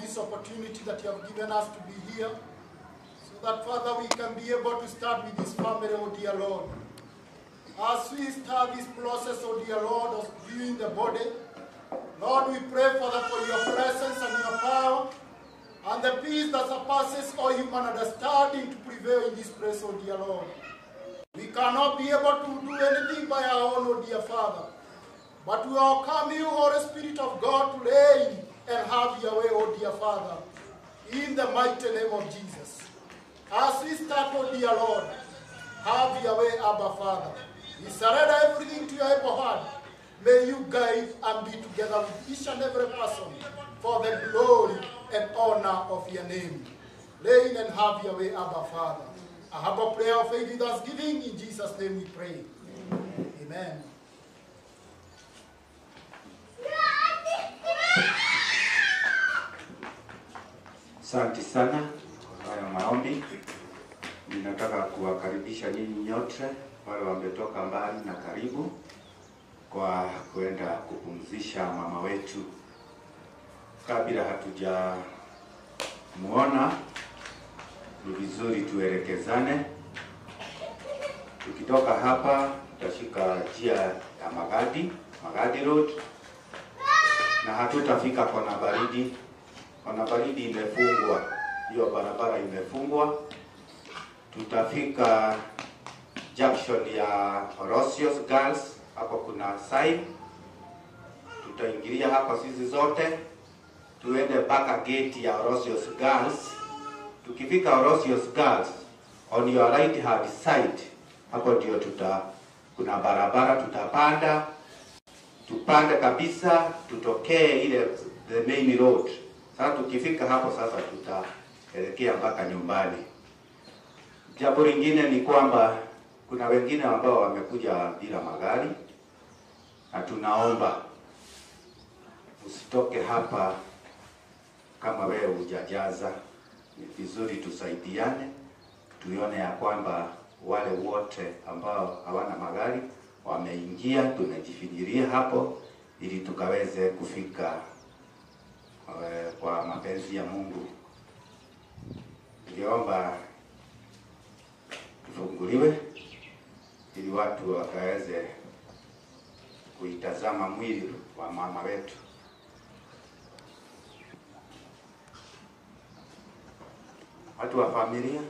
this opportunity that you have given us to be here, so that, Father, we can be able to start with this family, oh dear Lord. As we start this process, oh dear Lord, of viewing the body, Lord, we pray, Father, for your presence and your power, and the peace that surpasses all human understanding to prevail in this place, oh dear Lord. We cannot be able to do anything by our own, oh dear Father, but we welcome you, Holy Spirit of God, to reign and have your way, oh dear Father, in the mighty name of Jesus. As we start, oh dear Lord, have your way, Abba Father. We surrender everything to your able hand. May you guide and be together with each and every person for the glory and honor of your name. Reign and have your way, Abba Father. I have a prayer of faith with thanksgiving. In Jesus' name we pray. Amen. Asante sana kwa hayo maombi. Ninataka kuwakaribisha nyinyi nyote wale wametoka mbali na karibu kwa kwenda kupumzisha mama wetu. Kabla hatujamuona, ni vizuri tuelekezane. Tukitoka hapa tutashika njia ya Magadi, Magadi Road, na hatutafika Kona Baridi. Kona Baridi imefungwa, hiyo barabara imefungwa. Tutafika junction ya Orosius Girls, hapo kuna sign. Tutaingilia hapa sisi zote, tuende mpaka gate ya Orosius Girls. Tukifika Orosius Girls, on your right hand side, hapo ndio kuna barabara tutapanda. Tupande kabisa, tutokee ile the main road. Sasa tukifika hapo sasa tutaelekea mpaka nyumbani. Jambo lingine ni kwamba kuna wengine ambao wamekuja bila magari, na tunaomba usitoke hapa kama wewe hujajaza. Ni vizuri tusaidiane, tuione ya kwamba wale wote ambao hawana magari wameingia, tunajifinyiria hapo ili tukaweze kufika kwa mapenzi ya Mungu. Ningeomba tufunguliwe ili watu wakaweze kuitazama mwili wa mama wetu. Watu wa familia,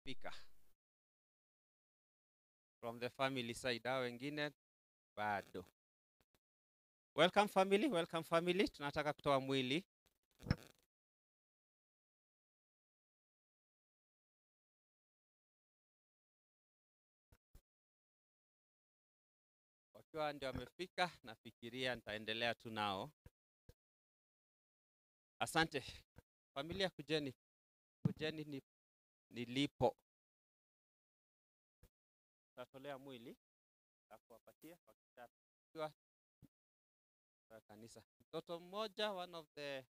Fika. From the family side, hao wengine bado. Welcome family, welcome family. Tunataka kutoa mwili. Wakiwa ndio wamefika, nafikiria nitaendelea tu nao. Asante. Familia, kujeni. Kujeni nilipo. Tutatolea mwili na kuwapatia wakishafika kanisa. Mtoto mmoja, one of the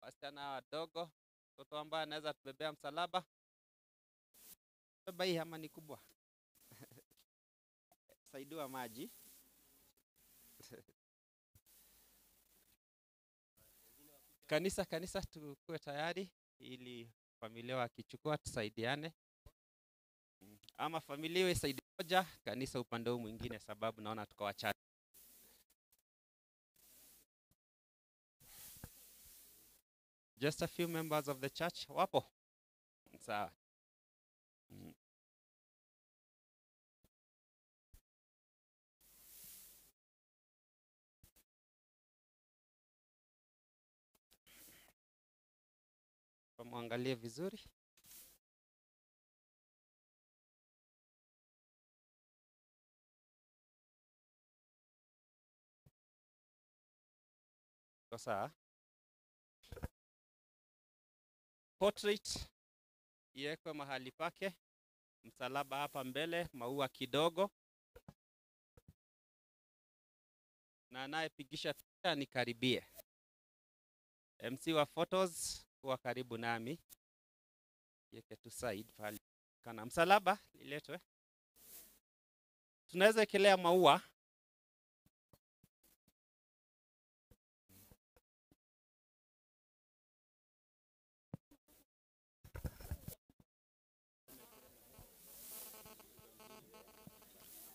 wasichana wadogo, mtoto ambaye anaweza tubebea msalaba. Beba hii ama ni kubwa? Saidiwa maji. Kanisa, kanisa tukue tayari ili familia wakichukua tusaidiane. Ama familia iwe side moja, kanisa upande huu mwingine, sababu naona tuko wachache. Just a few members of the church wapo. Sawa. Muangalie vizuri. Sawa. Portrait iwekwe mahali pake, msalaba hapa mbele, maua kidogo, na anayepigisha picha nikaribie. MC wa photos kuwa karibu nami, yeke tu side pale kana msalaba iletwe. Tunaweza ekelea maua.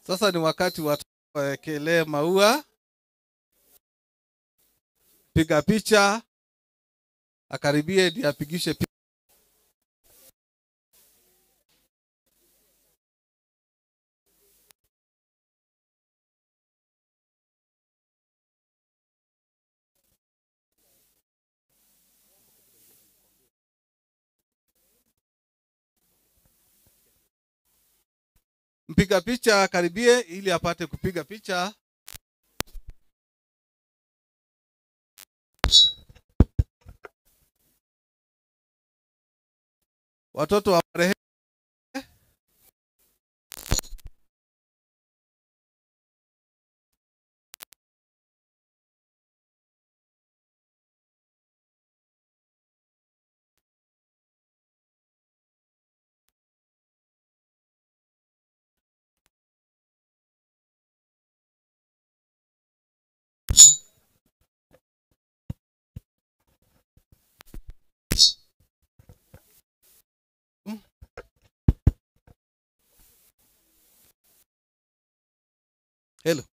Sasa ni wakati watu waekelee maua, piga picha, akaribie ndiye apigishe picha. Mpiga picha akaribie ili apate kupiga picha. Watoto wa marehemu. Hello.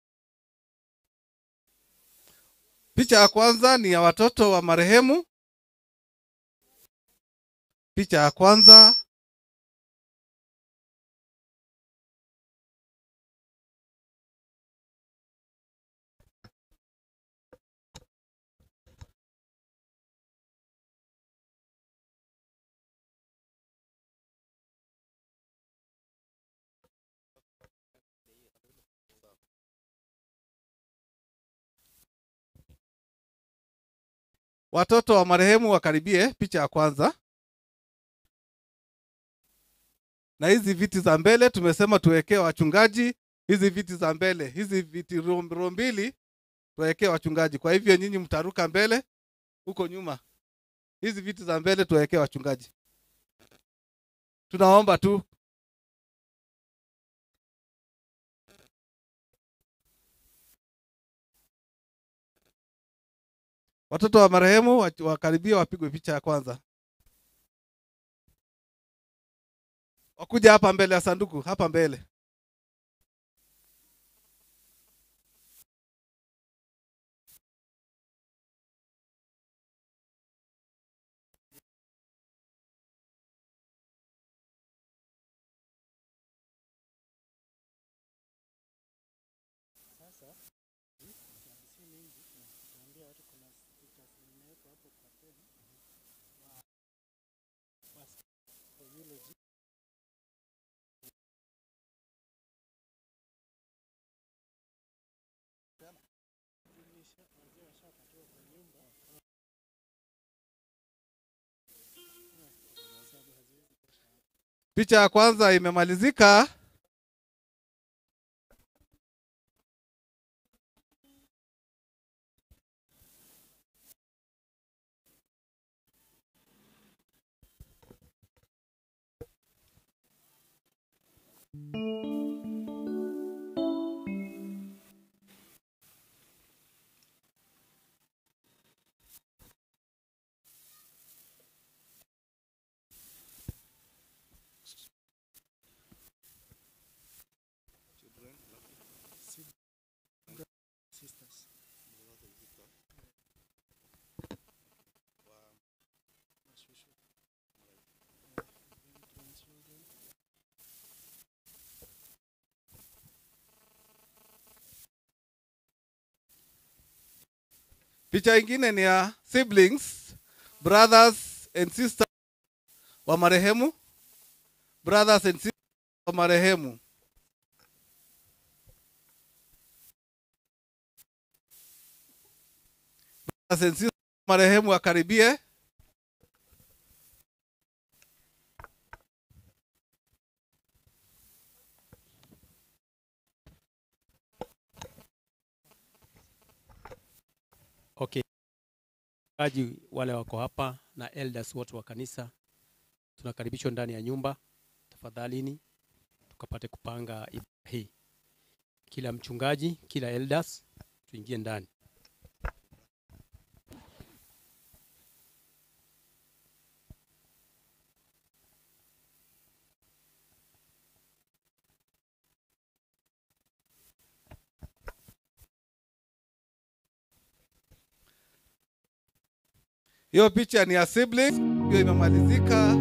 Picha ya kwanza ni ya watoto wa marehemu. Picha ya kwanza. Watoto wa marehemu wakaribie picha ya kwanza. Na hizi viti za mbele tumesema tuwekee wachungaji, hizi viti za mbele, hizi viti row mbili tuwekee wachungaji. Kwa hivyo nyinyi mtaruka mbele huko nyuma. Hizi viti za mbele tuwekee wachungaji. Tunaomba tu watoto wa marehemu wakaribie wapigwe picha ya kwanza. Wakuja hapa mbele ya sanduku, hapa mbele. Sasa si mingi, utaambia watu kuna stickers zimewekwa hapo kwa pen wa for eulogy. Wazee washapatiwa kwa nyumba, sababu haziwezi tosha. Picha ya kwanza imemalizika. Sisters. Mashushu. Then grandchildren. Picha ingine ni ya siblings, brothers and sisters wa marehemu, brothers and sisters wa marehemu. Brothers and sisters wa marehemu wakaribie. Okay. Wachungaji wale wako hapa na elders wote wa kanisa tunakaribishwa ndani ya nyumba, tafadhalini tukapate kupanga ibada hii. Kila mchungaji, kila elders tuingie ndani. Hiyo picha ni ya siblings, hiyo imemalizika.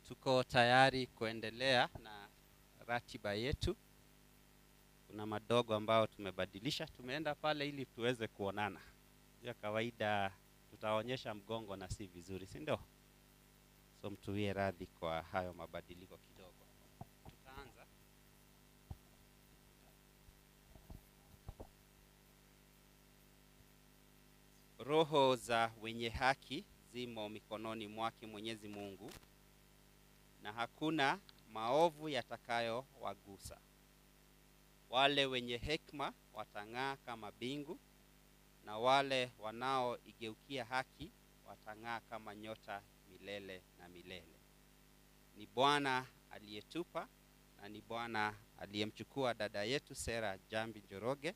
Tuko tayari kuendelea na ratiba yetu. Kuna madogo ambao tumebadilisha, tumeenda pale ili tuweze kuonana. Ya kawaida tutaonyesha mgongo na si vizuri, si ndio? So mtuwie radhi kwa hayo mabadiliko kidogo. Tutaanza. Roho za wenye haki zimo mikononi mwake Mwenyezi Mungu, na hakuna maovu yatakayo wagusa. Wale wenye hekima watang'aa kama bingu, na wale wanaoigeukia haki watang'aa kama nyota milele na milele. Ni Bwana aliyetupa na ni Bwana aliyemchukua dada yetu Sarah Njambi Njoroge.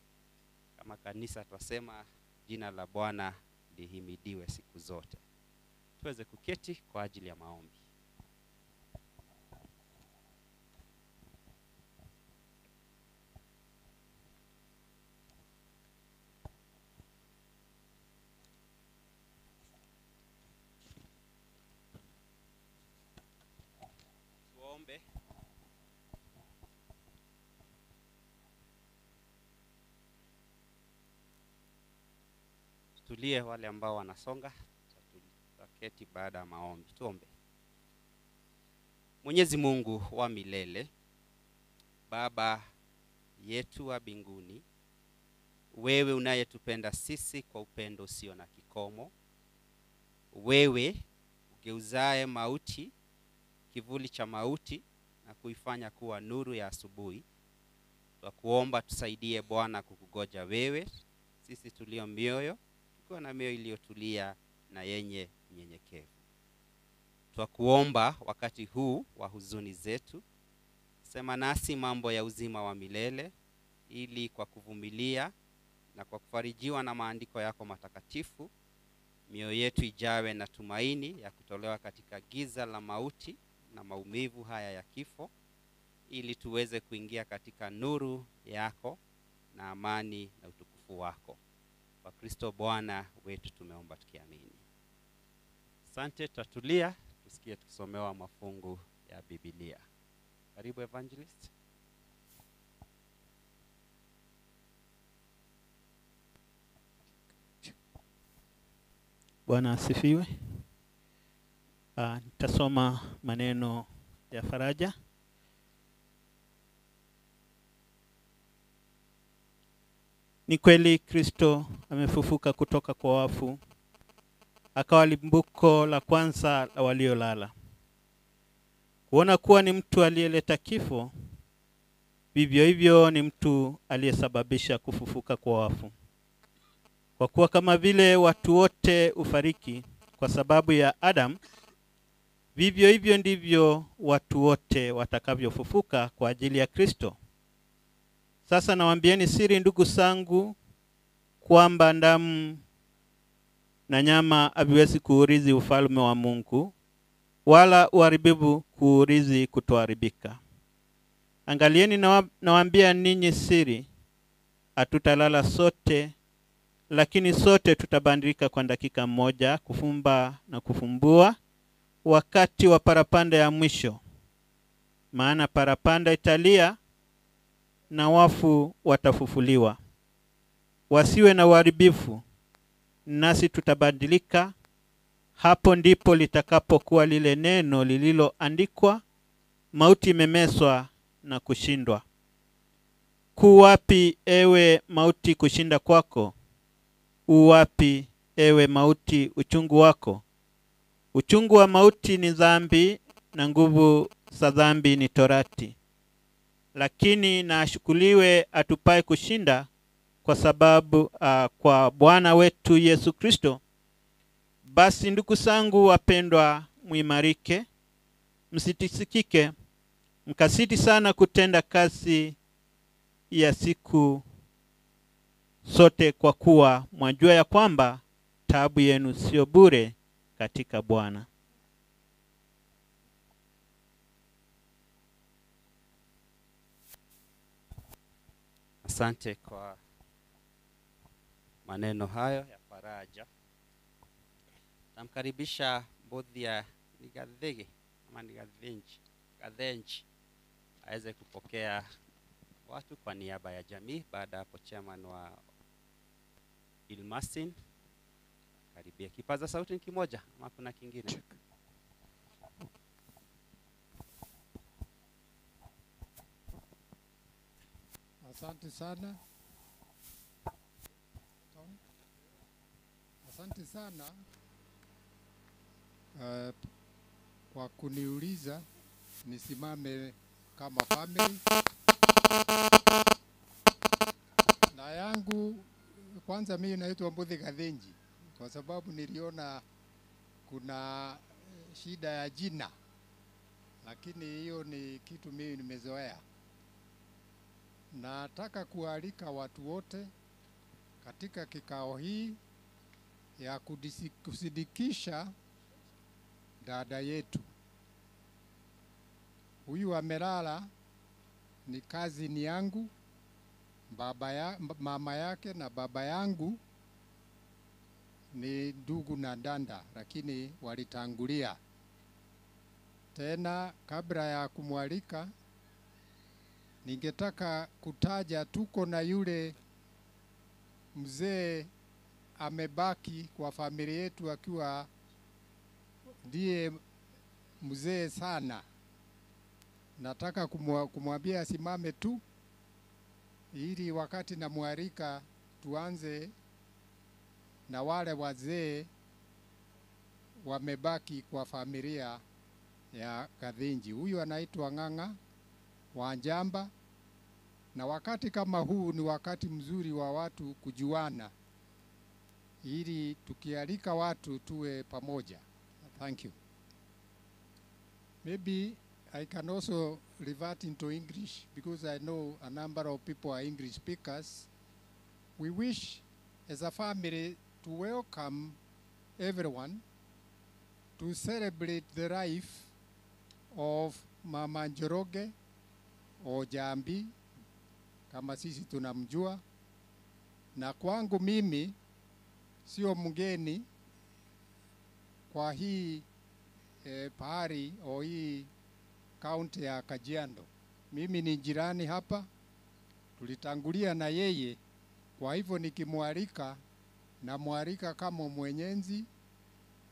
Kama kanisa twasema jina la Bwana lihimidiwe siku zote. Tuweze kuketi kwa ajili ya maombi. Tuombe. Tulie wale ambao wanasonga, tutaketi baada ya maombi. Tuombe. Mwenyezi Mungu wa milele, Baba yetu wa mbinguni, wewe unayetupenda sisi kwa upendo usio na kikomo, wewe ugeuzaye mauti, kivuli cha mauti na kuifanya kuwa nuru ya asubuhi, twakuomba tusaidie Bwana kukugoja wewe, sisi tulio mioyo, tukiwa na mioyo iliyotulia na yenye unyenyekevu. Twakuomba wakati huu wa huzuni zetu, sema nasi mambo ya uzima wa milele, ili kwa kuvumilia na kwa kufarijiwa na maandiko yako matakatifu, mioyo yetu ijawe na tumaini ya kutolewa katika giza la mauti na maumivu haya ya kifo, ili tuweze kuingia katika nuru yako na amani na utukufu wako. Kwa Kristo Bwana wetu tumeomba tukiamini. Asante, tutatulia tusikie tukisomewa mafungu ya Biblia. Karibu Evangelist. Bwana asifiwe. Nitasoma maneno ya faraja. Ni kweli Kristo amefufuka kutoka kwa wafu, akawa limbuko la kwanza la waliolala. Kuona kuwa ni mtu aliyeleta kifo, vivyo hivyo ni mtu aliyesababisha kufufuka kwa wafu. Kwa kuwa kama vile watu wote ufariki kwa sababu ya Adam, vivyo hivyo ndivyo watu wote watakavyofufuka kwa ajili ya Kristo. Sasa nawaambieni siri, ndugu zangu, kwamba damu na nyama haviwezi kuurithi ufalme wa Mungu, wala uharibifu kuurithi kutoharibika. Angalieni, nawaambia ninyi siri, hatutalala sote, lakini sote tutabadilika kwa dakika moja, kufumba na kufumbua, wakati wa parapanda ya mwisho. Maana parapanda italia na wafu watafufuliwa, wasiwe na uharibifu, nasi tutabadilika. Hapo ndipo litakapokuwa lile neno lililoandikwa, mauti imemeswa na kushindwa. Kuwapi ewe mauti kushinda kwako? Uwapi ewe mauti uchungu wako? Uchungu wa mauti ni dhambi, na nguvu za dhambi ni torati. Lakini na ashukuliwe atupae kushinda, kwa sababu kwa Bwana wetu Yesu Kristo. Basi ndugu zangu wapendwa, muimarike, msitisikike, mkasiti sana kutenda kazi ya siku sote, kwa kuwa mwajua ya kwamba taabu yenu sio bure katika Bwana. Asante kwa maneno hayo ya faraja. Namkaribisha Mbothia Nigathege ama ni Gathenji, Gathenji aweze kupokea watu kwa niaba ya jamii. Baada hapo chairman wa Ilmasin karibia. Kipaza sauti ni kimoja ama kuna kingine? Asante sana. Asante sana kwa kuniuliza nisimame kama family. Na yangu kwanza, mimi naitwa Mbuthi Gathinji kwa sababu niliona kuna shida ya jina, lakini hiyo ni kitu mimi nimezoea. Nataka kualika watu wote katika kikao hii ya kusidikisha dada yetu. Huyu amelala ni cousin yangu, mama yake na baba yangu ni ndugu na danda, lakini walitangulia. Tena kabla ya kumwalika, ningetaka kutaja tuko na yule mzee amebaki kwa familia yetu akiwa ndiye mzee sana. Nataka kumwambia asimame tu ili wakati namwalika tuanze na wale wazee wamebaki kwa familia ya Gathinji. Huyu anaitwa Ng'ang'a Wanjamba, na wakati kama huu ni wakati mzuri wa watu kujuana, ili tukialika watu tuwe pamoja. Thank you. Maybe I can also revert into English because I know a number of people are English speakers. We wish as a family to welcome everyone to celebrate the life of Mama Njoroge o Jambi kama sisi tunamjua, na kwangu mimi sio mgeni kwa hii pahali au hii kaunti ya Kajiado. Mimi ni jirani hapa, tulitangulia na yeye, kwa hivyo nikimwalika namwalika kama mwenyenzi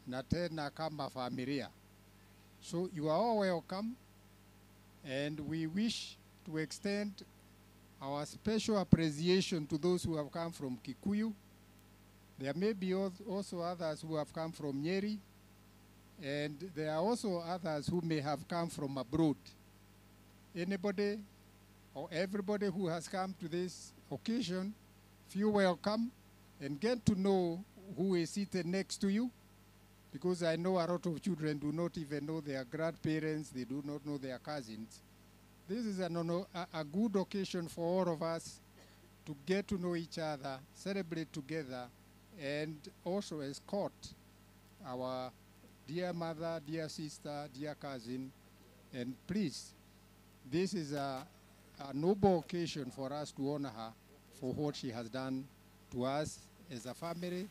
na tena kama familia. So you are all welcome, and we wish to extend our special appreciation to those who have come from Kikuyu. There may be also others who have come from Nyeri, and there are also others who may have come from abroad. Anybody or everybody who has come to this occasion, feel welcome and get to know who is seated next to you, because I know a lot of children do not even know their grandparents, they do not know their cousins. This is a good occasion for all of us to get to know each other, celebrate together, and also escort our dear mother, dear sister, dear cousin. And please, this is a noble occasion for us to honor her for what she has done to us as a family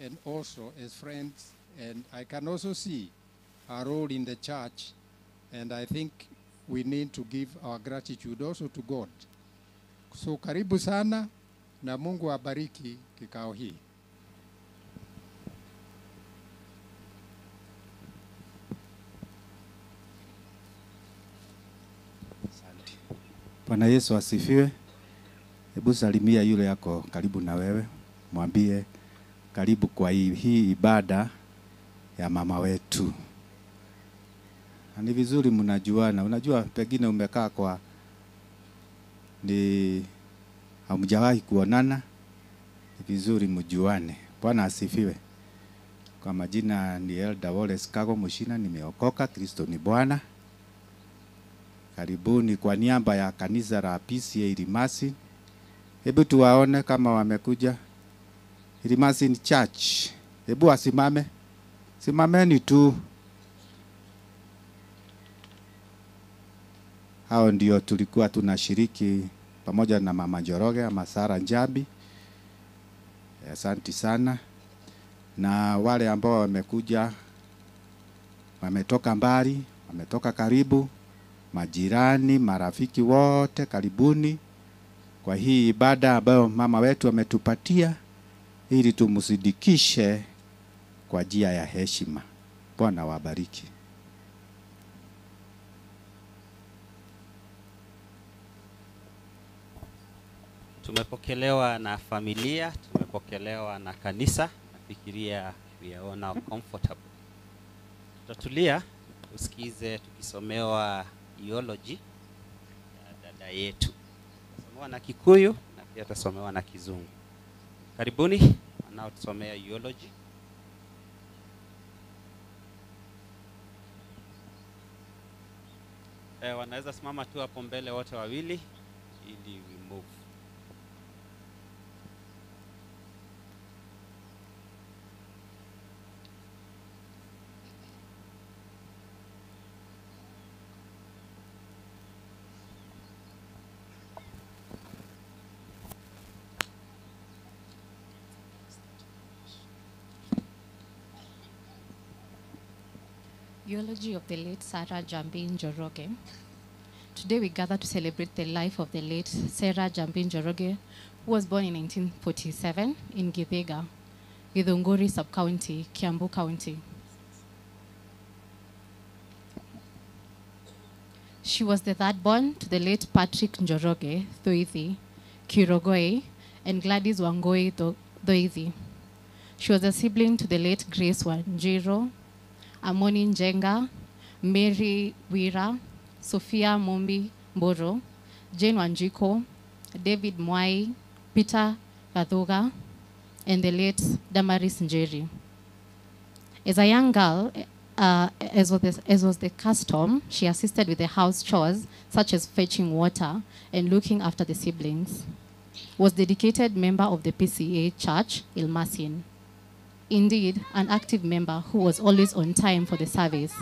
and also as friends. And I can also see her role in the church, and I think we need to give our gratitude also to God. So karibu sana na Mungu abariki kikao hii. Asante. Bwana Yesu asifiwe. Hebu salimia yule yako karibu na wewe, mwambie karibu kwa hii ibada ya mama wetu. Na ni vizuri mnajuana. Unajua pengine umekaa kwa ni hamjawahi kuonana, ni vizuri mjuane. Bwana asifiwe. Kwa majina ni Elder Wallace Kago Mushina, nimeokoka, Kristo ni Bwana. Karibuni kwa niaba ya kanisa la PCA Irimasi. Hebu tuwaone kama wamekuja. Irimasi Church. Hebu wasimame. Simameni tu. Hao ndio tulikuwa tunashiriki pamoja na Mama Njoroge ama Sara Njambi. Asante sana. Na wale ambao wamekuja, wametoka mbali, Ametoka karibu, majirani, marafiki wote karibuni kwa hii ibada ambayo mama wetu ametupatia ili tumsidikishe kwa njia ya heshima. Bwana wabariki. Tumepokelewa na familia, tumepokelewa na kanisa. Nafikiria we are all now comfortable. Tutatulia usikize tukisomewa eulogy ya dada yetu. Tutasomewa na Kikuyu na pia tutasomewa na Kizungu. Karibuni wanaotusomea eulogy. Wanaweza simama tu hapo mbele wote wawili ili we move. Eulogy of the late Sarah Njambi Njoroge. Today we gather to celebrate the life of the late Sarah Njambi Njoroge, who was born in 1947 in Githiga, Githunguri sub-county, Kiambu County. She was the third born to the late Patrick Njoroge Thoithi Kirogoi and Gladys Wangoi Thoithi. She was a sibling to the late Grace Wanjiro, Amoni Njenga, Mary Wira, Sophia Mumbi Mboro, Jane Wanjiko, David Mwai, Peter Gathuga, and the late Damaris Njeri. As a young girl, as was the custom, she assisted with the house chores, such as fetching water and looking after the siblings. Was dedicated member of the PCA Church, Ilmasin. Indeed, an active member who was always on time for the service.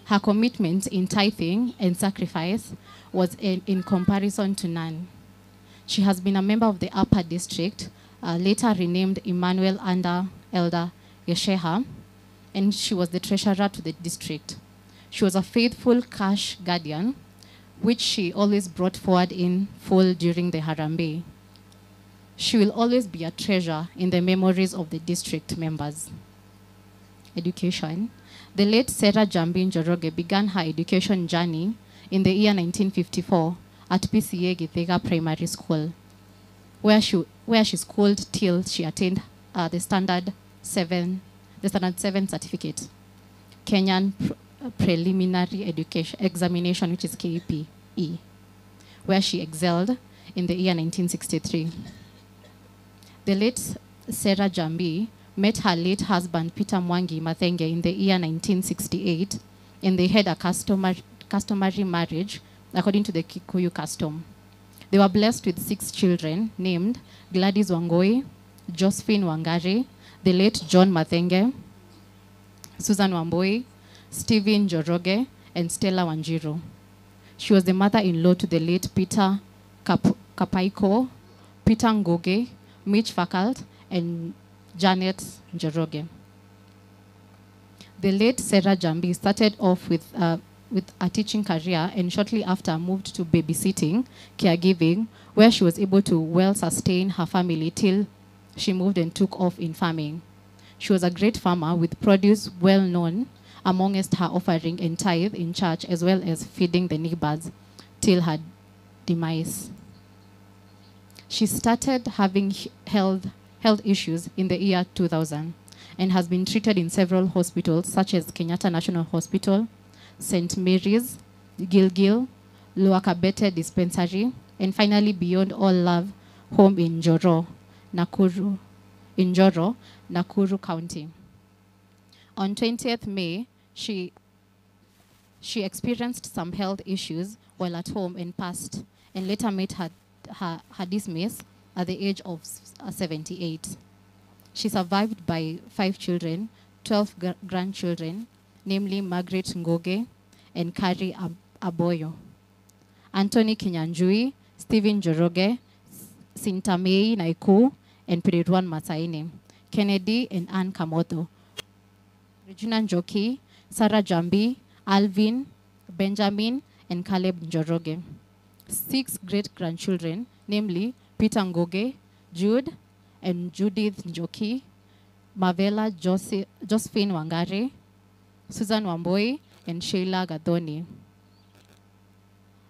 Her commitment in tithing and sacrifice was in comparison to none. She has been a member of the Upper District, later renamed Emmanuel under Elder Yesheha, and she was the treasurer to the district. She was a faithful cash guardian, which she always brought forward in full during the Harambee. She will always be a treasure in the memories of the district members. Education. The late Sarah Njambi Njoroge began her education journey in the year 1954 at PCA Githiga Primary School, where she schooled till she attained the Standard 7 certificate, Kenyan Preliminary Education Examination, which is KPE, where she excelled in the year 1963. The late Sarah Njambi met her late husband, Peter Mwangi Mathenge, in the year 1968, and they had a customary marriage according to the Kikuyu custom. They were blessed with 6 children named Gladys Wangoi, Josephine Wangari, the late John Mathenge, Susan Wamboi, Stephen Njoroge, and Stella Wanjiru. She was the mother-in-law to the late Peter Kapaiko, Peter Ngoge, Mitch Fakalt, and Janet Njoroge. The late Sarah Njambi started off with a teaching career and shortly after moved to babysitting, caregiving, where she was able to well sustain her family till she moved and took off in farming. She was a great farmer with produce well known amongst her offering and tithe in church, as well as feeding the neighbors till her demise. She started having health issues in the year 2000 and has been treated in several hospitals such as Kenyatta National Hospital, St. Mary's, Gilgil, Lower Kabete Dispensary, and finally Beyond All Love Home in Njoro, Nakuru County. On 20th May, she experienced some health issues while at home and passed, and later made her dismiss at the age of 78. She survived by 5 children, 12 grandchildren, namely Margaret Ngoge and Kari Aboyo, Anthony Kinyanjui, Stephen Njoroge, Sintamei Naiku, and Pirirwan Masaine, Kennedy and Ann Kamotho, Regina Njoki, Sarah Njambi, Alvin, Benjamin, and Caleb Njoroge. 6 great-grandchildren, namely Peter Ngoge, Jude, and Judith Njoki, Mavela Josephine Wangari, Susan Wamboi, and Sheila Gadoni.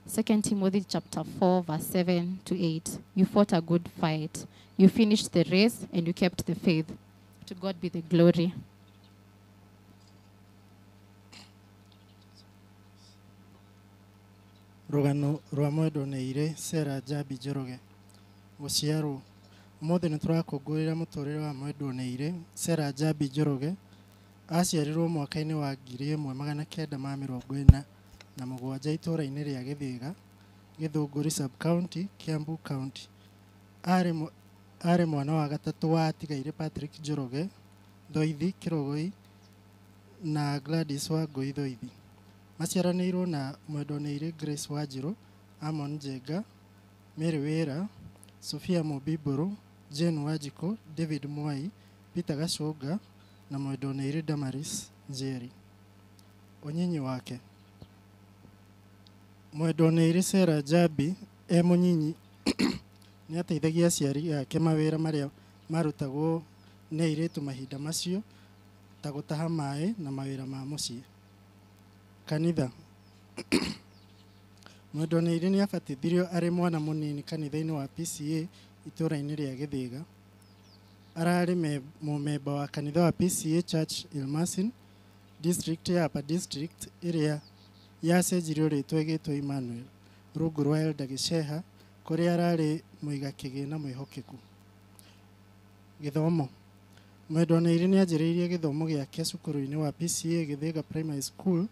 2 Timothy chapter 4, verse 7 to 8. You fought a good fight. You finished the race and you kept the faith. To God be the glory. Rugano rwa mwendwa nĩ Sarah Njambi Njoroge. Gũciarwo ũmũthĩ nĩ tũrakũngũĩra mũtũrĩre wa mwendwa nĩ Sarah Njambi Njoroge. Aciarirwo mwaka-inĩ wa 1947 itũũra-inĩ rĩa Gĩthĩga, Gĩthũngũri sub-county, Kiambu County. Arĩ mwana wa gatatũ wa atigaire Patrick Njoroge Thoithi Kĩrogoi na Gladys Wangũi Thoithi. Maciaranĩirwo na mwendwa nĩ Grace Wanjirũ, Amon Njenga, Mary Wĩra, Sophia Mũmbi Mbũrũ, Jane Wanjikũ, David Mwai, Peter Gacũnga na mwendwa nĩ Damaris Njeri. Ũnyinyi wake. Mwendwa nĩ Sarah Njambi e mũnyinyi nĩ ateithagia aciari ake mawĩra marĩa marutagwo nĩ airĩtu mahinda macio ta gũtaha maĩ na mawĩra ma mũciĩ. Kanitha. Mwendwa nĩ nĩ abatithirio arĩ mwana mũnini kanitha-inĩ wa PCA itũũra-inĩ rĩa Gĩthĩga. Ararĩ mũmemba wa kanitha wa PCA Church Ilmasin, district ya Upper District ĩrĩa yacenjirio rĩtwa ĩgĩtwo Emmanuel, rungu rwa Elder Gĩceha, kũrĩa ararĩ mũiga kĩgĩna mwĩhokeku. Gĩthomo. Mwendwa nĩ anjĩrĩirie gĩthomo gĩake cukuru-inĩ wa PCA Gĩthĩga Primary School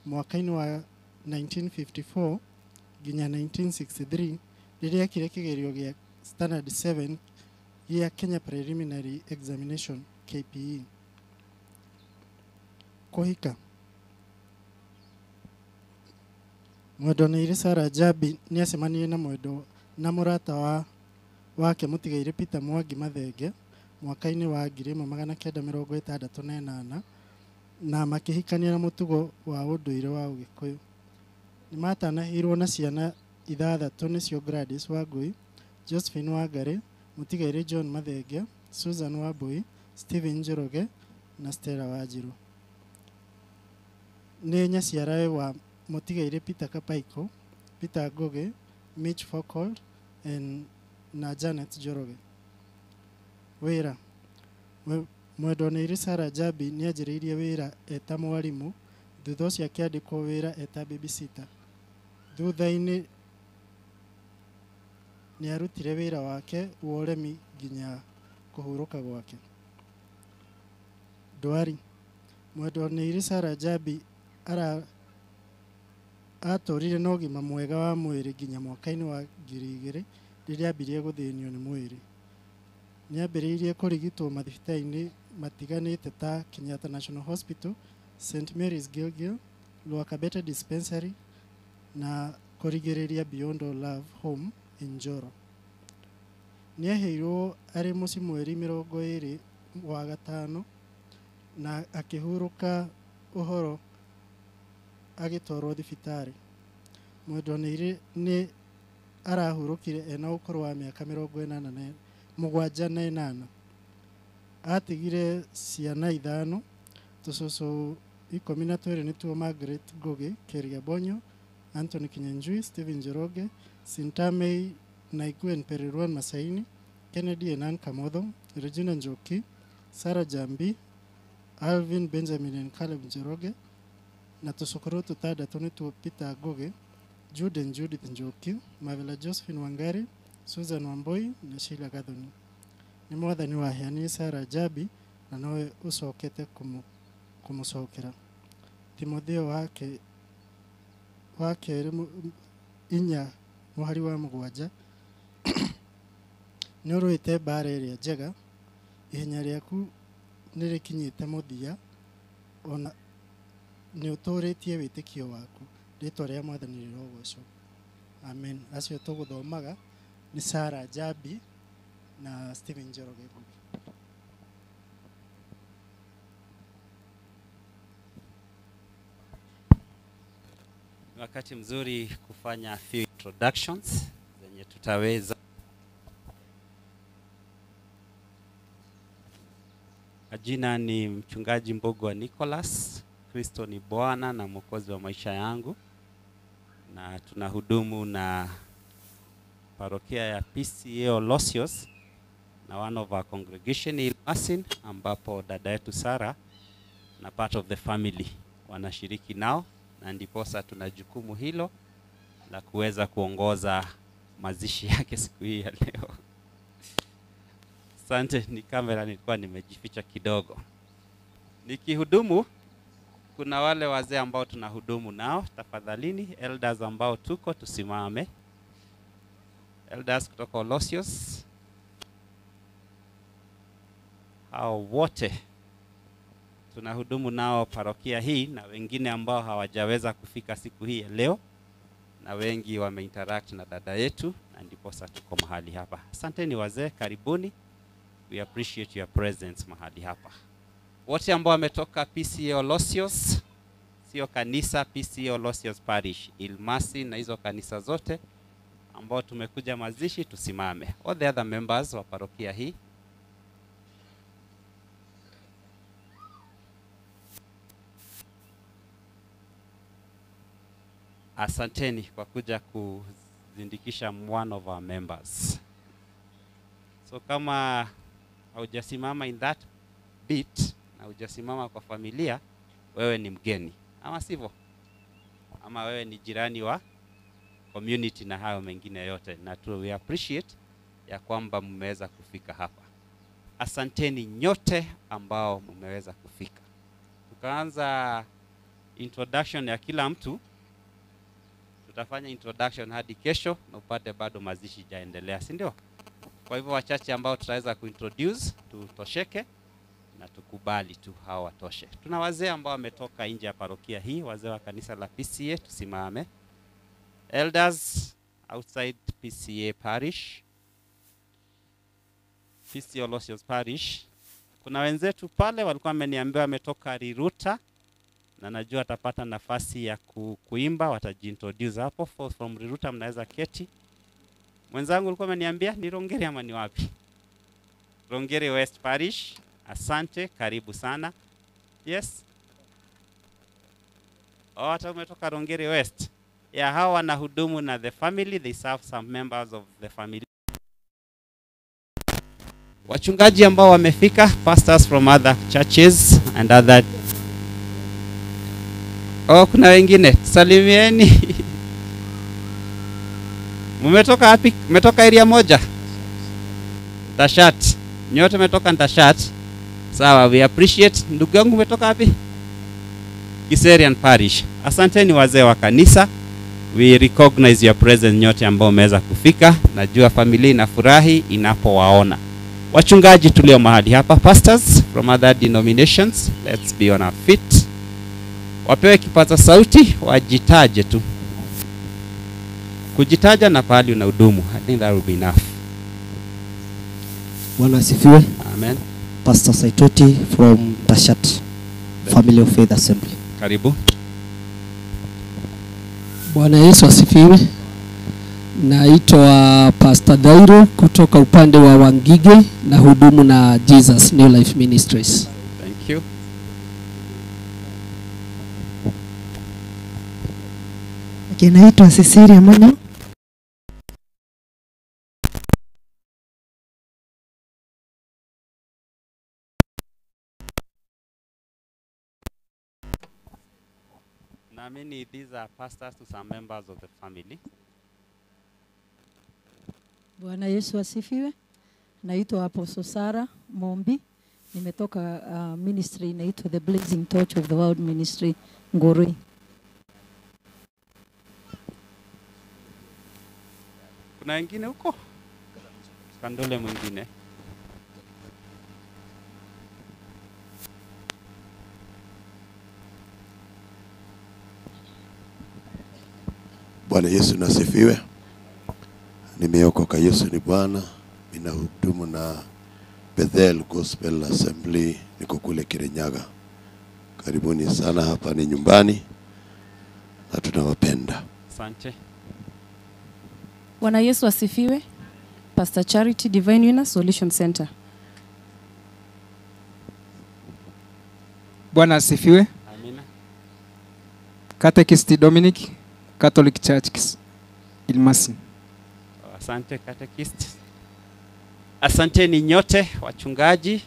mwaka-inĩ wa 1954 nginya 1963 rĩrĩa ekire kĩgerio gĩa Standard 7 gĩa Kenya Preliminary Examination KPE. Kũhika. Mwendwa nĩ Sarah Njambi nĩ acemanirie na mwendwa na mũrata wake mũtigaire Peter Mwangi Mathenge mwaka-inĩ wa 1968 na makĩhikania na mũtugo wa ũndũire wa Ũgĩkũyũ. Nĩ matanahĩirwo na ciana ithathatũ nĩcio Gladys Wangũi, Josephine Wangari, mũtigaire John Mathenge, Susan Wambui, Stephen Njoroge na Stella Wanjirũ. Nĩ nyaciarawe wa mũtigaire Peter Kapaiko, Peter Ngugi, Mitch Focold na Janet Njoroge. Wĩra. Mwendwa nĩ Sarah Njambi nĩ anjĩrĩirie wĩra eta mwarimũ, thutha ũcio akĩandĩkwo wĩra eta babysitter. Thutha-inĩ nĩ arutire wĩra wake wa ũrĩmi nginya kũhurũka gwake. Ndwari. Mwendwa nĩ Sarah Njambi atũrire na ũgima mwega wa mwĩrĩ nginya mwaka-inĩ wa 2000 rĩrĩa ambirie gũthĩnio nĩ mwĩrĩ. Nĩ ambĩrĩirie kũrigitwo mathibitarĩ-inĩ matiganĩte ta Kenyatta National Hospital, St Mary's Gilgil, Lwakabete Dispensary na kũrigĩrĩria Beyond All Love Home in Njoro. Nĩ aheirwo arĩ mũciĩ mweri 20 wa gatano na akĩhurũka ũhoro agĩtwarwo thibitarĩ. Mwendwa nĩ arahurũkire ena ũkũrũ wa mĩaka 78. Atigire ciana ithano, tũcũcũ 12 nĩtuo Margaret Ngugi, Keria Bonyo, Anthony Kinyanjui, Stephen Njoroge, Sintamei Naikuen Perirwan Masaini, Kennedy Enan Kamotho, Regina Njoki, Sarah Jambi, Alvin Benjamin and Caleb Njoroge, na tũcũkũrũ tũtandatũ nĩtuo Peter Ngugi, Jude and Judith Njoki, Mavela Josephine Wangari, Susan Wamboi na Sheila Gathoni. Nĩ mwathani waheanire Sarah Njambi na nowe ũcokete kũmũcokera. Timotheo wa kerĩ 4 mũhari wa 7. Nĩ ũrũĩte mbaara ĩrĩa njega, ihenya rĩaku nĩ rĩkinyĩte mũthia, ona nĩ ũtũũrĩtie wĩtĩkio waku. Rĩtwa rĩa mwathani rĩrogocwo. Amen. Acio tũgũthomaga nĩ Sarah Njambi na Stephen Njoroge Ngugi. Wakati mzuri kufanya few introductions zenye tutaweza. Majina ni Mchungaji Mbugua Nicholas. Kristo ni Bwana na Mwokozi wa maisha yangu, na tunahudumu na parokia ya PCEA Olosios na one of our congregation Ilmasin, ambapo dada yetu Sara na part of the family wanashiriki nao, na ndiposa tuna jukumu hilo la kuweza kuongoza mazishi yake siku hii ya leo. Asante, ni kamera nilikuwa nimejificha kidogo. Nikihudumu, kuna wale wazee ambao tunahudumu nao, tafadhalini elders ambao tuko tusimame. Elders kutoka Olosios, hao wote tunahudumu nao parokia hii, na wengine ambao hawajaweza kufika siku hii ya leo, na wengi wameinteract na dada yetu, na ndiposa tuko mahali hapa. Asanteni wazee, karibuni. We appreciate your presence mahali hapa. Wote ambao wametoka PCEA Olosios, sio kanisa, PCEA Olosios Parish, Ilmasi na hizo kanisa zote ambao tumekuja mazishi, tusimame. All the other members wa parokia hii. Asanteni kwa kuja kuzindikisha one of our members. So kama haujasimama in that bit na hujasimama kwa familia, wewe ni mgeni, ama sivyo? Ama wewe ni jirani wa community na hayo mengine yote, na we appreciate ya kwamba mmeweza kufika hapa. Asanteni nyote ambao mmeweza kufika. Tukaanza introduction ya kila mtu. Tutafanya introduction hadi kesho na upate bado mazishi jaendelea, si ndio? Kwa hivyo wachache ambao tutaweza kuintroduce tutosheke na tukubali tu hawa watoshe. Tuna wazee ambao wametoka nje ya parokia hii, wazee wa kanisa la PCEA, tusimame. Elders outside PCEA Parish, PCEA Olosios Parish. Kuna wenzetu pale walikuwa wameniambia wametoka Riruta, na najua atapata nafasi ya kuimba, watajiintroduce hapo. From Riruta mnaweza keti. Mwenzangu alikuwa ameniambia ni Rongeri ama ni wapi? Rongeri West Parish. Asante, karibu sana. Yes. Oh, hata umetoka Rongeri West. Yeah, hawa wanahudumu na the family, they serve some members of the family. Wachungaji ambao wamefika, pastors from other churches and other. Oh, kuna wengine, salimieni. Mmetoka wapi? Mmetoka area moja? Tashat. Nyote mmetoka Tashat. Sawa, we appreciate. Ndugu yangu umetoka wapi? Kiserian Parish. Asanteni wazee wa kanisa. We recognize your presence nyote ambao mmeweza kufika. Najua familia inafurahi inapowaona. Wachungaji tulio mahali hapa, pastors from other denominations, let's be on our feet. Wapewe kipaza sauti, wajitaje tu. Kujitaja na pahali unahudumu. I think that will be enough. Bwana asifiwe. Amen. Pastor Saitoti from Tashat Family of Faith Assembly. Karibu. Bwana Yesu asifiwe. Naitwa Pastor Dairo kutoka upande wa Wangige na hudumu na Jesus New Life Ministries. Thank you. Okay, naitwa Cecilia Mano. Naamini these are pastors to some members of the family. Bwana Yesu asifiwe. Naitwa Apostle Sarah Mombi. Nimetoka ministry inaitwa The Blazing Torch of the World Ministry Ngoroi. Kuna wengine huko? Kandole mwingine. Bwana Yesu nasifiwe. Nimeokoka, Yesu ni Bwana. Ninahudumu na Bethel Gospel Assembly, niko kule Kirinyaga. Karibuni sana, hapa ni nyumbani. na tunawapenda. Asante. Bwana Yesu asifiwe. Pastor Charity, Divine Winner Solution Center. Bwana asifiwe. Amina. Catechist Dominic, Catholic Church Ilmasi. Asante catechist. Asanteni nyote wachungaji.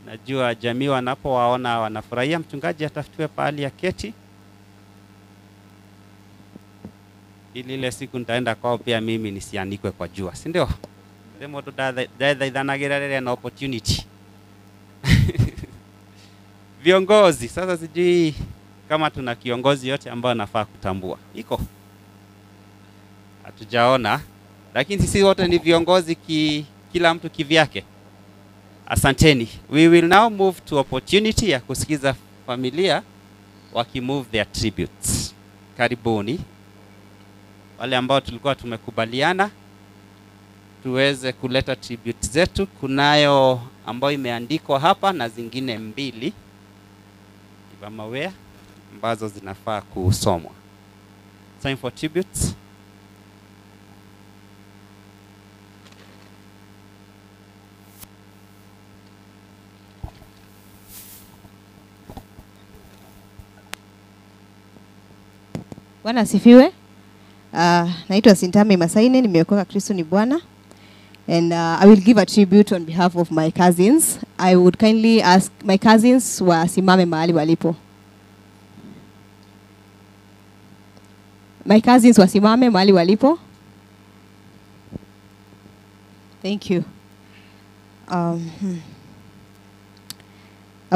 Najua jamii wanapowaona wanafurahia. Mchungaji atafutiwe pahali ya keti, ili ile siku nitaenda kwao pia mimi nisianikwe kwa jua, si ndio? Remo ndathithanagira rĩrĩa na opportunity. Viongozi, sasa sijui kama tuna kiongozi yote ambao anafaa kutambua. Iko? Hatujaona, lakini sisi wote ni viongozi, kila mtu kivyake. Asanteni. We will now move to opportunity ya kusikiza familia wakimove their tributes. Karibuni. Wale ambao tulikuwa tumekubaliana tuweze kuleta tribute zetu. Kunayo ambayo imeandikwa hapa na zingine mbili Ibamawea ambazo zinafaa kusomwa. Time for tributes. Bwana asifiwe. Naitwa Sintame Masaine, nimeokoka, Kristo ni Bwana. And I will give a tribute on behalf of my cousins. I would kindly ask my cousins wasimame mahali walipo. My cousins wasimame mahali walipo. Thank you. A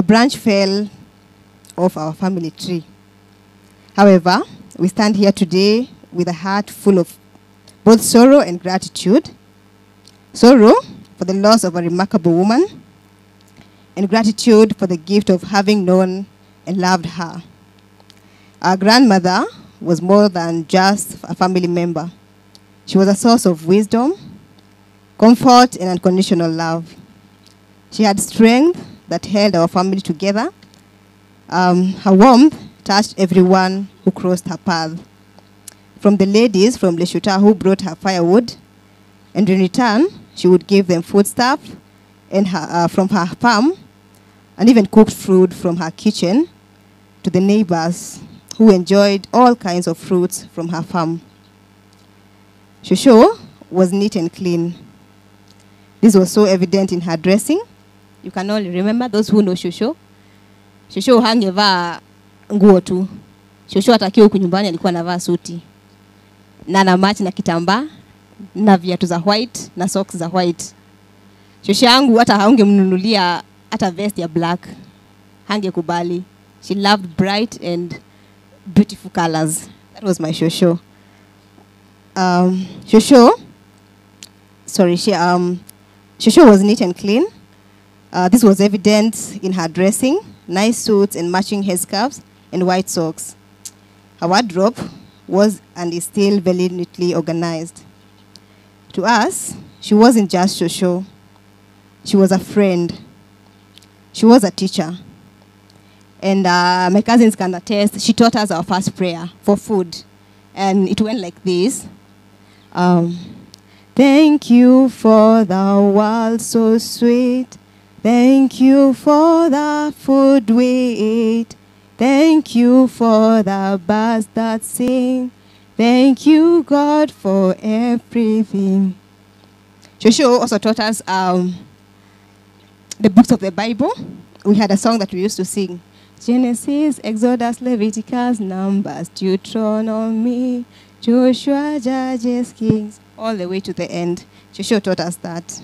branch fell off our family tree. However, we stand here today with a heart full of both sorrow and gratitude. Sorrow for the loss of a remarkable woman, and gratitude for the gift of having known and loved her. Our grandmother was more than just a family member. She was a source of wisdom, comfort, and unconditional love. She had strength that held our family together. Her warmth touched everyone who crossed her path. From the ladies from Leshuta who brought her firewood, and in return, she would give them foodstuff and her, from her farm, and even cooked food from her kitchen to the neighbors who enjoyed all kinds of fruits from her farm. Shosho was neat and clean. This was so evident in her dressing. You can all remember, those who know Shosho. Shosho hangevaa nguo tu. Shosho atakiwa huku nyumbani alikuwa anavaa suti. Na ana match na kitambaa, na viatu za white, na socks za white. Shosho yangu hata haungemnunulia hata vest ya black. Hangekubali. She loved bright and beautiful colors. That was my Shosho. Shosho was neat and clean. This was evident in her dressing, nice suits and matching headscarves and white socks. Her wardrobe was and is still very neatly organized. To us, she wasn't just Shosho. She was a friend. She was a teacher. And my cousins can attest, she taught us our first prayer for food. And it went like this. Thank you for the world so sweet. Thank you for the food we eat. Thank you for the birds that sing. Thank you, God, for everything. Shosho also taught us the books of the Bible. We had a song that we used to sing. Genesis, Exodus, Leviticus, Numbers, Deuteronomy, Joshua, Judges, Kings, all the way to the end. Shosho taught us that.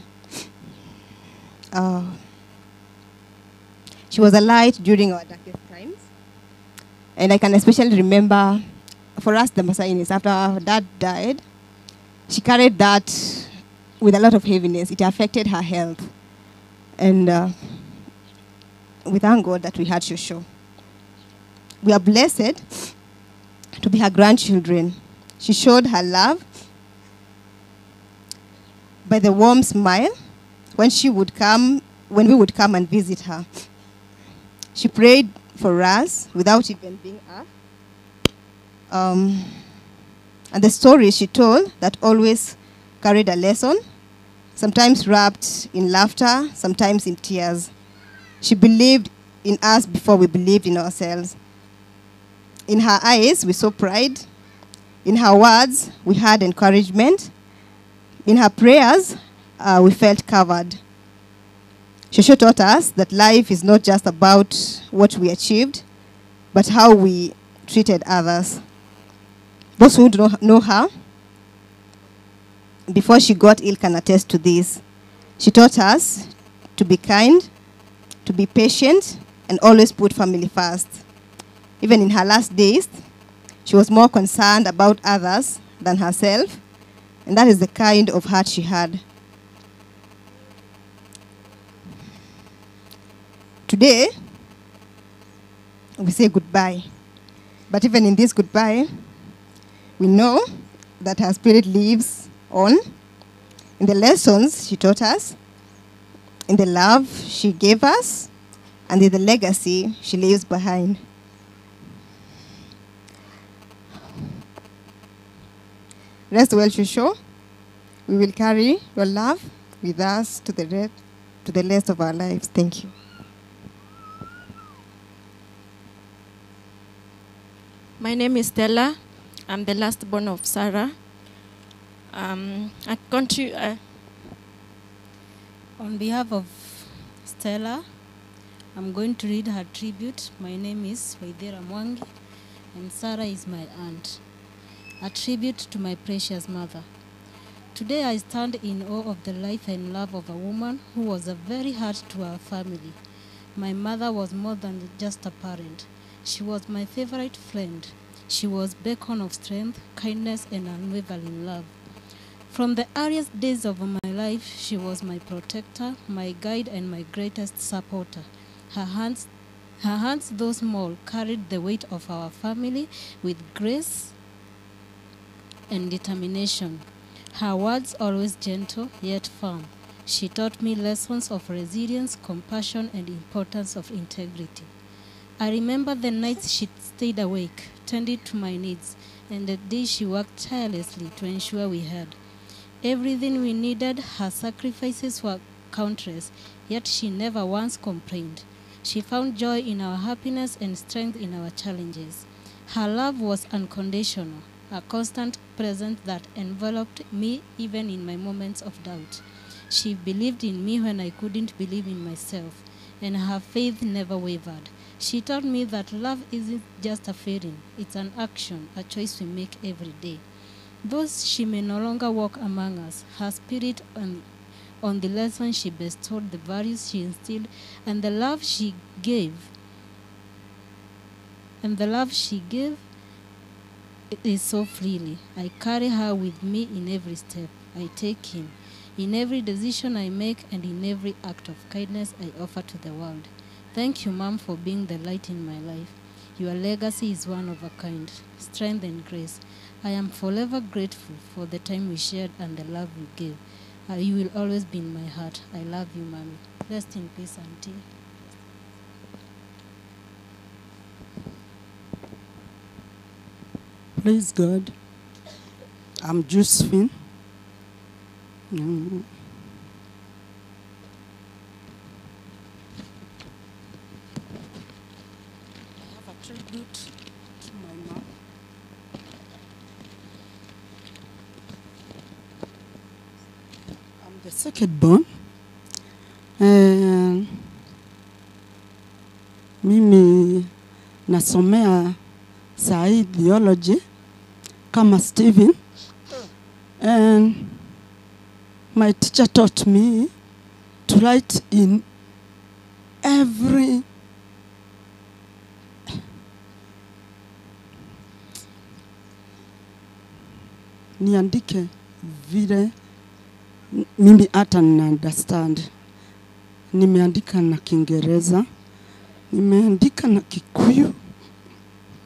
She was a light during our darkest times. And I can especially remember, for us, the Masainis, after our dad died, she carried that with a lot of heaviness. It affected her health. And we thank God that we had Shosho. We are blessed to be her grandchildren. She showed her love by the warm smile when she would come, when we would come and visit her. She prayed for us without even being asked. And the stories she told that always carried a lesson, sometimes wrapped in laughter, sometimes in tears. She believed in us before we believed in ourselves. In her eyes, we saw pride. In her words, we had encouragement. In her prayers, we felt covered. Shosho taught us that life is not just about what we achieved, but how we treated others. Those who don't know her, before she got ill, can attest to this. She taught us to be kind, to be patient, and always put family first. Even in her last days, she was more concerned about others than herself, and that is the kind of heart she had. Today, we say goodbye. But even in this goodbye, we know that her spirit lives on in the lessons she taught us, in the love she gave us, and in the legacy she leaves behind. Rest well, Shosho. We will carry your love with us to the rest of our lives. Thank you. My name is Stella. I'm the last born of Sarah. I continue. On behalf of Stella, I'm going to read her tribute. My name is Waithera Mwangi, and Sarah is my aunt. A tribute to my precious mother. Today I stand in awe of the life and love of a woman who was a very heart to our family. My mother was more than just a parent. She was my favorite friend. She was beacon of strength, kindness, and unwavering love. From the earliest days of my life, she was my protector, my guide, and my greatest supporter. Her hands, though small, carried the weight of our family with grace and determination. Her words always gentle, yet firm. She taught me lessons of resilience, compassion, and importance of integrity. I remember the nights she stayed awake, tended to my needs, and the day she worked tirelessly to ensure we had everything we needed. Her sacrifices were countless, yet she never once complained. She found joy in our happiness and strength in our challenges. Her love was unconditional, a constant presence that enveloped me even in my moments of doubt. She believed in me when I couldn't believe in myself, and her faith never wavered. She taught me that love isn't just a feeling, it's an action, a choice we make every day. Though she may no longer walk among us, her spirit on the lessons she bestowed, the values she instilled, and the love she gave, is so freely. I carry her with me in every step I take in every decision I make, and in every act of kindness I offer to the world. Thank you, Mom, for being the light in my life. Your legacy is one of a kind, strength and grace. I am forever grateful for the time we shared and the love you gave. You will always be in my heart. I love you, Mommy. Rest in peace, Auntie. Praise God. I'm Josephine. I have a tribute to my mom. I'm the second born. Mimi nasomea sahi theology kama Stephen, and my teacher taught me to write in every niandike vile mimi hata nina understand. Nimeandika na Kiingereza, nimeandika na Kikuyu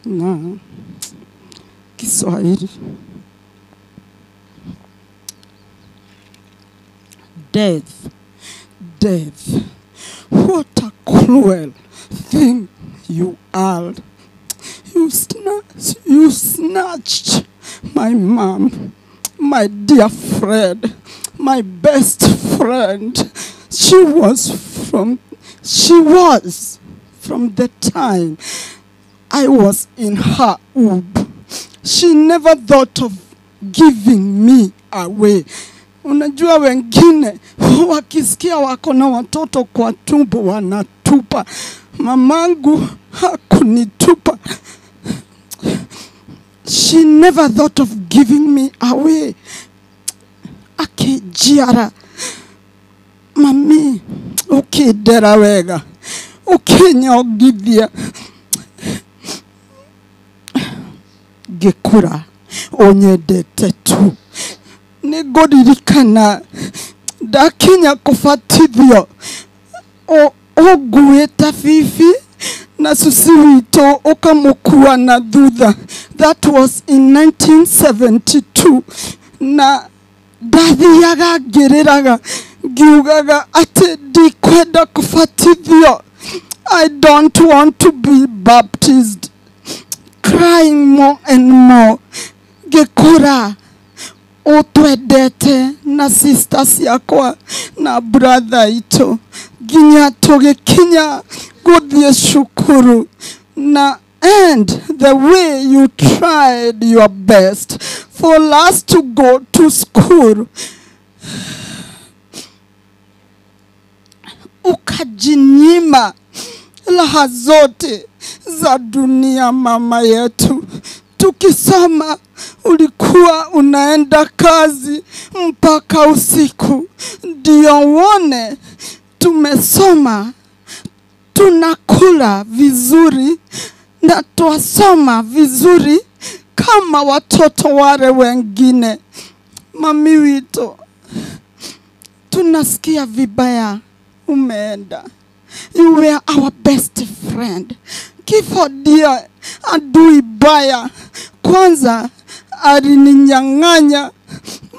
na Kiswahili. Death, death, what a cruel thing you are. You snatched my mom, my dear friend, my best friend. She was from the time I was in her womb. She never thought of giving me away. Unajua wengine wakisikia wako na watoto kwa tumbo wanatupa. Mamangu hakunitupa. She never thought of giving me away. Akijiara, mami, ukidera wega, ukinyogithia, ngĩkũra ũnyendete tu. Nĩngũririkana ndakinya kũbatithio ũnguĩte bibi na susi witũ ũkamũkua na thutha. That was in 1972. Na ndathiaga ngĩrĩraga ngiugaga atĩ ndikwenda kũbatithio. I don't want to be baptized. Crying more and more. Ngĩkũra ũtwendete na sister ciakwa na brother itũ nginya tũgĩkinya gũthiĩ cukuru. Na and the way you tried your best for us to go to school, ukajinyima raha zote za dunia mama yetu. Tukisoma ulikuwa unaenda kazi mpaka usiku ndio uone tumesoma, tunakula vizuri na twasoma vizuri kama watoto wale wengine. Mami wito, tunasikia vibaya umeenda. You were our best friend. Kifo dia adui baya. Kwanza alininyang'anya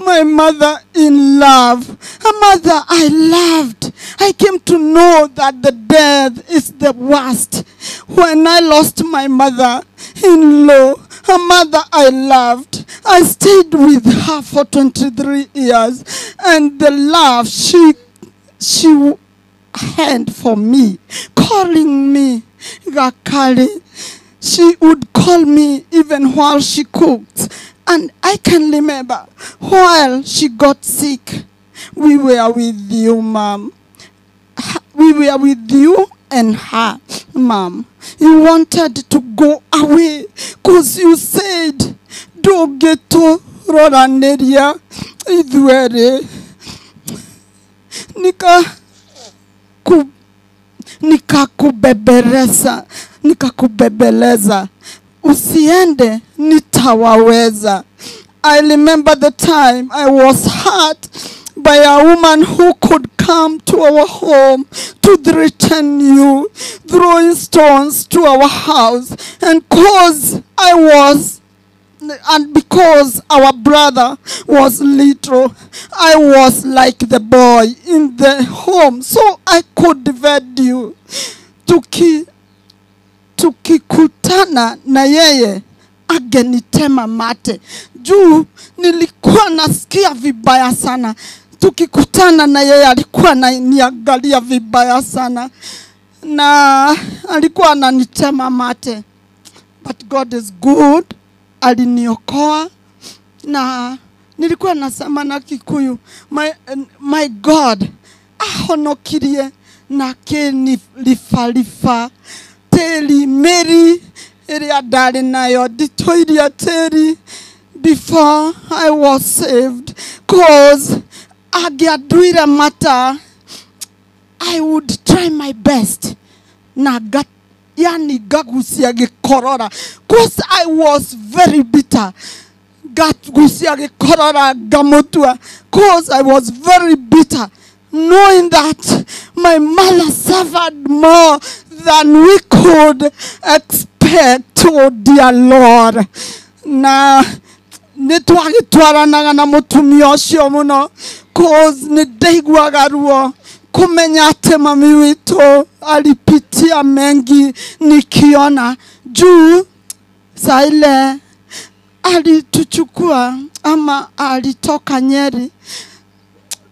my mother in love, a mother I loved. I came to know that the death is the worst. When I lost my mother-in-law, a mother I loved, I stayed with her for 23 years, and the love she had for me, calling me Gakali. She would call me even while she cooked. And I can remember while she got sick, we were with you, Mom. We were with you and her, Mom. You wanted to go away because you said, Dogeto roraneria ithuere. Nikakubebeleza. Usiende, nitawaweza. I remember the time I was hurt by a woman who could come to our home to threaten you, throwing stones to our house, and because our brother was little, I was like the boy in the home, so I could defend you. Tukikutana na yeye agenitema mate. Juu nilikuwa nasikia vibaya sana. Tukikutana na yeye alikuwa ananiangalia vibaya sana na alikuwa ananitema mate. But God is good. Aliniokoa. Na nilikuwa nasema na Kikuyu, my God ahonokirie na kenilifalifa teri meri ĩrĩa ndarĩ nayo nditũirie tĩri before I was saved, cause angĩanduire mata I would try my best na yani ngagucia gĩkorora, cause I was very bitter. Ngagucia gĩkorora ngamũtua, cause I was very bitter, knowing that my mother suffered more than we could expect. Oh dear Lord. Na nĩtwagĩtwaranaga na mũtumia ũcio mũno, cause nĩndaiguaga ruo kũmenya atĩ mami witũ alipitia mengi nikiona juu Saa ile alituchukua ama alitoka Nyeri,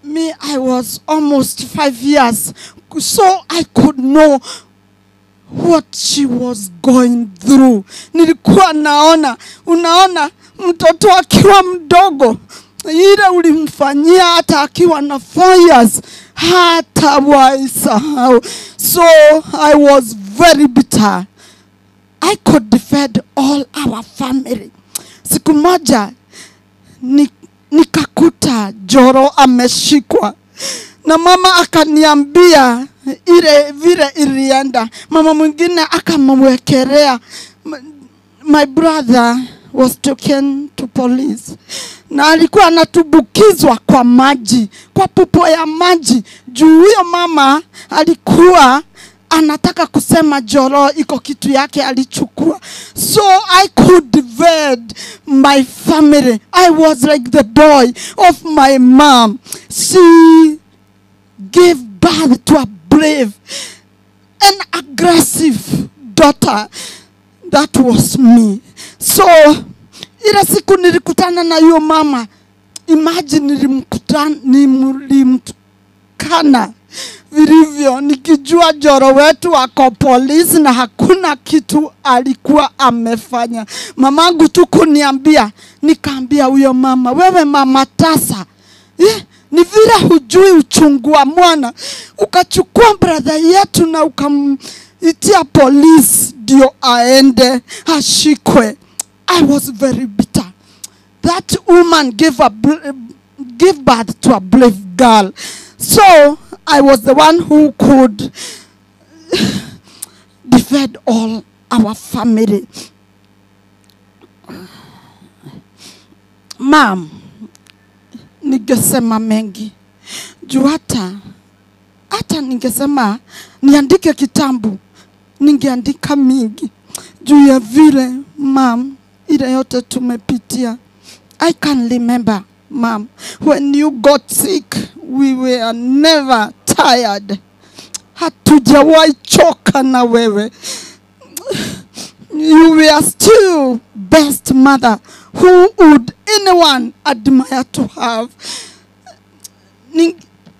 me I was almost 5 years, so I could know what she was going through. Nilikuwa naona, unaona mtoto akiwa mdogo, ile ulimfanyia hata akiwa na 4 years, hata waisahau. So I was very bitter. I could defend all our family. Siku moja nikakuta Joro ameshikwa, na mama akaniambia ile vile ilienda. Mama mwingine akamwekelea. My brother was taken to police, na alikuwa anatubukizwa kwa maji, kwa pupo ya maji, juu huyo mama alikuwa anataka kusema Joro iko kitu yake alichukua. So I could defend my family. I was like the boy of my mom. She gave birth to a brave and aggressive daughter. That was me. So ile siku nilikutana na hiyo mama, imagine nilimtukana vilivyo, nikijua Joro wetu ako polisi na hakuna kitu alikuwa amefanya. Mamangu tu kuniambia, nikaambia huyo mama, wewe mama tasa, ni vile hujui uchungu wa mwana, ukachukua brother yetu na ukamtia polisi ndio aende ashikwe. I was very bitter. That woman gave birth to a brave girl. So I was the one who could defend all our family. Mom, ningesema mengi. Juu hata ningesema niandike kitambu, ningeandika mingi. Juu ya vile, mom, ile yote tumepitia. I can remember, mom, when you got sick, we were never tired. Hatujawahi choka na wewe. You were still best mother who would anyone admire to have.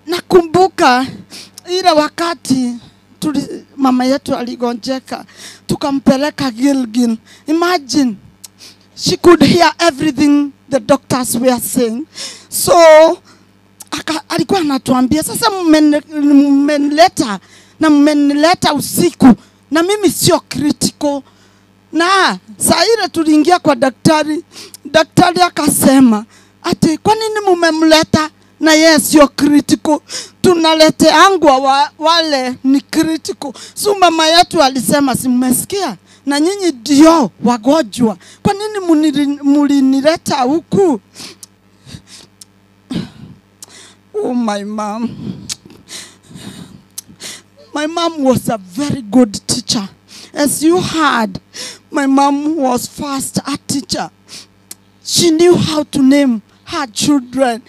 Nakumbuka ile wakati mama yetu aligonjeka, tukampeleka Gilgil. Imagine, she could hear everything the doctors were saying. So alikuwa anatuambia, sasa mmenileta na mmenileta usiku, na mimi sio critical. Na saa ile tuliingia kwa daktari, daktari akasema ati kwa nini mmemleta na yeye sio critical, tunaleteangwa wale ni critical. So mama yetu alisema, si mmesikia, na nyinyi ndio wagonjwa, kwa nini mlinileta huku? Oh, my mom. My mom was a very good teacher. As you heard, my mom was first a teacher. She knew how to name her children.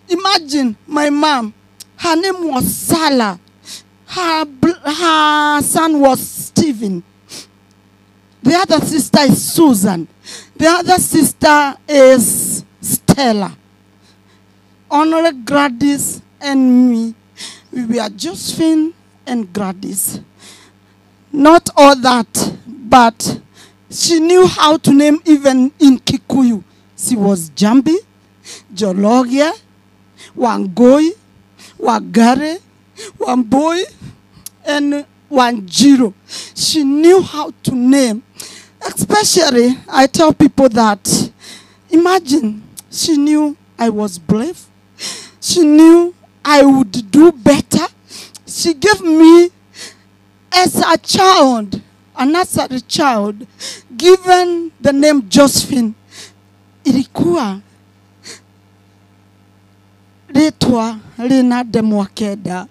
Imagine my mom, her name was Sala. Her son was Stephen. The other sister is Susan. The other sister is Stella. Honorable Gladys and me, we were Josephine and Gladys. Not all that, but she knew how to name even in Kikuyu. She was Jambi, Jologia, Wangoi, Wagare, Wamboi, and Wanjiro. She knew how to name. Especially, I tell people that, imagine, she knew I was brave. She knew I would do better. She gave me, as a child, a nursery child, given the name Josephine. Ilikuwa ritwa rina ndemwa kenda.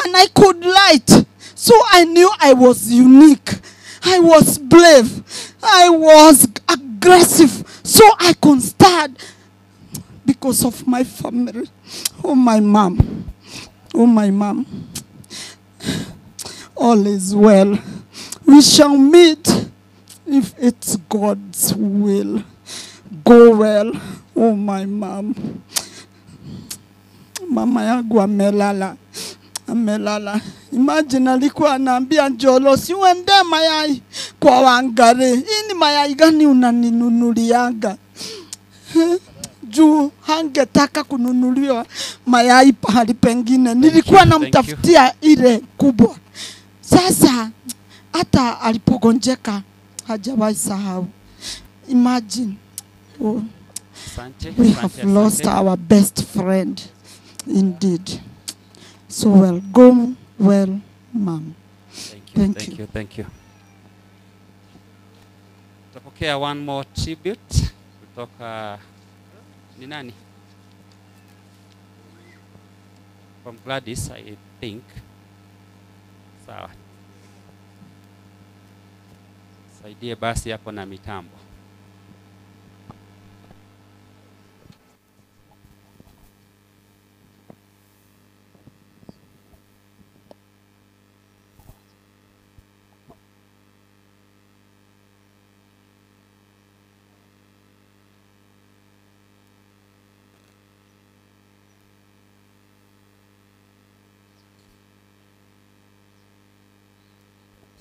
And I could write. So I knew I was unique. I was brave. I was aggressive. So I could stand because of my family. Oh, my mom. Oh, my mom. All is well. We shall meet If it's God's will, go well. Oh, my mom. Mama yangu amelala. Amelala. Imagine alikuwa anaambia Njolo, si uende mayai kwa Wangari. Hii ni mayai gani unaninunulianga? Juu hangetaka kununuliwa mayai pahali pengine. Nilikuwa namtafutia ile kubwa. Sasa hata alipogonjeka hajawahi sahau. Imagine. Oh. Asante, We have lost our best friend indeed. So well, go well, mom. Thank you, thank you, thank you. Tutapokea one more tribute kutoka ni nani? From Gladys, I think. Sawa. Saidie basi hapo na mitambo.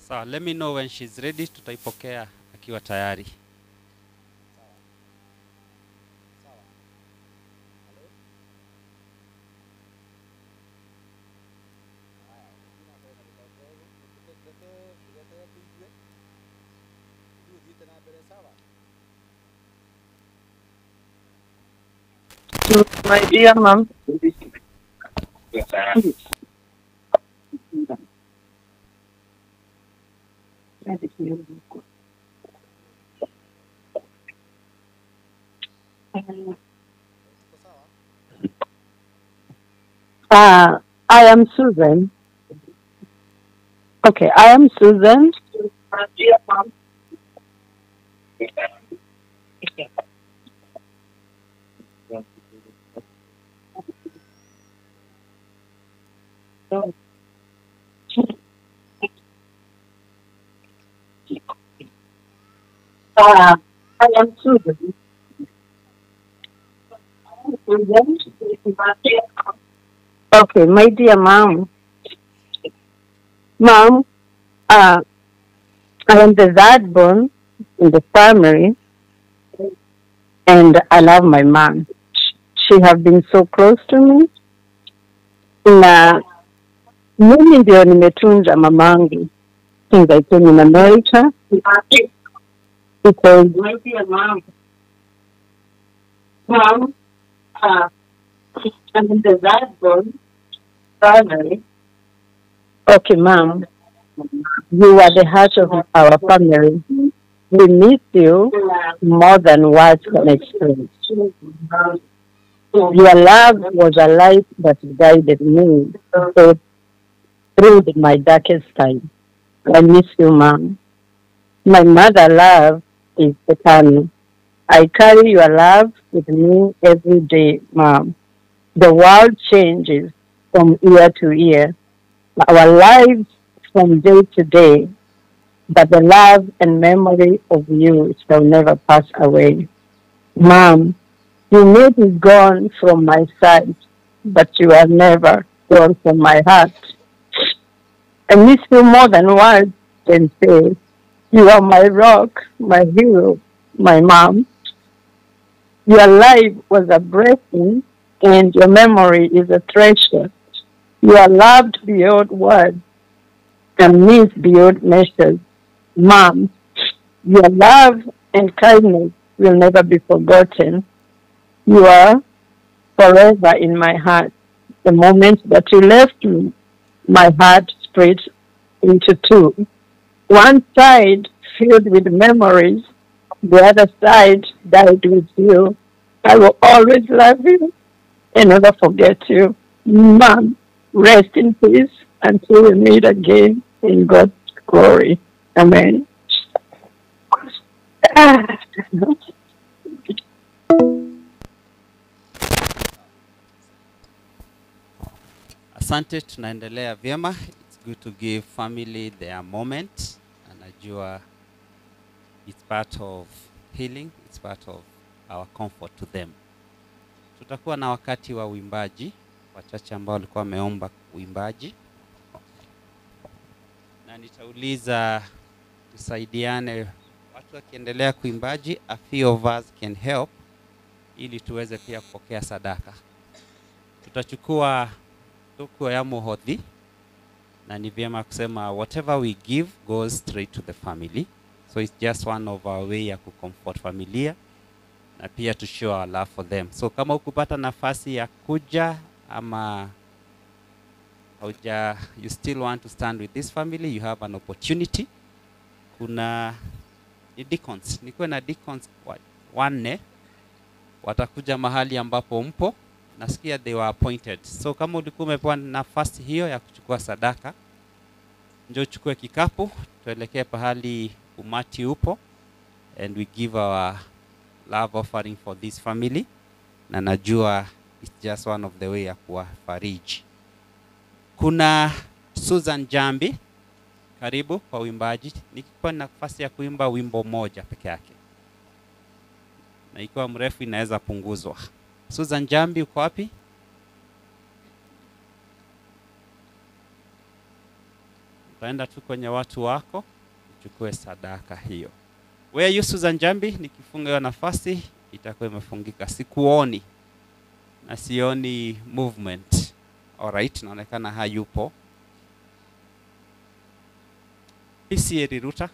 Sawa, let me know when she's ready. Tutaipokea akiwa tayari. My dear mom. I am Susan. Okay, I am Susan. I am Susan. Okay, my dear mom. Mom, I am the third born in the family, and I love my mom. She have been so close to me. Na mimi ndio nimetunza mamangu since I came in America. Because my dear mom, I'm the third born family. Okay, mom, you are the heart of our family. We miss you more than words can express. Your love was a light that guided me through my darkest time. I miss you, mom. My mother love is eternal. I carry your love with me every day, mom. The world changes from year to year, our lives from day to day, but the love and memory of you shall never pass away. Mom, you may be gone from my sight, but you are never gone from my heart. I miss you more than words can say. You are my rock, my hero, my mom. Your life was a blessing, and your memory is a treasure. You are loved beyond words and missed beyond measures. Mom, your love and kindness will never be forgotten. You are forever in my heart. The moment that you left me, my heart split into two. One side filled with memories, the other side died with you. I will always love you and never forget you. Mom, rest in peace until we meet again in God's glory. Amen. Asante, tunaendelea vyema. It's good to give family their moment. Anajua It's part of healing, it's part of our comfort to them. Tutakuwa na wakati wa uimbaji, wachache ambao walikuwa wameomba uimbaji. Na nitauliza tusaidiane, watu wakiendelea kuimbaji, a few of us can help ili tuweze pia kupokea sadaka. Tutachukua tuku ya muhodhi, na ni vyema kusema whatever we give goes straight to the family. So it's just one of our way ya kucomfort familia na pia to show our love for them. So kama hukupata nafasi ya kuja ama hauja, you still want to stand with this family, you have an opportunity. Kuna ni deacons, nikuwe na deacons wanne watakuja mahali ambapo mpo. Nasikia they were appointed. So kama ulikuwa umepewa nafasi hiyo ya kuchukua sadaka, njoo uchukue kikapu, tuelekee pahali umati upo, and we give our love offering for this family. Na najua it's just one of the way ya kuwafariji. Kuna Susan Jambi, karibu kwa uimbaji. Nikipewa nafasi ya kuimba wimbo moja peke yake, na ikiwa mrefu inaweza punguzwa. Susan Jambi, uko wapi? Utaenda tu kwenye watu wako uchukue sadaka hiyo. Where you Susan Jambi? Nikifunga hiyo nafasi itakuwa imefungika. Sikuoni na sioni movement. Alright, naonekana hayupo. PCA Riruta.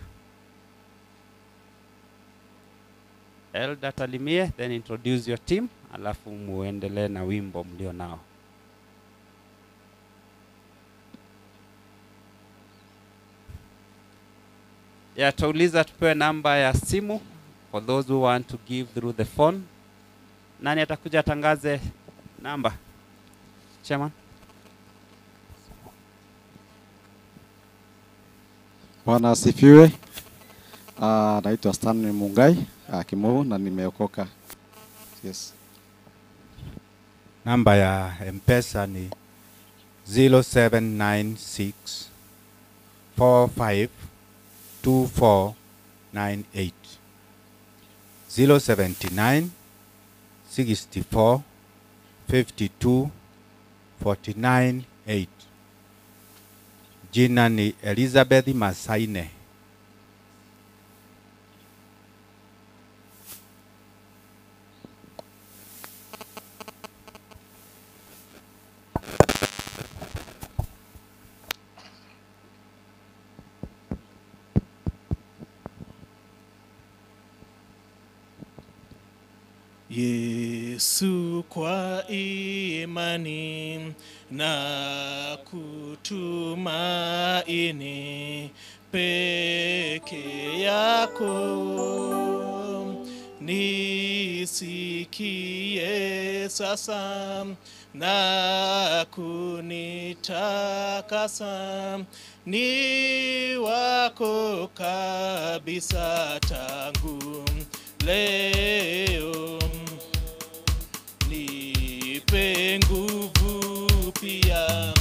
Elder Talimie, then introduce your team, alafu muendelee na wimbo mlio nao. Ya tuuliza tupewe namba ya simu for those who want to give through the phone. Nani atakuja atangaze namba? Chairman. Bwana asifiwe. Naitwa Stanley Mungai Kimovu na nimeokoka. Yes. Namba ya M-Pesa ni 0796 45 2498. 079 64 52 49 8. Jina ni Elizabeth Masaine. Yesu kwa imani na kutumaini peke yako, nisikie sasa na kunitakasa, ni wako kabisa tangu leo. Nipe nguvu pia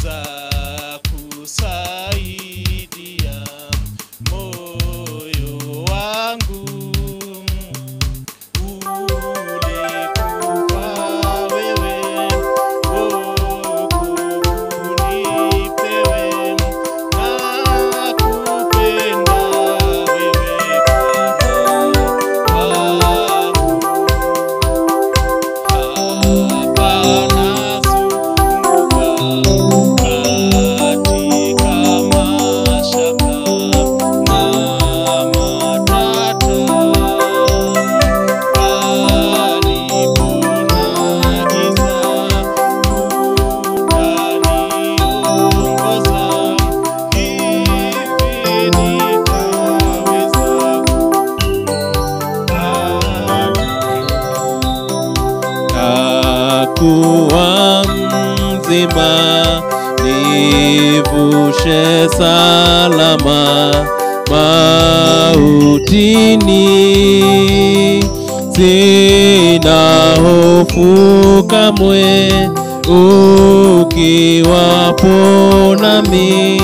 za kusaidia moyo wangu ulikufa wewe, wokovu nipewe, na kupenda wewe Bwana wangu. Hapana zunguka katika mashaka na matata, palipo na giza utaniongoza, hivi nitaweza Takuwa mzima, nivushe salama mautini. Sina hofu kamwe, ukiwapo nami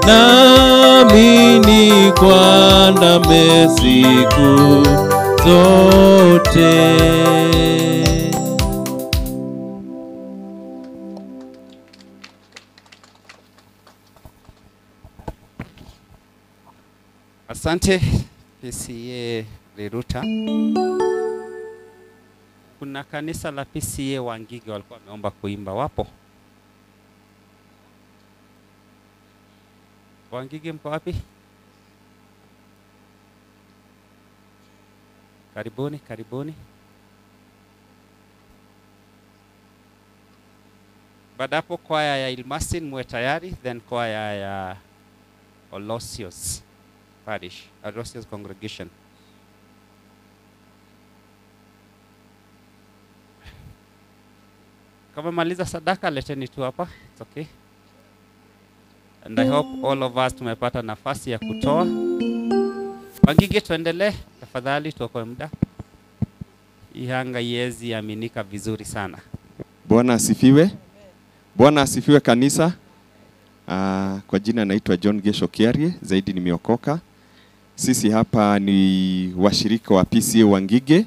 na Nami nikuandame siku zote. Asante PCA Riruta. Kuna kanisa la PCA Wangige walikuwa wameomba kuimba, wapo? Wangige mko wapi? Karibuni, karibuni. Baada hapo kwaya ya Ilmasin muwe tayari, then kwaya ya Olosios Parish, Olosios Congregation. Kama maliza sadaka leteni tu hapa, it's okay. And I hope all of us tumepata nafasi ya kutoa. Wangige tuendelee, tafadhali tuokoe muda. Ihanga yezi aminika vizuri sana. Bwana asifiwe. Bwana asifiwe kanisa. Kwa jina naitwa John Gesho Kiarie, zaidi nimeokoka. Sisi hapa ni washirika wa PCA Wangige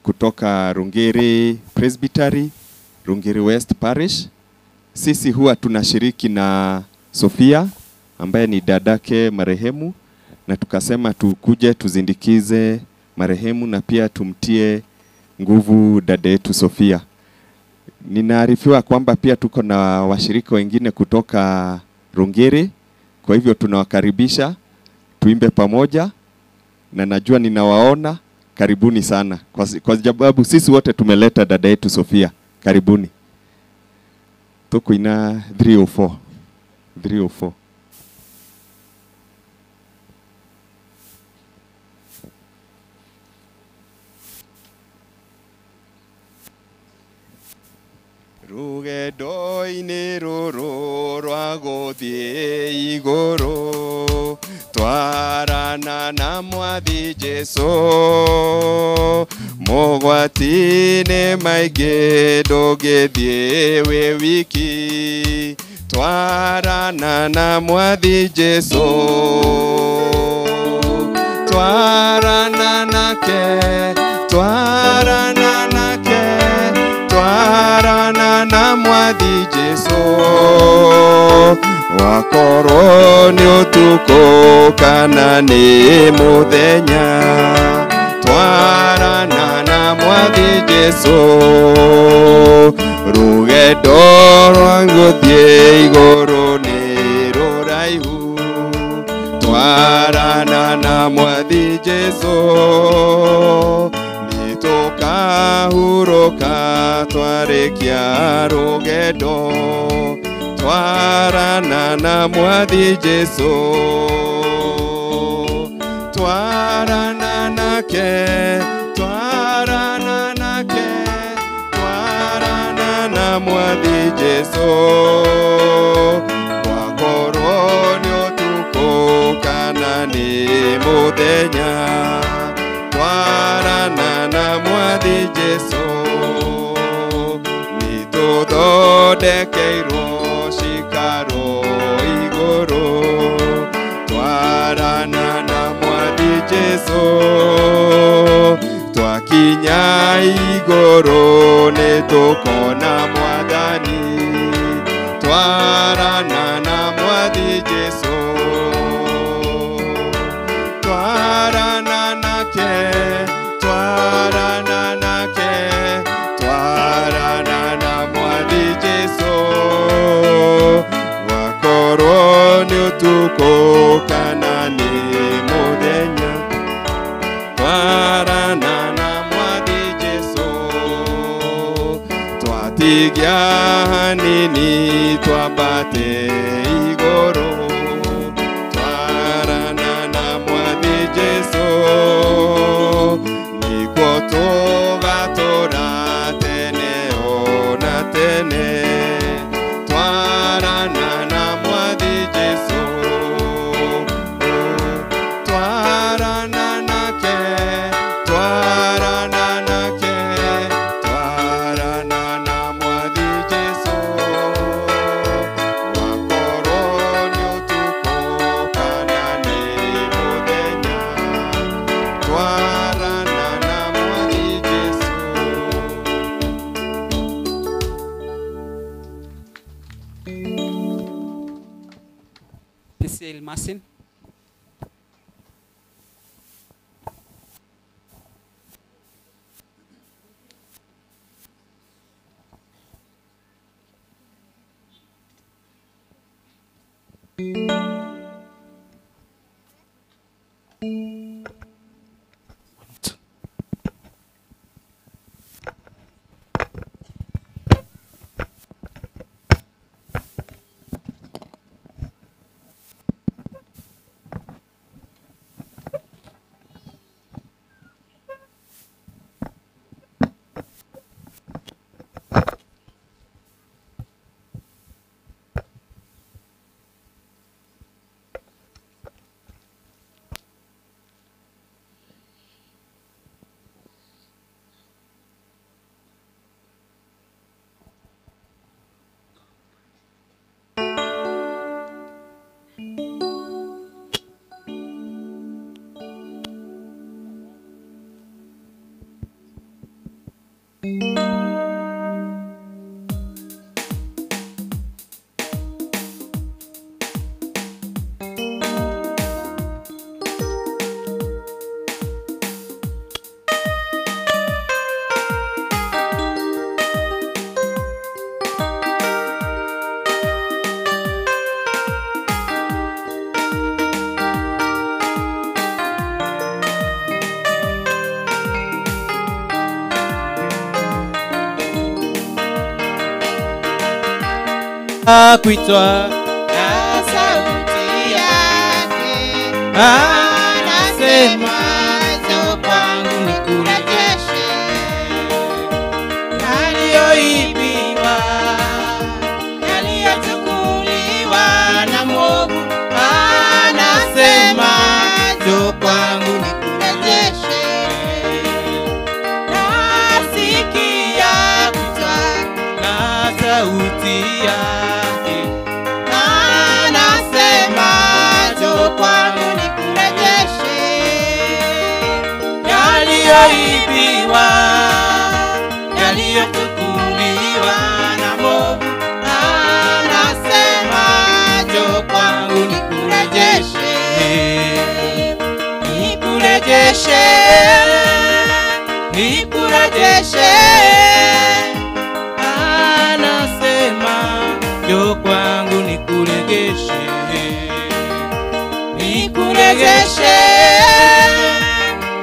kutoka Rungiri Presbytery, Rungiri West Parish. Sisi huwa tunashiriki na Sofia ambaye ni dadake marehemu, na tukasema tukuje tuzindikize marehemu na pia tumtie nguvu dada yetu Sofia. Ninaarifiwa kwamba pia tuko na washirika wengine kutoka Rungiri, kwa hivyo tunawakaribisha tuimbe pamoja, na najua ninawaona. Karibuni sana, kwa sababu sisi wote tumeleta dada yetu Sofia. Karibuni. Tuko ina 304. 304. Rugendo-inĩ rũrũ rwa gũthiĩ igũrũ, twarana na Mwathi Jesũ, mogwati-inĩ maingĩ ndũngĩthiĩ wĩ wiki, twarana na Mwathi Jesũ, twarana nake, twarana nake, twarana na Mwathi Jesũ, wakorwo nĩ ũtukũ kana nĩ mũthenya, twarana na Mwathi Jesũ, rũgendo rwa gũthiĩ igũrũ nĩ rũraihu, twarana na Mwathi Jesũ, nĩtũkahurũka twarĩkia rũgendo, twarana na Mwathi Jesũ, twarana nake, twarana nake, twarana na Mwathi Jesũ, wakorwo nĩ ũtukũ kana nĩ mũthenya, twarana na Mwathi Jesũ, nĩtũthondekeirwo cikaro igũrũ, twarana na Mwathi Jesũ, twakinya igũrũ nĩtũkona Mwathani, twarana na Mwathi Jesũ, twarana nake, twarana nake, twarana na Mwathi Jesũ, wakorwo nĩ ũtukũ kana nĩ mũthenya, twarana na Mwathi Jesũ, twatigia hanini twambate igũrũ, twarana na Mwathi Jesũ, nĩkuo tũgatũra tene ona tene, twarana na Mwathi Jesũ, twarana nake, twarana nake, twarana na Mwathi Jesũ, wakorwo nĩ ũtukũ PCEA Ilmasin. Kuitwa na sauti yake anasema njoo kwangu nikurejeshe yaliyoibiwa, yaliyochukuliwa na mwovu. Anasema njoo kwangu nikurejeshe. Nasikia kuitwa na sauti yake anasema njoo kwangu nikurejeshe yaliyoibiwa, yaliyochukuliwa na mwovu. Anasema njoo kwangu nikurejeshe, nikurejeshe, nikurejeshe. Anasema njoo kwangu nikurejeshe, nikurejeshe,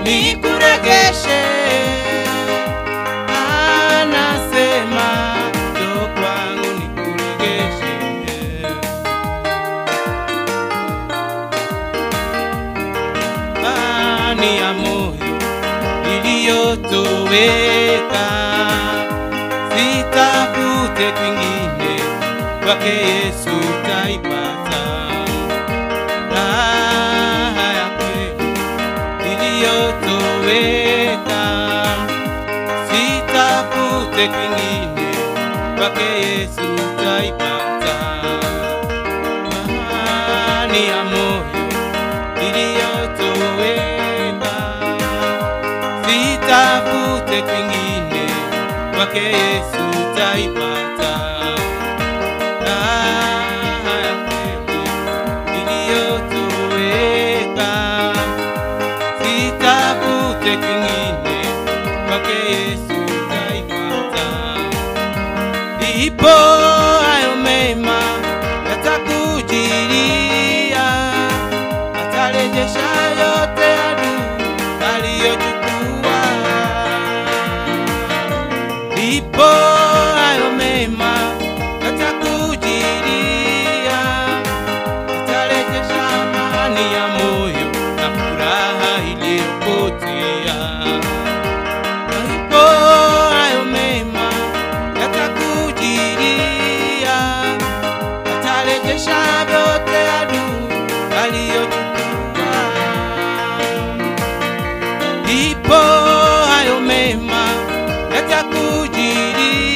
nikurejeshe. Anasema njoo kwangu nikurejeshe. Amani ya moyo iliyotoweka, sitafute kwingine, kwake Yesu taipata. Raha ya kweli iliyotoweka, sitafute kwingine, kwake Yesu taipata. Amani ya moyo iliyotoweka, sitafute kwingine, kwake Yesu taipata. Raha ya kweli iliyotoweka, sitafute kwingine, kwake Yesu taipata. Ipo hayo mema yatakujilia, atarejesha yote adui aliyochukua. Ipo hayo mema yatakujilia, atarejesha amani ya moyo na furaha iliyopotea. Ipo hayo mema yatakujilia, atarejesha vyote adui aliyochukua. Ipo hayo mema yatakujilia,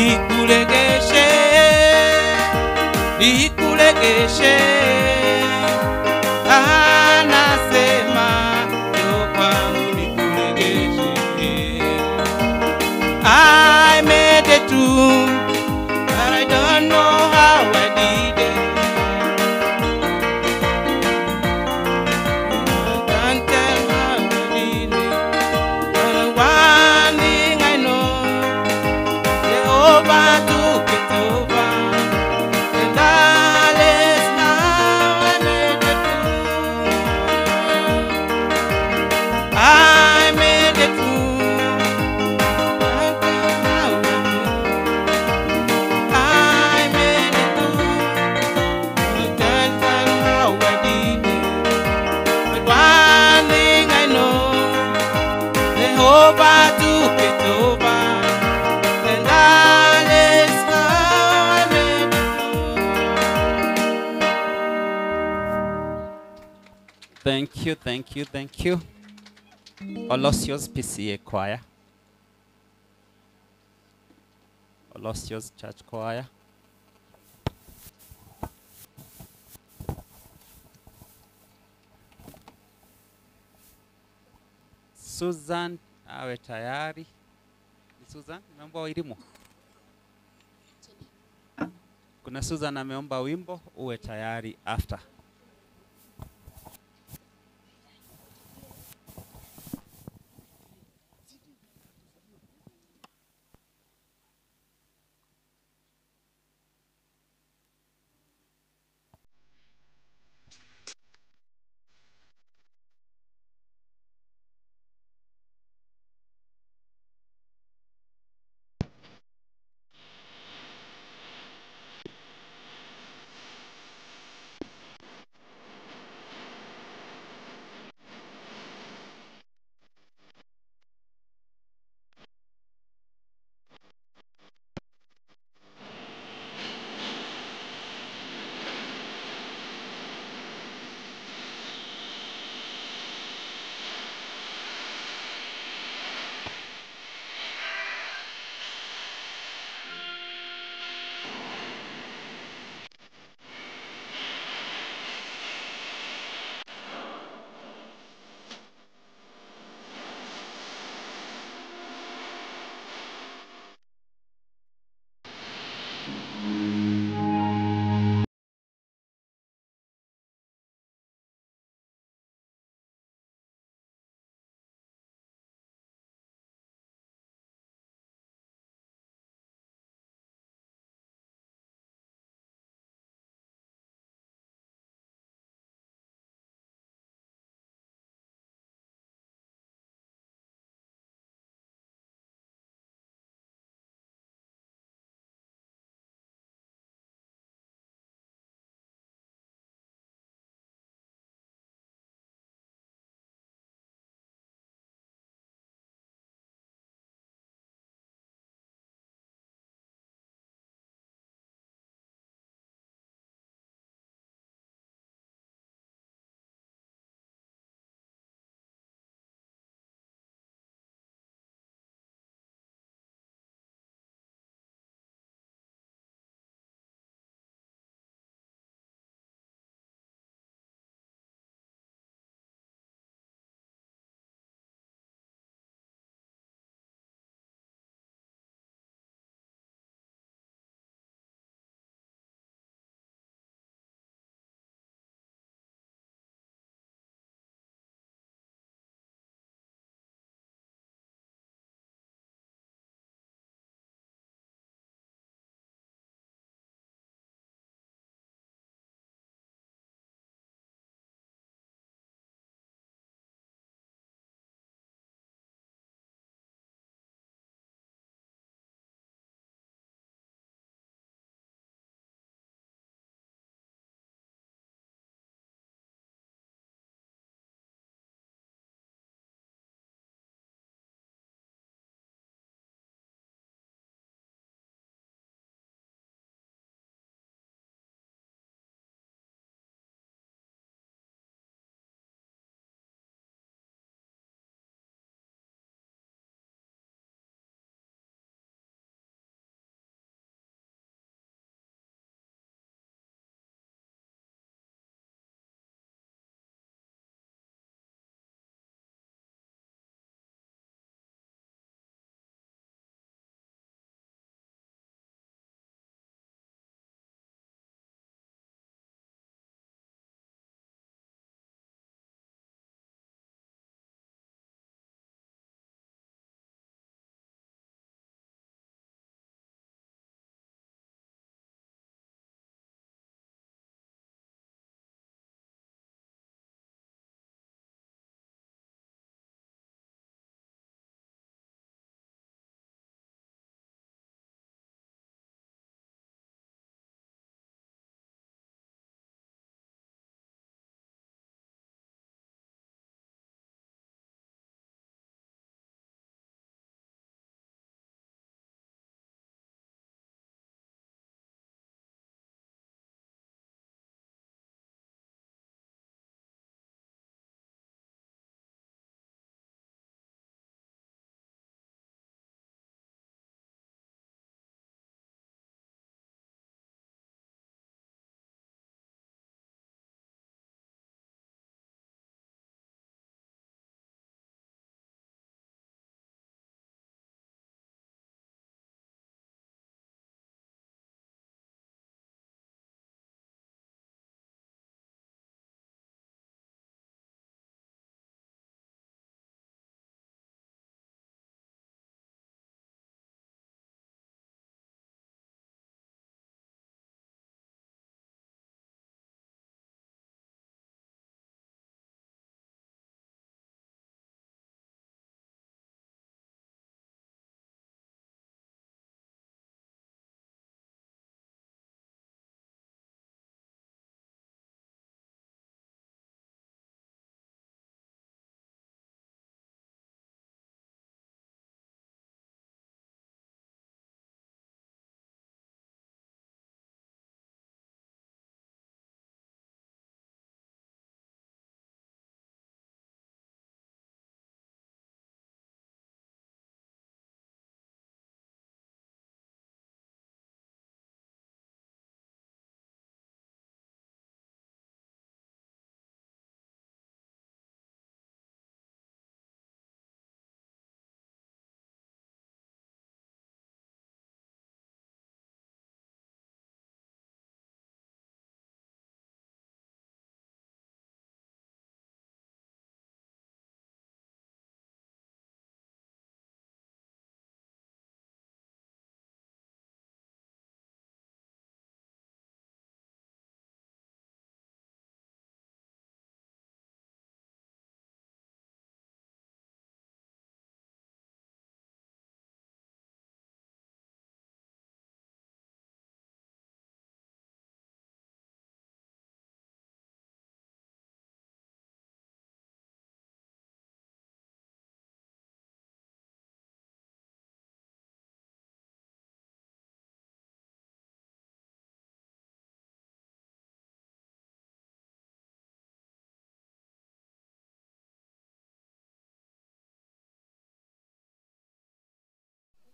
Nikuregeshe, nikuregeshe. Anasema njoo kwangu nikuregeshe. I made it through, but I don't know how I did it. I can't tell how I did it. But one thing I know, Jehovah took it over, and that is how I made it through. I made it through. I made it through. I can't tell how I did it. But one thing I know, Jehovah took it over, and that is how I made it. Thank you, thank you, thank you. Olosios PCA Choir. Olosios Church Choir. Susan awe tayari. Ni Susan, ameomba wimbo. Kuna Susan ameomba wimbo, uwe tayari after.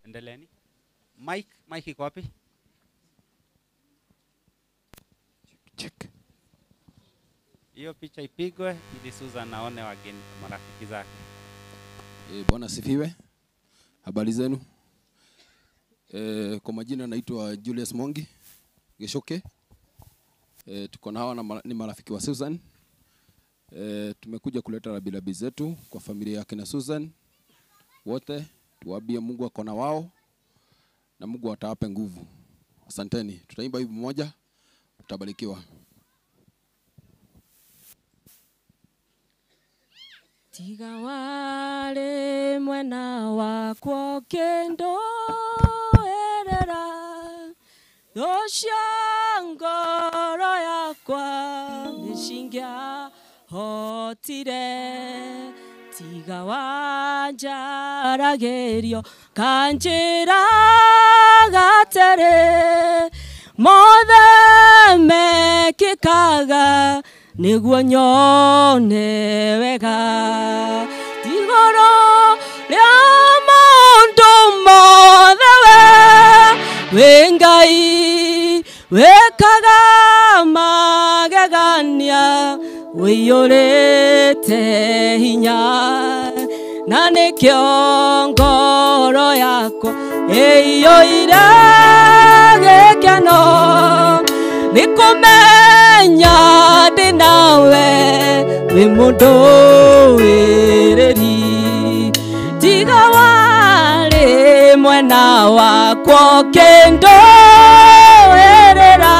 Endeleeni. Mike iko wapi? Check. Hiyo picha ipigwe ili Susan aone wageni marafiki zake. Bwana sifiwe. Habari zenu. Kwa majina naitwa Julius Mwangi Geshoke. Tuko na hawa ni marafiki wa Susan. Tumekuja kuleta rabilabi zetu kwa familia yake na Susan. Wote tuwaambie Mungu ako na wao na Mungu atawape nguvu. Asanteni. Tutaimba wimbo mmoja, tutabarikiwa. Tiga wale mwena wakwo kendo erera Dosha ngoro yakwa nishingia hotire Tiga wanjaragerio kanjira gatere Mothe mekikaga niguo nyone wega Tigoro ria maundu mothe we wĩ Ngai wĩkaga magegania wĩiyũrĩte hinya na nĩkĩo ngoro yakwa ĩiyũire gĩkeno nĩkũmenya ndĩ nawe wĩ mũndũ wĩrĩri tiga warĩ mwena wakwa ũkĩndũĩrĩra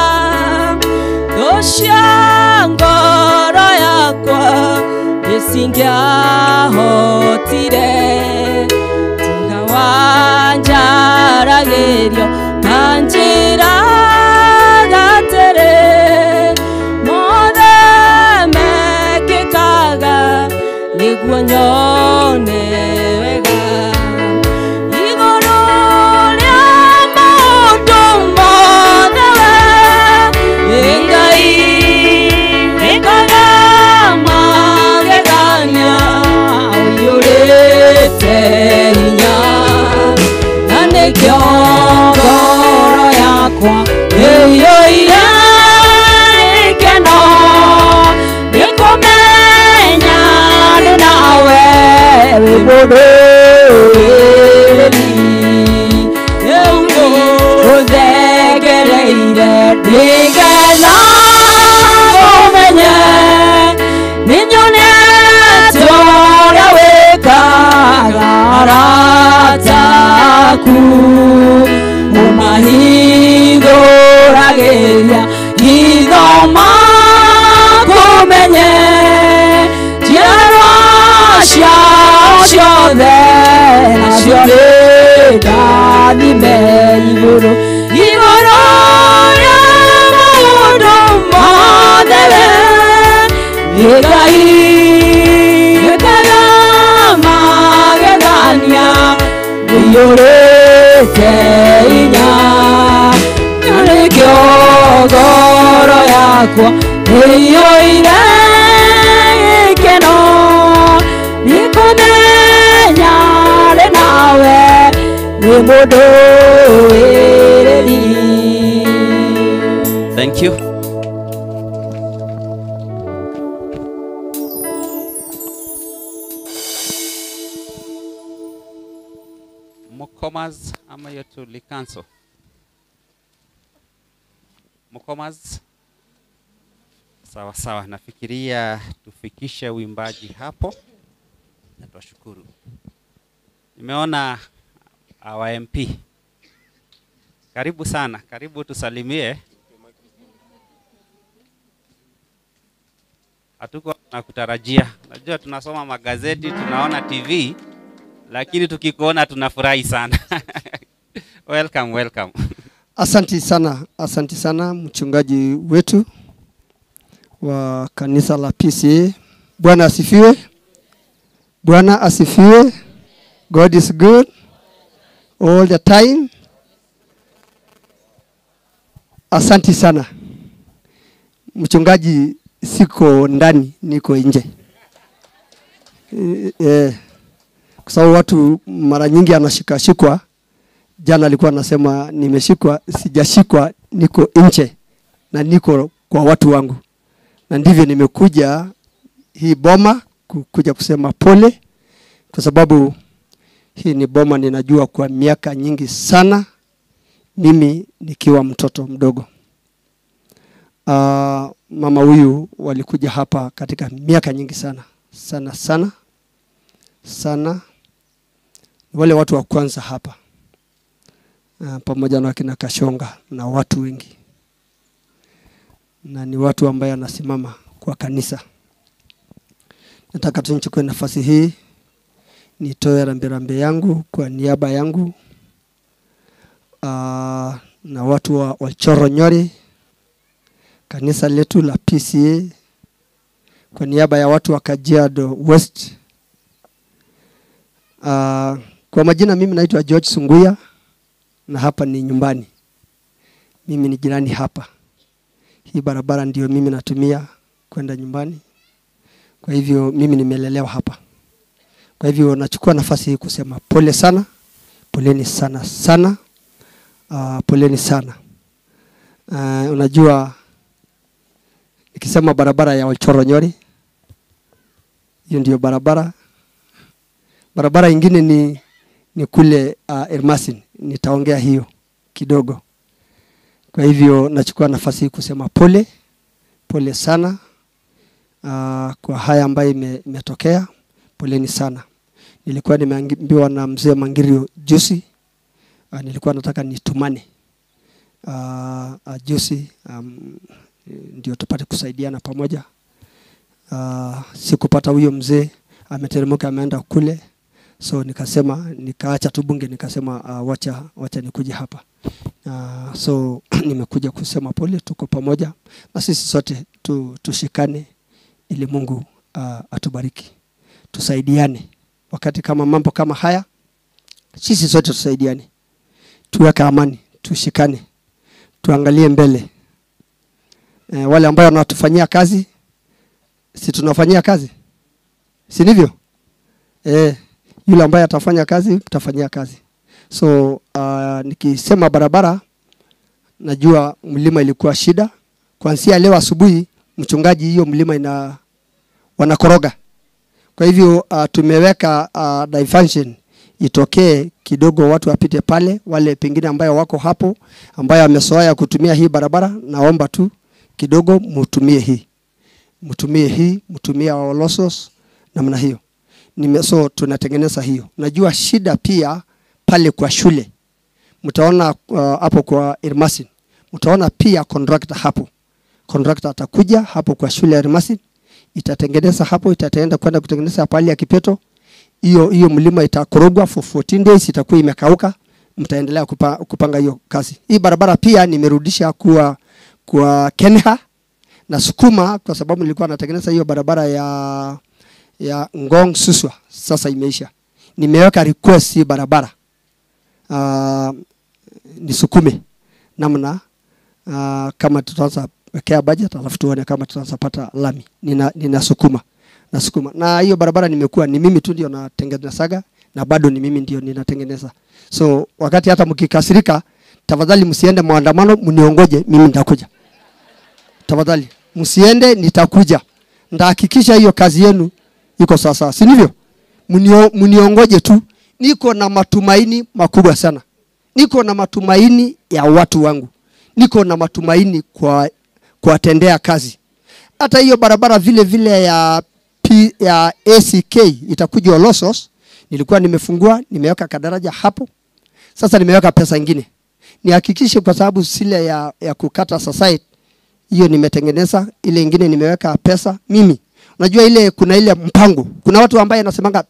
thũ cia ngoro yakwa nĩcingĩahotire tiga wanjaragĩrio kanjĩra gatere mothe mekĩkaga nĩguo nyone wega Igũrũ rĩa maũndũ mothe we wĩ Ngai wĩkaga magegania ũiyũrĩte hinya na nĩkĩo ngoro yakwa ĩiyũire gĩkeno nĩkũmenya ndĩ nawe wĩ mũndũ wĩrĩri rĩu ũthengereire nĩgetha ũmenye nĩnyonete ũrĩa wĩkaga arata aku ũmahingũragĩria hitho makũmenye njiarwa ciao ciothe nacio nĩ ndathime igũrũ igũrũ rĩa maũndũ mothe we wĩ Ngai wĩkaga magegania ũiyũrĩte hinya na nĩkĩo ngoro yakwa ĩiyũire gĩkeno nĩkũmenya ndĩ nawe wĩ mũndũ wĩrĩri. Thank you. Mukomas ama hiyo tulicancel. Mukomas. Sawa sawa, nafikiria tufikishe uimbaji hapo na tuwashukuru. Nimeona our MP. Karibu sana, karibu tusalimie. Hatuko na kutarajia. Najua tunasoma magazeti, tunaona TV, lakini tukikuona tunafurahi sana. Welcome, welcome. Asante sana mchungaji wetu wa kanisa la PCA. Bwana asifiwe. Bwana asifiwe. God is good all the time. Asante sana. Mchungaji, siko ndani, niko nje. Kwa sababu watu mara nyingi anashikashikwa, Jana alikuwa anasema nimeshikwa, sijashikwa, niko nje na niko kwa watu wangu. Na ndivyo nimekuja hii boma kuja kusema pole, kwa sababu hii ni boma ninajua kwa miaka nyingi sana, mimi nikiwa mtoto mdogo. Mama huyu walikuja hapa katika miaka nyingi sana, sana sana sana. Wale watu wa kwanza hapa, pamoja na wakina Kashonga na watu wengi, na ni watu ambaye anasimama kwa kanisa. Nataka tu nichukue nafasi hii nitoe rambirambi yangu kwa niaba yangu na watu wa Olchoro Nyori, kanisa letu la PCA, kwa niaba ya watu wa Kajiado West. Kwa majina mimi naitwa George Sunguya, na hapa ni nyumbani. Mimi ni jirani hapa. Hii barabara ndio mimi natumia kwenda nyumbani. Kwa hivyo mimi nimelelewa hapa. Kwa hivyo nachukua nafasi hii kusema pole sana, poleni sana sana, poleni sana. Unajua nikisema barabara ya Olchoro Nyori, hiyo ndio barabara. Barabara ingine ni kule Ermasin, nitaongea hiyo kidogo. Kwa hivyo nachukua nafasi hii kusema pole, pole sana kwa haya ambayo imetokea, poleni sana. Nilikuwa nimeambiwa na mzee Mangirio juzi, nilikuwa nataka nitumane juzi, ndio tupate kusaidiana pamoja. Sikupata huyo mzee, ameteremka ameenda kule. So nikasema, nikaacha tu bunge, nikasema wacha nikuje hapa. So nimekuja kusema pole, tuko pamoja na sisi sote tushikane ili Mungu atubariki. Tusaidiane wakati kama mambo kama haya, sisi sote tusaidiane, tuweke amani, tushikane, tuangalie mbele. Wale ambao wanatufanyia kazi, si tunafanyia kazi, si ndivyo? Yule ambaye atafanya kazi, tutafanyia kazi. So nikisema barabara, najua mlima ilikuwa shida. Kuanzia leo asubuhi mchungaji, hiyo mlima wanakoroga. Kwa hivyo tumeweka diversion itokee kidogo, watu wapite pale. Wale pengine ambayo wako hapo, ambayo amezoea kutumia hii barabara, naomba tu kidogo mtumie hii, mtumie hii, mtumie Olosos namna hiyo. So tunatengeneza hiyo. Najua shida pia pale kwa shule, mtaona hapo kwa Ermasin, mtaona pia contractor hapo. Contractor atakuja hapo kwa shule ya Ermasin, itatengeneza hapo, itaenda kwenda kutengeneza pale ya Kipeto. Hiyo mlima itakorogwa for 14 days, itakuwa imekauka. Mtaendelea kupanga hiyo kazi. Hii barabara pia nimerudisha kwa Kenha na Sukuma, kwa sababu nilikuwa natengeneza hiyo barabara ya Ngong Suswa, sasa imeisha. Nimeweka request hii barabara nisukume namna kama tutaanza wekea budget, alafu tuone kama tutaanza pata lami. Ninasukuma, nasukuma. Na hiyo barabara nimekuwa ni mimi tu ndio natengenezaga, na bado ni mimi ndio ninatengeneza. So wakati hata mkikasirika, tafadhali msiende maandamano, mniongoje, mimi nitakuja. Tafadhali msiende, nitakuja. Nitahakikisha hiyo kazi yenu iko sawa sawa, si ndivyo? Mniongoje tu. Niko na matumaini makubwa sana. Niko na matumaini ya watu wangu. Niko na matumaini kwa kuwatendea kazi. Hata hiyo barabara vile vile ya ACK itakuja Olosos, nilikuwa nimefungua, nimeweka kadaraja hapo. Sasa nimeweka pesa nyingine. Nihakikishe kwa sababu sile ya kukata society hiyo nimetengeneza, ile nyingine nimeweka pesa mimi. Unajua ile kuna ile mpango. Kuna watu ambaye anasemanga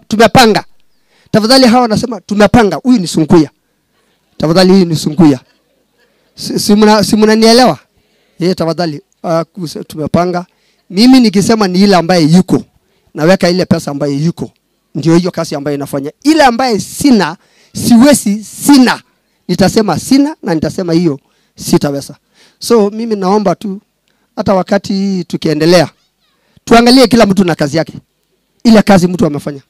tumepanga. Tafadhali hawa wanasema tumepanga, huyu ni Sunguya. Tafadhali huyu ni Sunguya. Si mnanielewa? Yeye tafadhali tumepanga. Mimi nikisema ni ile ambaye yuko, naweka ile pesa ambaye yuko. Ndio hiyo kazi ambayo inafanya. Ile ambaye sina, siwezi, sina. Nitasema sina na nitasema hiyo sitaweza. So mimi naomba tu hata wakati tukiendelea tuangalie kila mtu na kazi yake. Ile kazi mtu amefanya.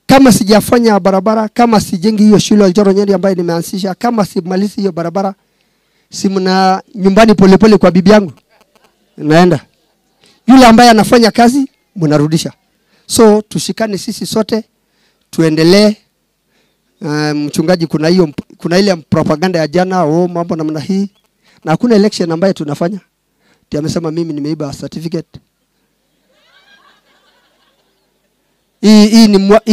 Kama sijafanya barabara, kama sijengi hiyo shule ya Oljoro Nyeri ambayo nimeanzisha, kama simalizi hiyo barabara, si mna nyumbani polepole kwa bibi yangu naenda. Yule ambaye anafanya kazi mnarudisha. So tushikane sisi sote, tuendelee. Mchungaji, kuna ile propaganda ya jana, mambo namna hii, na hakuna election ambayo tunafanya. Ndiye amesema mimi nimeiba certificate. Hii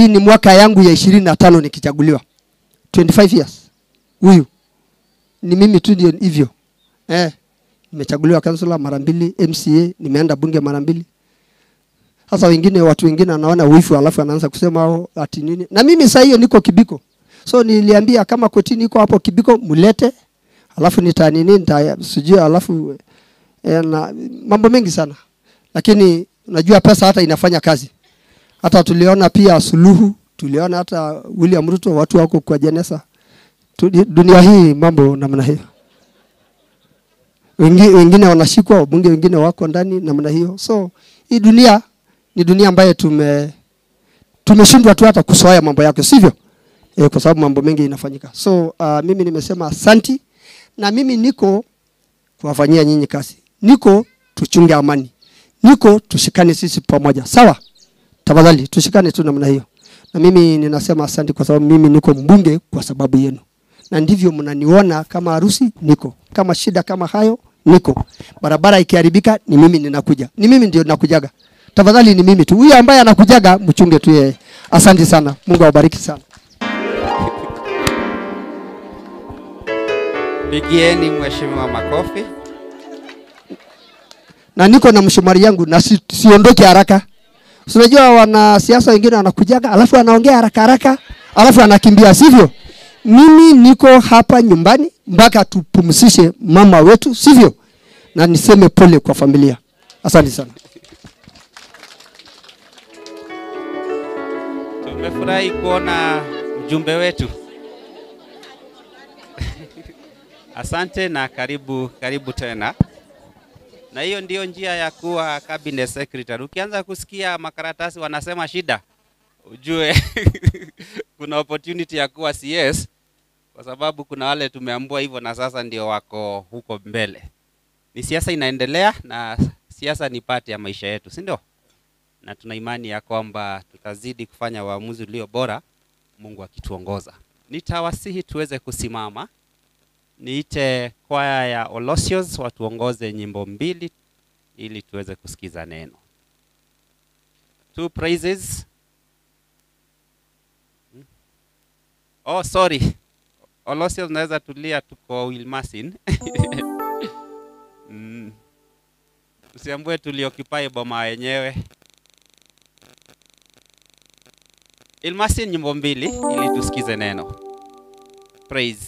ni mwaka yangu ya 25 nikichaguliwa. 25 years. Huyu ni mimi tu ndio hivyo. Nimechaguliwa councilor mara 2, MCA, nimeenda bunge mara 2. Sasa watu wengine anaona wifu alafu anaanza kusema ati nini. Na mimi sasa hiyo niko Kibiko. So niliambia kama kotini iko hapo Kibiko mulete, alafu sijui alafu na mambo mengi sana. Lakini unajua pesa hata inafanya kazi. Hata tuliona pia Suluhu, tuliona hata William Ruto, watu wako kwa jeneza. Dunia hii mambo namna hiyo. Wengine wanashikwa, wabunge wengine wako ndani namna hiyo. So hii dunia ni dunia ambayo tumeshindwa tu hata kusoea mambo yake, sivyo? Kwa sababu mambo mengi inafanyika. So mimi nimesema asanti, na mimi niko kuwafanyia nyinyi kazi. Niko tuchunge amani. Niko tushikane sisi pamoja. Sawa? Tafadhali tushikane tu namna hiyo. Na mimi ninasema asante kwa sababu mimi niko mbunge kwa sababu yenu. Na ndivyo mnaniona kama harusi niko, kama shida kama hayo niko. Barabara ikiharibika ni mimi ninakuja. Ni mimi ndio ninakujaga. Tafadhali ni mimi tu. Huyu ambaye anakujaga mchunge tu yeye. Asante sana. Mungu awabariki sana. Pigieni mheshimiwa makofi. Na niko na mshumari yangu na siondoke haraka. Unajua wanasiasa wengine wanakujaga alafu anaongea haraka haraka alafu anakimbia, sivyo? Mimi niko hapa nyumbani mpaka tupumzishe mama wetu, sivyo? Na niseme pole kwa familia. Asante sana. Tumefurahi kuona mjumbe wetu. Asante na karibu tena. Na hiyo ndio njia ya kuwa cabinet secretary. Ukianza kusikia makaratasi wanasema shida, ujue kuna opportunity ya kuwa CS, kwa sababu kuna wale tumeambiwa hivyo na sasa ndio wako huko mbele. Ni siasa inaendelea, na siasa ni part ya maisha yetu, si ndio? Na tuna imani ya kwamba tutazidi kufanya uamuzi ulio bora, Mungu akituongoza. Nitawasihi tuweze kusimama. Niite kwaya ya Olosios watuongoze nyimbo 2 ili tuweze kusikiza neno. 2 praises. Oh, sorry. Olosios naweza tulia, tuko Wilmasin. Usiambue tulioccupy boma yenyewe. Ilmasin nyimbo 2 ili tusikize neno. Praise.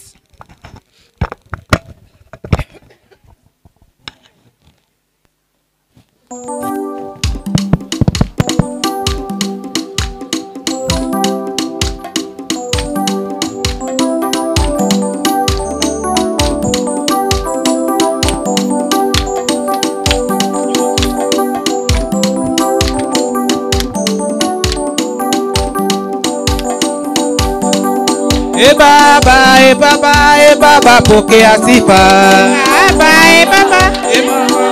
E baba, e baba, e baba, pokea sifa. Baba, e baba, e baba,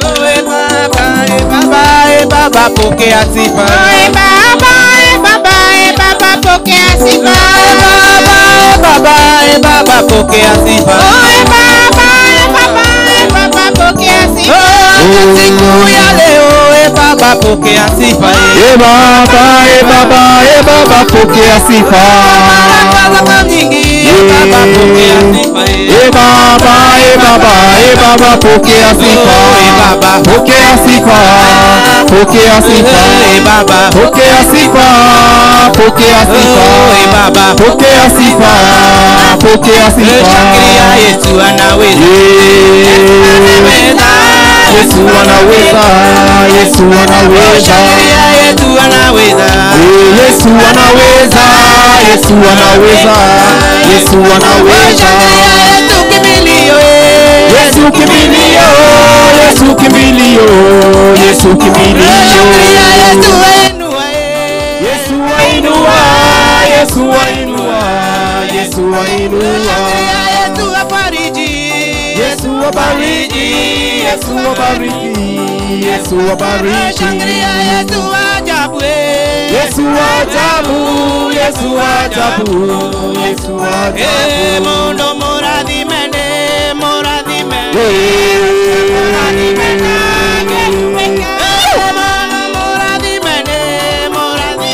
oh, e baba, e baba, e baba, pokea sifa. Oh, e baba, e baba, e baba, pokea sifa. E baba, e baba, pokea sifa. Oh, e baba, e baba, e baba, pokea sifa. Oh, siku ya leo, e baba, pokea sifa. E baba, e baba, e baba, pokea sifa. E baba, pokea sifa. E baba, e baba, e baba, pokea sifa. E baba, pokea sifa, pokea sifa. E baba, pokea sifa, pokea sifa. E baba, pokea sifa, pokea sifa. Shangilia, Yesu anaweza. Yesu anaweza, Yesu anaweza. Shangilia, Yesu anaweza. Yesu anaweza, Yesu anaweza, Yesu anaweza. Yesu kimbilio, Yesu kimbilio, Yesu kimbilio, Yesu kimbilio. Yesu ainua, Yesu ainua. Yesu wainua, Yesu wainua. Yesu wafariji, Yesu wabariki, Yesu wabariki, Yesu wabariki. Shangilia Yesu ajabu, Yesu ajabu, Yesu ajabu, Yesu ajabu. Mundo muradhimene, muradhimene, muradhimene, muradhimene, muradhimene,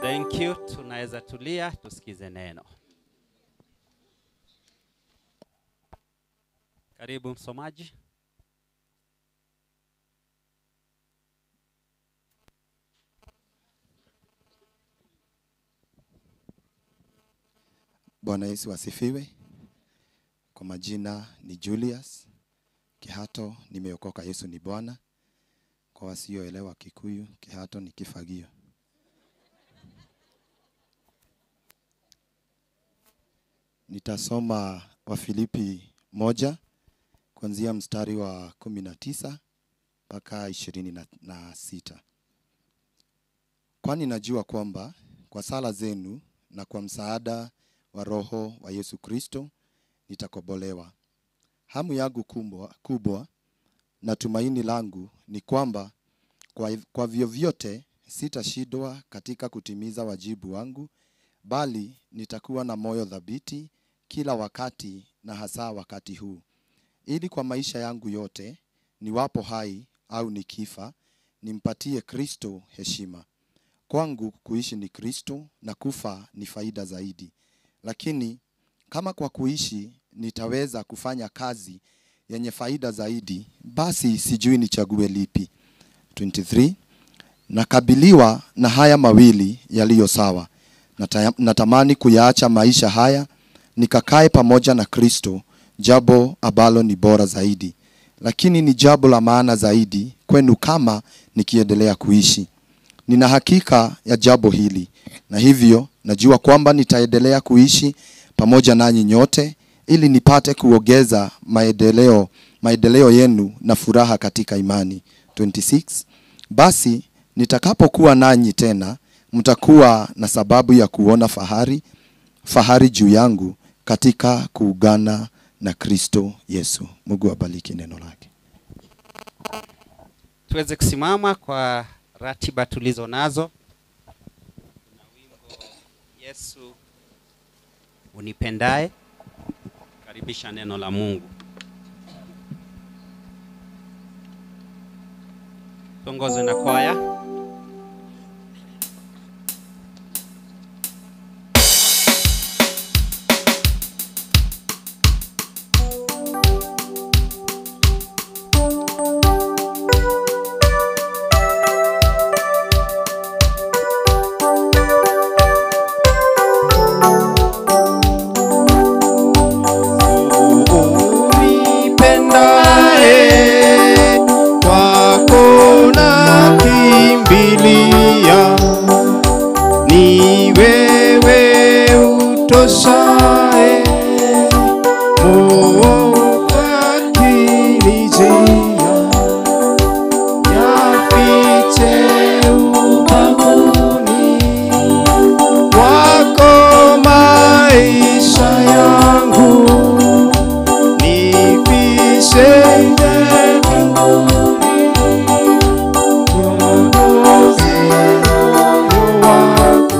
Thank you. Tunaweza tulia tusikize neno. Karibu msomaji. Bwana Yesu asifiwe. Kwa majina ni Julius Kihato, nimeokoka, Yesu ni Bwana. Kwa wasioelewa Kikuyu, Kihato ni kifagio. Nitasoma Wafilipi 1 kuanzia mstari wa 19 mpaka 26. Kwani najua kwamba kwa sala zenu na kwa msaada wa Roho wa Yesu Kristo nitakobolewa. Hamu yangu kubwa na tumaini langu ni kwamba kwa vyovyote sitashindwa katika kutimiza wajibu wangu, bali nitakuwa na moyo thabiti kila wakati na hasa wakati huu, ili kwa maisha yangu yote, niwapo hai au nikifa, nimpatie Kristo heshima. Kwangu kuishi ni Kristo na kufa ni faida zaidi. Lakini kama kwa kuishi nitaweza kufanya kazi yenye faida zaidi, basi sijui nichague lipi. 23. Nakabiliwa na haya mawili yaliyo sawa. Natamani kuyaacha maisha haya nikakae pamoja na Kristo, jambo ambalo ni bora zaidi. Lakini ni jambo la maana zaidi kwenu kama nikiendelea kuishi. Nina hakika ya jambo hili, na hivyo najua kwamba nitaendelea kuishi pamoja nanyi nyote, ili nipate kuongeza maendeleo yenu na furaha katika imani. 26. Basi nitakapokuwa nanyi tena, mtakuwa na sababu ya kuona fahari juu yangu katika kuungana na Kristo Yesu. Mungu abariki neno lake. Tuweze kusimama kwa ratiba tulizo nazo. Na wimbo Yesu unipendaye. Karibisha neno la Mungu. Tuongozwe na kwaya. Kwako na kutosha, Mungu akinijia, yafiche ubavuni wako maisha yangu, nipishe mbinguni, niongoze moyo wako.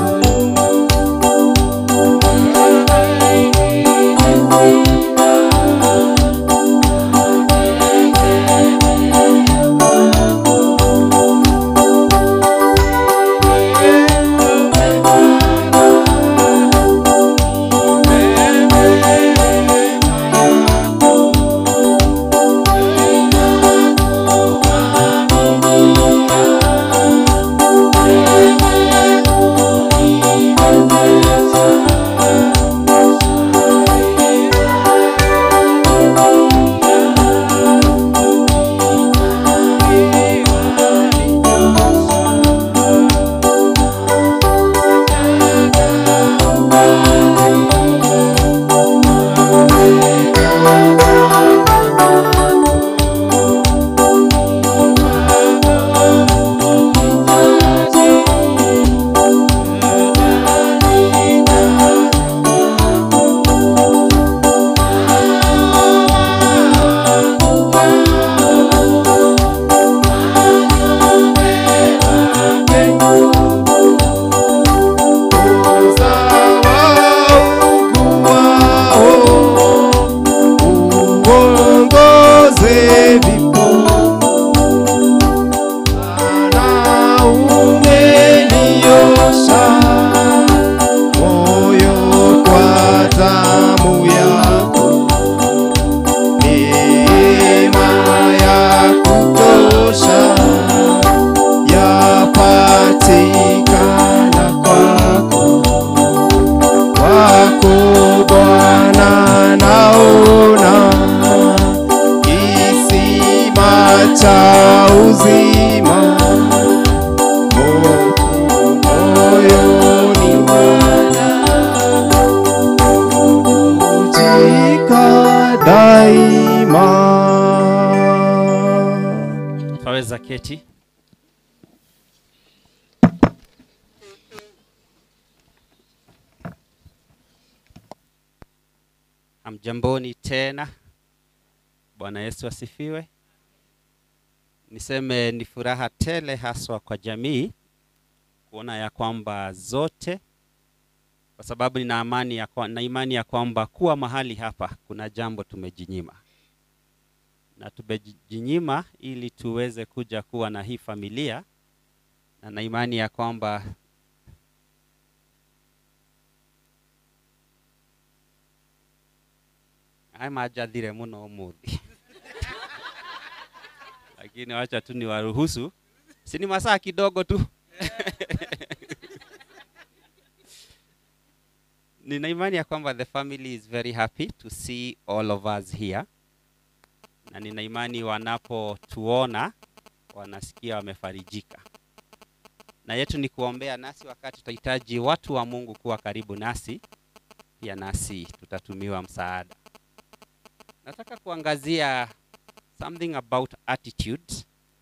Cha uzima moyoni mwangu daima. Twaweza keti. Hamjamboni tena. Bwana Yesu asifiwe. Niseme ni furaha tele haswa kwa jamii kuona ya kwamba zote, kwa sababu nina amani ya na imani ya kwamba kuwa mahali hapa kuna jambo tumejinyima. Na tumejinyima ili tuweze kuja kuwa na hii familia, na imani ya kwamba haya majathire muno umuthi. Lakini wacha tu niwaruhusu, si ni masaa kidogo tu. Nina imani ya kwamba the family is very happy to see all of us here. Na nina imani wanapotuona wanasikia wamefarijika. Na yetu ni kuombea nasi wakati tutahitaji watu wa Mungu kuwa karibu nasi, pia nasi tutatumiwa msaada. Nataka kuangazia something about attitude,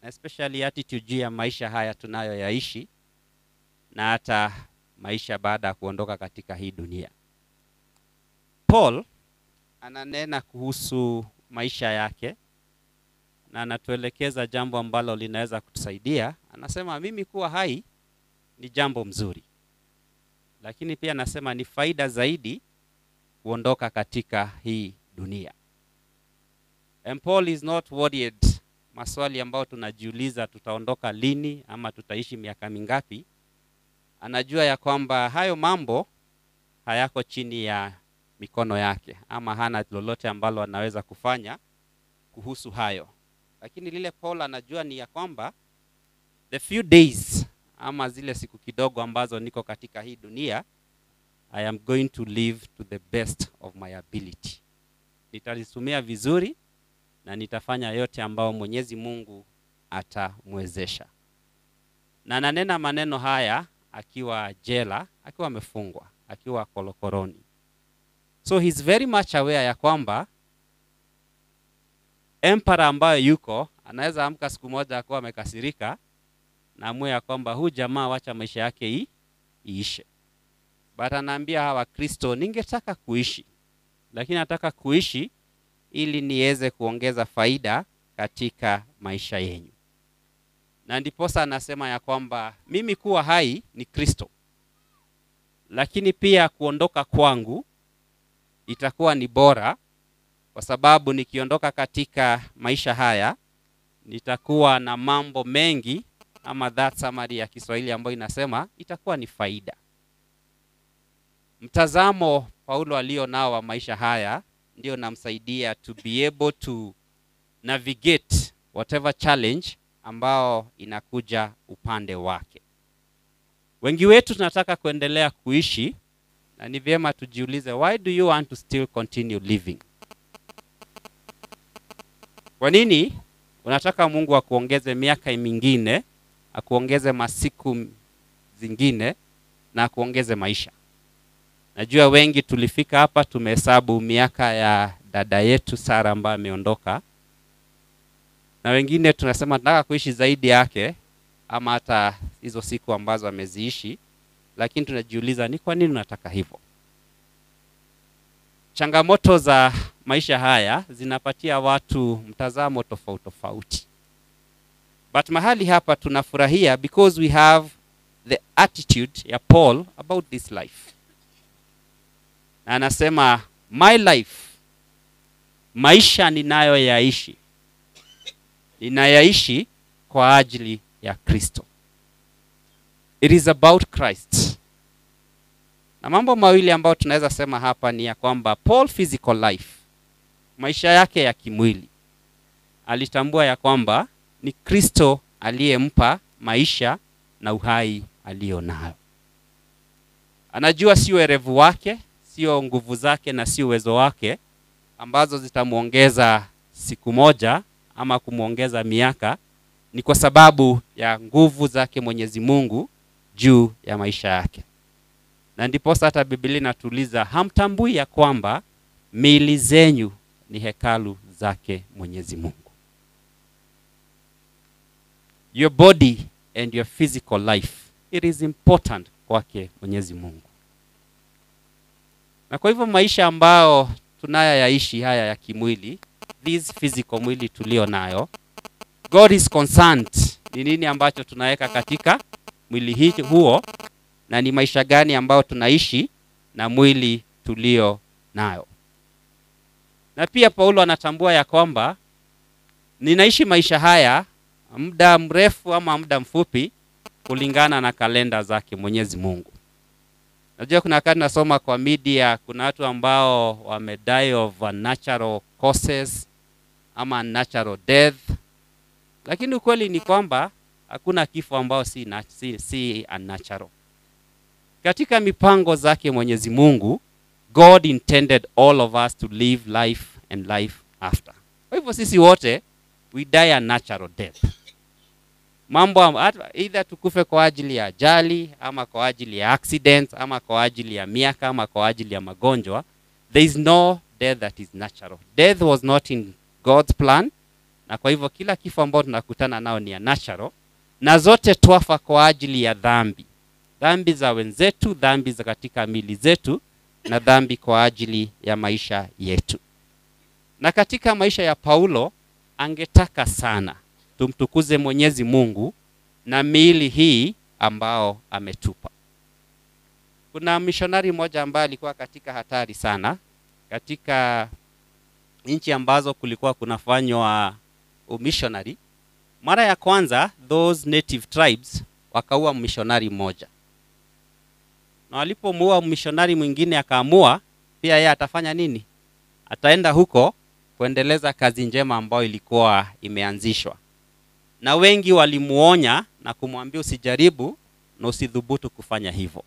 especially attitude juu ya maisha haya tunayoyaishi na hata maisha baada ya kuondoka katika hii dunia. Paul ananena kuhusu maisha yake na anatuelekeza jambo ambalo linaweza kutusaidia. Anasema mimi kuwa hai ni jambo mzuri, lakini pia anasema ni faida zaidi kuondoka katika hii dunia. And Paul is not worried maswali ambayo tunajiuliza, tutaondoka lini ama tutaishi miaka mingapi. Anajua ya kwamba hayo mambo hayako chini ya mikono yake, ama hana lolote ambalo anaweza kufanya kuhusu hayo. Lakini lile Paul anajua ni ya kwamba the few days ama zile siku kidogo ambazo niko katika hii dunia, I am going to live to the best of my ability. Nitalisumia vizuri na nitafanya yote ambao Mwenyezi Mungu atamwezesha. Na nanena maneno haya akiwa jela, akiwa amefungwa, akiwa kolokoroni. So he's very much aware ya kwamba emperor ambayo yuko anaweza amka siku moja akawa amekasirika na amue ya kwamba huu jamaa wacha maisha yake iishe. But anaambia hawa Kristo, ningetaka kuishi, lakini nataka kuishi ili niweze kuongeza faida katika maisha yenyu. Na ndiposa anasema ya kwamba mimi kuwa hai ni Kristo, lakini pia kuondoka kwangu itakuwa ni bora, kwa sababu nikiondoka katika maisha haya nitakuwa na mambo mengi, ama that summary ya Kiswahili ambayo inasema itakuwa ni faida. Mtazamo Paulo alio nao wa maisha haya ndio namsaidia to be able to navigate whatever challenge ambao inakuja upande wake. Wengi wetu tunataka kuendelea kuishi, na ni vyema tujiulize, why do you want to still continue living? Kwa nini unataka Mungu akuongeze miaka mingine, akuongeze masiku zingine na akuongeze maisha? Najua wengi tulifika hapa tumehesabu miaka ya dada yetu Sara ambaye ameondoka, na wengine tunasema tunataka kuishi zaidi yake ama hata hizo siku ambazo ameziishi, lakini tunajiuliza ni kwa nini unataka hivyo? Changamoto za maisha haya zinapatia watu mtazamo tofauti tofauti. But mahali hapa tunafurahia because we have the attitude ya Paul about this life. Na anasema my life, maisha ninayoyaishi, ninayaishi kwa ajili ya Kristo. It is about Christ. Na mambo mawili ambayo tunaweza sema hapa ni ya kwamba Paul physical life, maisha yake ya kimwili, alitambua ya kwamba ni Kristo aliyempa maisha na uhai alionayo. Anajua sio werevu wake, sio nguvu zake na sio uwezo wake ambazo zitamuongeza siku moja ama kumuongeza miaka, ni kwa sababu ya nguvu zake Mwenyezi Mungu juu ya maisha yake. Na ndiposa hata Biblia inatuuliza, hamtambui ya kwamba miili zenyu ni hekalu zake Mwenyezi Mungu? Your body and your physical life, it is important kwake Mwenyezi Mungu. Na kwa hivyo maisha ambao tunayoyaishi haya ya kimwili, this physical mwili tulio nayo, God is concerned ni nini ambacho tunaweka katika mwili huo, na ni maisha gani ambao tunaishi na mwili tulio nayo. Na pia Paulo anatambua ya kwamba ninaishi maisha haya muda mrefu ama muda mfupi kulingana na kalenda zake Mwenyezi Mungu. Najua kuna wakati nasoma kwa media, kuna watu ambao wamedie of natural causes ama natural death. Lakini ukweli ni kwamba hakuna kifo ambao si unnatural. Katika mipango zake Mwenyezi Mungu, God intended all of us to live life and life after. Kwa hivyo sisi wote we die a natural death. Mambo either tukufe kwa ajili ya ajali ama kwa ajili ya accident ama kwa ajili ya miaka ama kwa ajili ya magonjwa, there is no death that is natural. Death was not in God's plan. Na kwa hivyo kila kifo ambao tunakutana nao ni ya natural, na zote twafa kwa ajili ya dhambi. Dhambi za wenzetu, dhambi za katika mili zetu, na dhambi kwa ajili ya maisha yetu. Na katika maisha ya Paulo angetaka sana tumtukuze Mwenyezi Mungu na miili hii ambao ametupa. Kuna mishonari mmoja ambaye alikuwa katika hatari sana katika nchi ambazo kulikuwa kunafanywa umishonari. Mara ya kwanza those native tribes wakaua mishonari mmoja. Na walipomuua mishonari mwingine akaamua pia yeye atafanya nini? Ataenda huko kuendeleza kazi njema ambayo ilikuwa imeanzishwa. Na wengi walimuonya na kumwambia usijaribu na usidhubutu kufanya hivyo.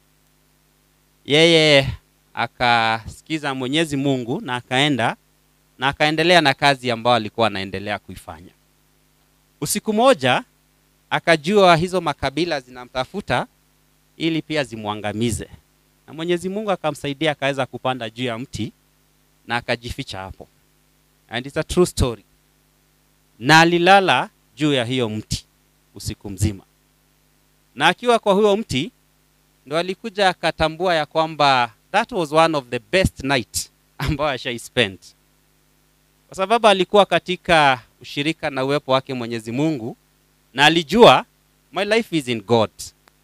Yeye akasikiza Mwenyezi Mungu na akaenda na akaendelea na kazi ambayo alikuwa anaendelea kuifanya. Usiku moja akajua hizo makabila zinamtafuta ili pia zimuangamize. Na Mwenyezi Mungu akamsaidia akaweza kupanda juu ya mti na akajificha hapo. And it's a true story. Na alilala juu ya hiyo mti usiku mzima. Na akiwa kwa huyo mti ndo alikuja akatambua ya kwamba that was one of the best night ambayo ashai spent. Kwa sababu alikuwa katika ushirika na uwepo wake Mwenyezi Mungu, na alijua my life is in God.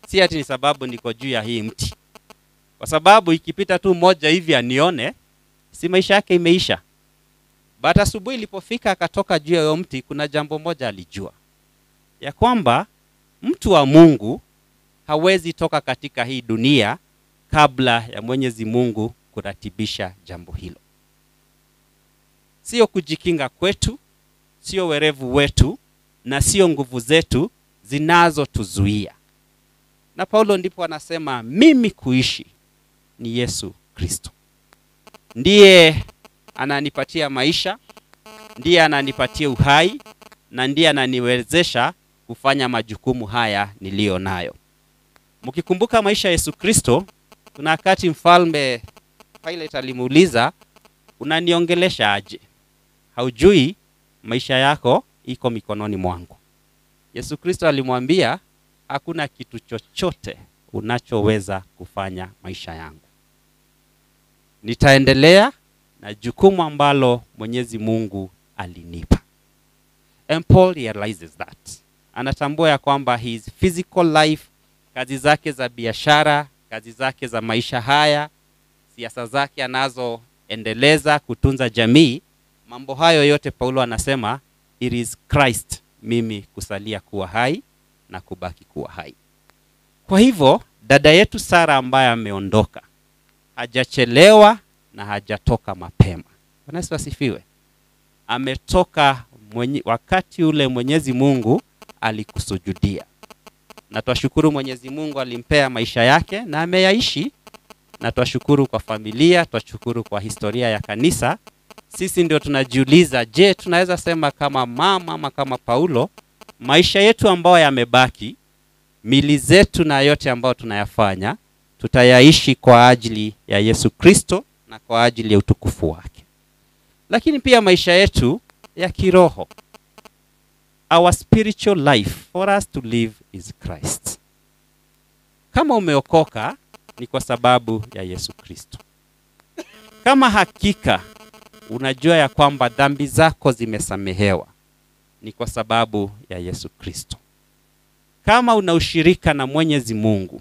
Si ati ni sababu niko juu ya hii mti. Kwa sababu ikipita tu moja hivi anione, si maisha yake imeisha. But asubuhi ilipofika akatoka juu ya huyo mti, kuna jambo moja alijua, ya kwamba mtu wa Mungu hawezi toka katika hii dunia kabla ya Mwenyezi Mungu kuratibisha jambo hilo. Sio kujikinga kwetu, sio werevu wetu, na sio nguvu zetu zinazotuzuia. Na Paulo ndipo anasema mimi kuishi ni Yesu Kristo. Ndiye ananipatia maisha, ndiye ananipatia uhai, na ndiye ananiwezesha kufanya majukumu haya niliyo nayo. Mkikumbuka maisha ya Yesu Kristo, kuna wakati mfalme Pilate alimuuliza, unaniongelesha aje? Haujui maisha yako iko mikononi mwangu. Yesu Kristo alimwambia, hakuna kitu chochote unachoweza kufanya maisha yangu. Nitaendelea na jukumu ambalo Mwenyezi Mungu alinipa. And Paul realizes that. Anatambua ya kwamba his physical life, kazi zake za biashara, kazi zake za maisha haya, siasa zake anazoendeleza kutunza jamii, mambo hayo yote Paulo anasema it is Christ mimi kusalia kuwa hai na kubaki kuwa hai. Kwa hivyo dada yetu Sara ambaye ameondoka, hajachelewa na hajatoka mapema. Bwana Yesu asifiwe. Ametoka wakati ule Mwenyezi Mungu alikusujudia. Na twashukuru Mwenyezi Mungu alimpea maisha yake na ameyaishi. Na twashukuru kwa familia, twashukuru kwa historia ya kanisa. Sisi ndio tunajiuliza, je, tunaweza sema kama mama ama kama Paulo, maisha yetu ambayo yamebaki, mili zetu na yote ambayo tunayafanya, tutayaishi kwa ajili ya Yesu Kristo na kwa ajili ya utukufu wake. Lakini pia maisha yetu ya kiroho, our spiritual life for us to live is Christ. Kama umeokoka ni kwa sababu ya Yesu Kristo. Kama hakika unajua ya kwamba dhambi zako zimesamehewa, ni kwa sababu ya Yesu Kristo. Kama una ushirika na Mwenyezi Mungu,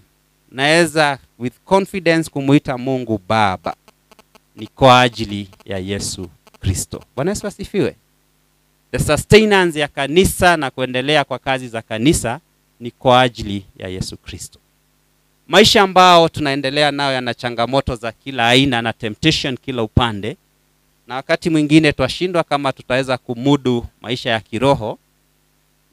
naweza with confidence kumuita Mungu Baba, ni kwa ajili ya Yesu Kristo. Bwana Yesu asifiwe. The sustenance ya kanisa na kuendelea kwa kazi za kanisa ni kwa ajili ya Yesu Kristo. Maisha ambao tunaendelea nayo yana changamoto za kila aina na temptation kila upande, na wakati mwingine twashindwa kama tutaweza kumudu maisha ya kiroho,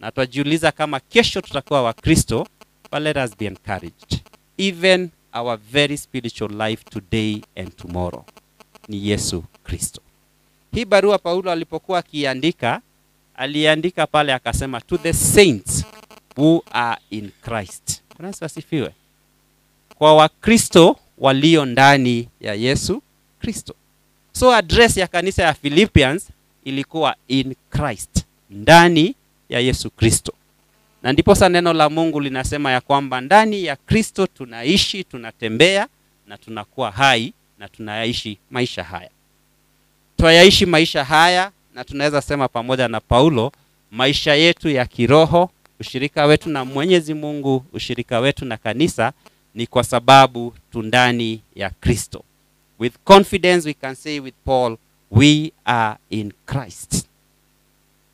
na twajiuliza kama kesho tutakuwa wa Kristo. But let us be encouraged. Even our very spiritual life today and tomorrow ni Yesu Kristo. Hii barua Paulo alipokuwa akiandika, aliandika pale akasema to the saints who are in Christ. Bwana Yesu asifiwe. Kwa Wakristo walio ndani ya Yesu Kristo. So address ya kanisa ya Philippians ilikuwa in Christ, ndani ya Yesu Kristo. Na ndipo neno la Mungu linasema ya kwamba ndani ya Kristo tunaishi, tunatembea na tunakuwa hai na tunayaishi maisha haya. Tunayaishi maisha haya na tunaweza sema pamoja na Paulo, maisha yetu ya kiroho, ushirika wetu na Mwenyezi Mungu, ushirika wetu na kanisa ni kwa sababu tu ndani ya Kristo. With confidence we can say with Paul, we are in Christ.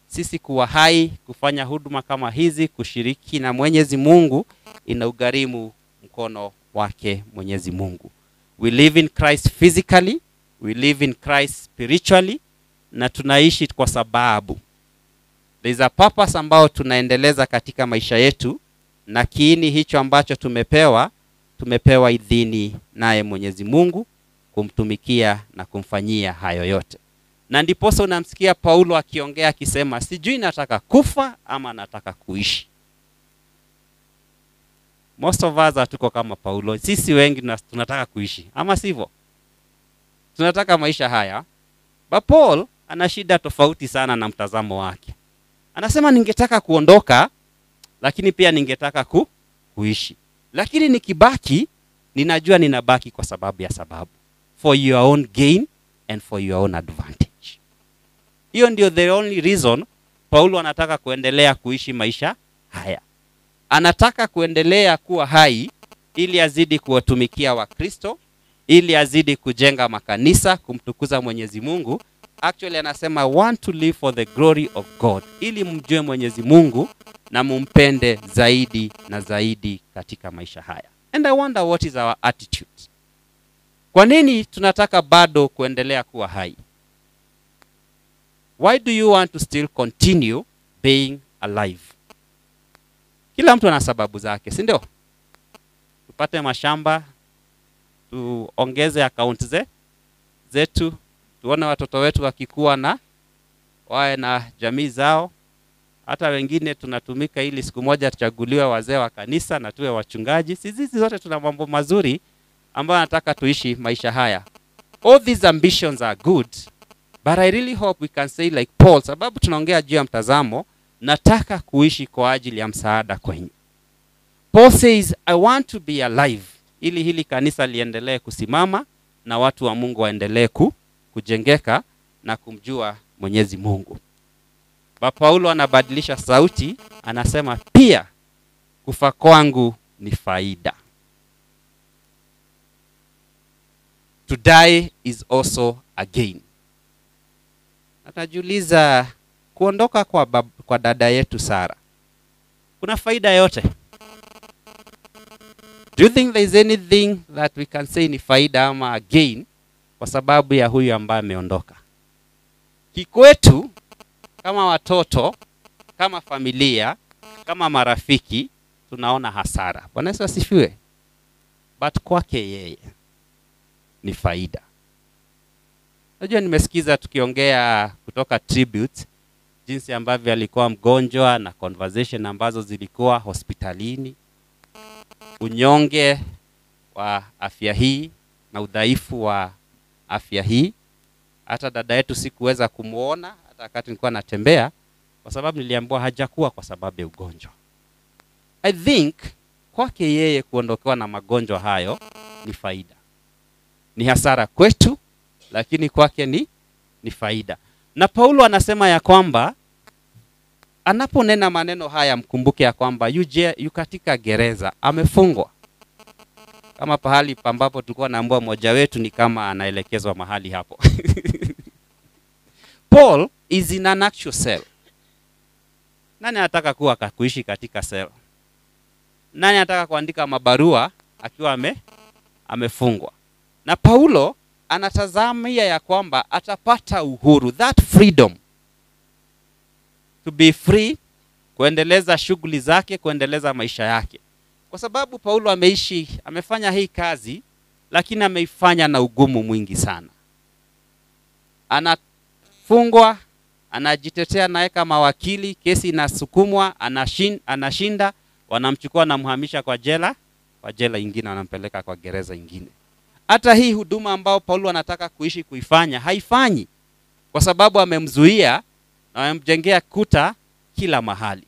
Sisi kuwa hai, kufanya huduma kama hizi, kushiriki na Mwenyezi Mungu, inaugharimu mkono wake Mwenyezi Mungu. We live in Christ physically, we live in Christ spiritually, na tunaishi kwa sababu there is a purpose ambao tunaendeleza katika maisha yetu, na kiini hicho ambacho tumepewa, tumepewa idhini naye Mwenyezi Mungu kumtumikia na kumfanyia hayo yote. Na ndiposa unamsikia Paulo akiongea akisema, sijui nataka kufa ama nataka kuishi. Most of us hatuko kama Paulo. Sisi wengi tunataka kuishi, ama sivyo? Tunataka maisha haya. But Paul ana shida tofauti sana na mtazamo wake. Anasema ningetaka kuondoka, lakini pia ningetaka kuishi. Lakini nikibaki, ninajua ninabaki kwa sababu ya sababu. For your own gain and for your own advantage. Hiyo ndio the only reason Paulo anataka kuendelea kuishi maisha haya. Anataka kuendelea kuwa hai ili azidi kuwatumikia Wakristo, ili azidi kujenga makanisa, kumtukuza Mwenyezi Mungu. Actually anasema want to live for the glory of God, ili mjue Mwenyezi Mungu na mumpende zaidi na zaidi katika maisha haya. And I wonder what is our attitude. Kwa nini tunataka bado kuendelea kuwa hai? Why do you want to still continue being alive? Kila mtu ana sababu zake, si ndio? Tupate mashamba, tuongeze account zetu, tuone watoto wetu wakikua na wae na jamii zao. Hata wengine tunatumika ili siku moja tuchaguliwe wazee wa kanisa na tuwe wachungaji. Sisi zote tuna mambo mazuri ambayo nataka tuishi maisha haya. All these ambitions are good, but I really hope we can say like Paul, sababu tunaongea juu ya mtazamo, nataka kuishi kwa ajili ya msaada kwenyu. Paul says, I want to be alive, ili hili kanisa liendelee kusimama na watu wa Mungu waendelee kujengeka na kumjua Mwenyezi Mungu. Ba Paulo anabadilisha sauti, anasema pia kufa kwangu ni faida. To die is also a gain. Natajiuliza, kuondoka kwa dada yetu Sara, kuna faida yote? Do you think there is anything that we can say ni faida ama gain kwa sababu ya huyu ambaye ameondoka? Kikwetu, kama watoto, kama familia, kama marafiki, tunaona hasara. Bwana Yesu asifiwe. But kwake yeye ni faida. Najua nimesikiza tukiongea kutoka tribute, jinsi ambavyo alikuwa mgonjwa na conversation ambazo zilikuwa hospitalini, unyonge wa afya hii na udhaifu wa afya hii. Hata dada yetu sikuweza kumuona hata wakati nilikuwa natembea, kwa sababu niliambiwa hajakuwa kwa sababu ya ugonjwa. I think kwake yeye kuondokewa na magonjwa hayo ni faida. Ni hasara kwetu, lakini kwake ni faida. Na Paulo anasema ya kwamba anaponena maneno haya, mkumbuke ya kwamba yu katika gereza, amefungwa. Kama pahali ambapo tulikuwa naambiwa mmoja wetu ni kama anaelekezwa mahali hapo. Paul is in an actual cell. Nani anataka kuwa kuishi katika cell? Nani anataka kuandika mabarua akiwa amefungwa? Na Paulo anatazamia ya kwamba atapata uhuru, that freedom to be free, kuendeleza shughuli zake, kuendeleza maisha yake. Kwa sababu Paulo ameishi, amefanya hii kazi, lakini ameifanya na ugumu mwingi sana. Anafungwa, anajitetea naye kama wakili, kesi inasukumwa, anashinda, wanamchukua na mhamisha kwa jela ingine, wanampeleka kwa gereza ingine. Hata hii huduma ambao Paulo anataka kuishi kuifanya, haifanyi. Kwa sababu amemzuia na amemjengea kuta kila mahali.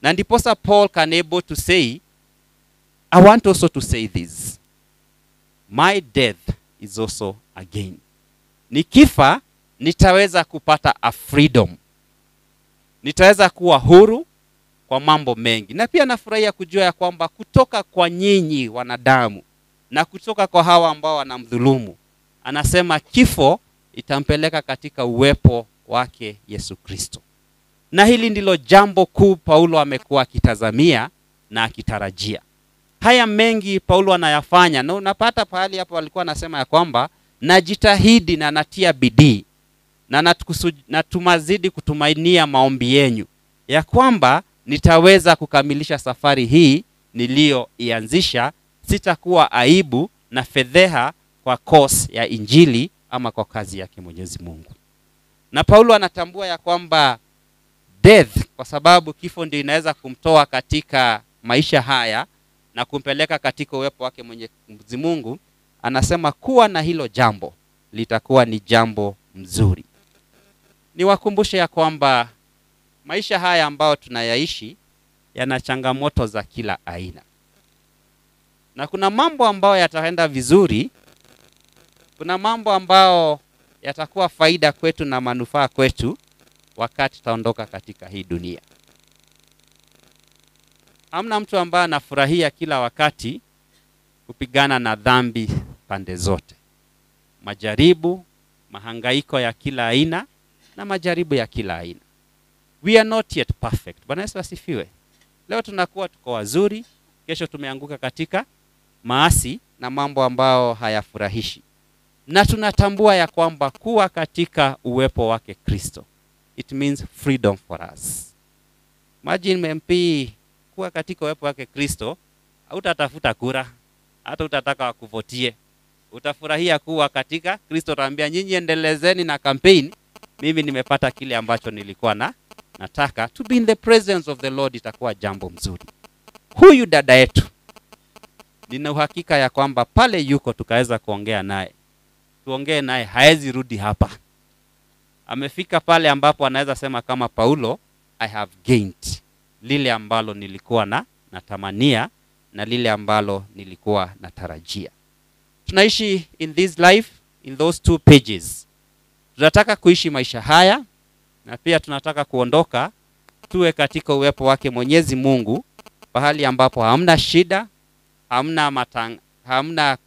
Na ndiposa Paul can able to say, I want also to say this. My death is also a gain. Nikifa, nitaweza kupata a freedom. Nitaweza kuwa huru kwa mambo mengi. Na pia nafurahia kujua ya kwamba kutoka kwa nyinyi wanadamu na kutoka kwa hawa ambao wanamdhulumu, anasema kifo itampeleka katika uwepo wake Yesu Kristo. Na hili ndilo jambo kuu Paulo amekuwa akitazamia na akitarajia. Haya mengi Paulo anayafanya, na unapata pahali hapo alikuwa anasema ya kwamba najitahidi na natia bidii na natumazidi kutumainia maombi yenu ya kwamba nitaweza kukamilisha safari hii niliyoianzisha, sitakuwa aibu na fedheha kwa cause ya Injili ama kwa kazi yake Mwenyezi Mungu. Na Paulo anatambua ya kwamba death, kwa sababu kifo ndio inaweza kumtoa katika maisha haya na kumpeleka katika uwepo wake Mwenyezi Mungu, anasema kuwa na hilo jambo litakuwa ni jambo mzuri. Niwakumbushe ya kwamba maisha haya ambayo tunayaishi yana changamoto za kila aina. Na kuna mambo ambayo yataenda vizuri, kuna mambo ambayo yatakuwa faida kwetu na manufaa kwetu wakati tutaondoka katika hii dunia. Hamna mtu ambaye anafurahia kila wakati kupigana na dhambi pande zote. Majaribu, mahangaiko ya kila aina na majaribu ya kila aina. We are not yet perfect. Bwana Yesu asifiwe. Leo tunakuwa tuko wazuri, kesho tumeanguka katika maasi na mambo ambao hayafurahishi. Na tunatambua ya kwamba kuwa katika uwepo wake Kristo, it means freedom for us. Imagine MP kuwa katika uwepo wake Kristo, hautatafuta kura, hata utataka wakuvotie. Utafurahia kuwa katika Kristo, utaambia nyinyi endelezeni na campaign, mimi nimepata kile ambacho nilikuwa na nataka. To be in the presence of the Lord itakuwa jambo mzuri. Huyu dada yetu, nina uhakika ya kwamba pale yuko tukaweza kuongea naye. Tuongee naye, haezi rudi hapa. Amefika pale ambapo anaweza sema kama Paulo, I have gained lile ambalo nilikuwa na natamania na lile ambalo nilikuwa natarajia. Tunaishi in this life in those two pages. Tunataka kuishi maisha haya na pia tunataka kuondoka tuwe katika uwepo wake Mwenyezi Mungu, pahali ambapo hamna shida, hamna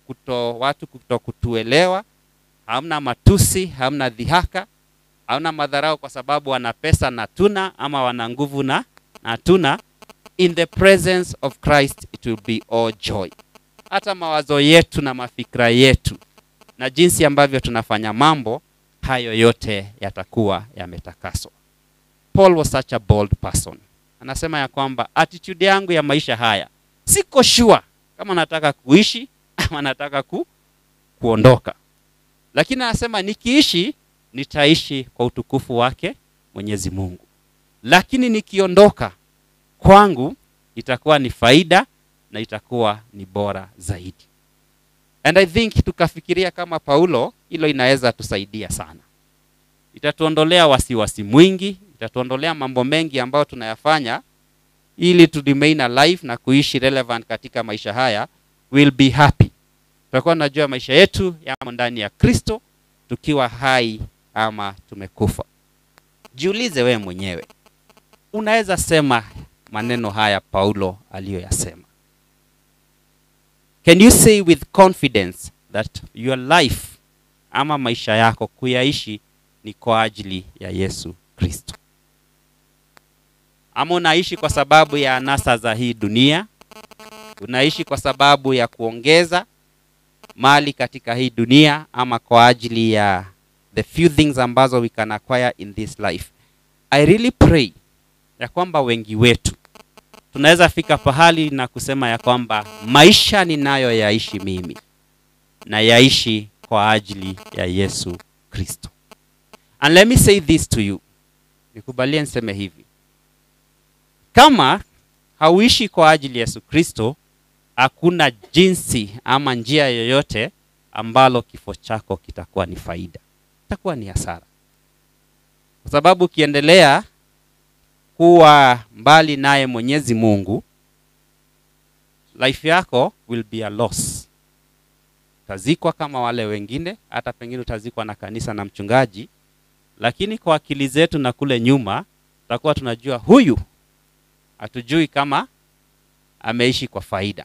watu kutokutuelewa, hamna matusi, hamna dhihaka, hamna madharau kwa sababu wana pesa na tuna ama wana nguvu na tuna. In the presence of Christ it will be all joy. Hata mawazo yetu na mafikra yetu na jinsi ambavyo tunafanya mambo, hayo yote yatakuwa yametakaswa. Paul was such a bold person. Anasema ya kwamba attitude yangu ya maisha haya, siko sure kama nataka kuishi ama nataka kuondoka. Lakini anasema nikiishi nitaishi kwa utukufu wake Mwenyezi Mungu. Lakini nikiondoka kwangu itakuwa ni faida na itakuwa ni bora zaidi. And I think tukafikiria kama Paulo, hilo inaweza tusaidia sana. Itatuondolea wasiwasi mwingi, itatuondolea mambo mengi ambayo tunayafanya ili to remain alive na kuishi relevant katika maisha haya. We'll be happy. Tutakuwa tunajua maisha yetu yamo ndani ya Kristo, tukiwa hai ama tumekufa. Jiulize wewe mwenyewe. Unaweza sema maneno haya Paulo aliyoyasema? Can you say with confidence that your life ama maisha yako kuyaishi ni kwa ajili ya Yesu Kristo? Ama unaishi kwa sababu ya anasa za hii dunia? Unaishi kwa sababu ya kuongeza mali katika hii dunia ama kwa ajili ya the few things ambazo we can acquire in this life? I really pray ya kwamba wengi wetu tunaweza fika pahali na kusema ya kwamba maisha ninayo yaishi mimi na yaishi kwa ajili ya Yesu Kristo. And let me say this to you. Nikubalie niseme hivi. Kama hauishi kwa ajili ya Yesu Kristo, hakuna jinsi ama njia yoyote ambalo kifo chako kitakuwa ni faida. Itakuwa ni hasara. Kwa sababu ukiendelea kuwa mbali naye Mwenyezi Mungu, life yako will be a loss. Utazikwa kama wale wengine, hata pengine utazikwa na kanisa na mchungaji, lakini kwa akili zetu na kule nyuma tutakuwa tunajua huyu hatujui kama ameishi kwa faida.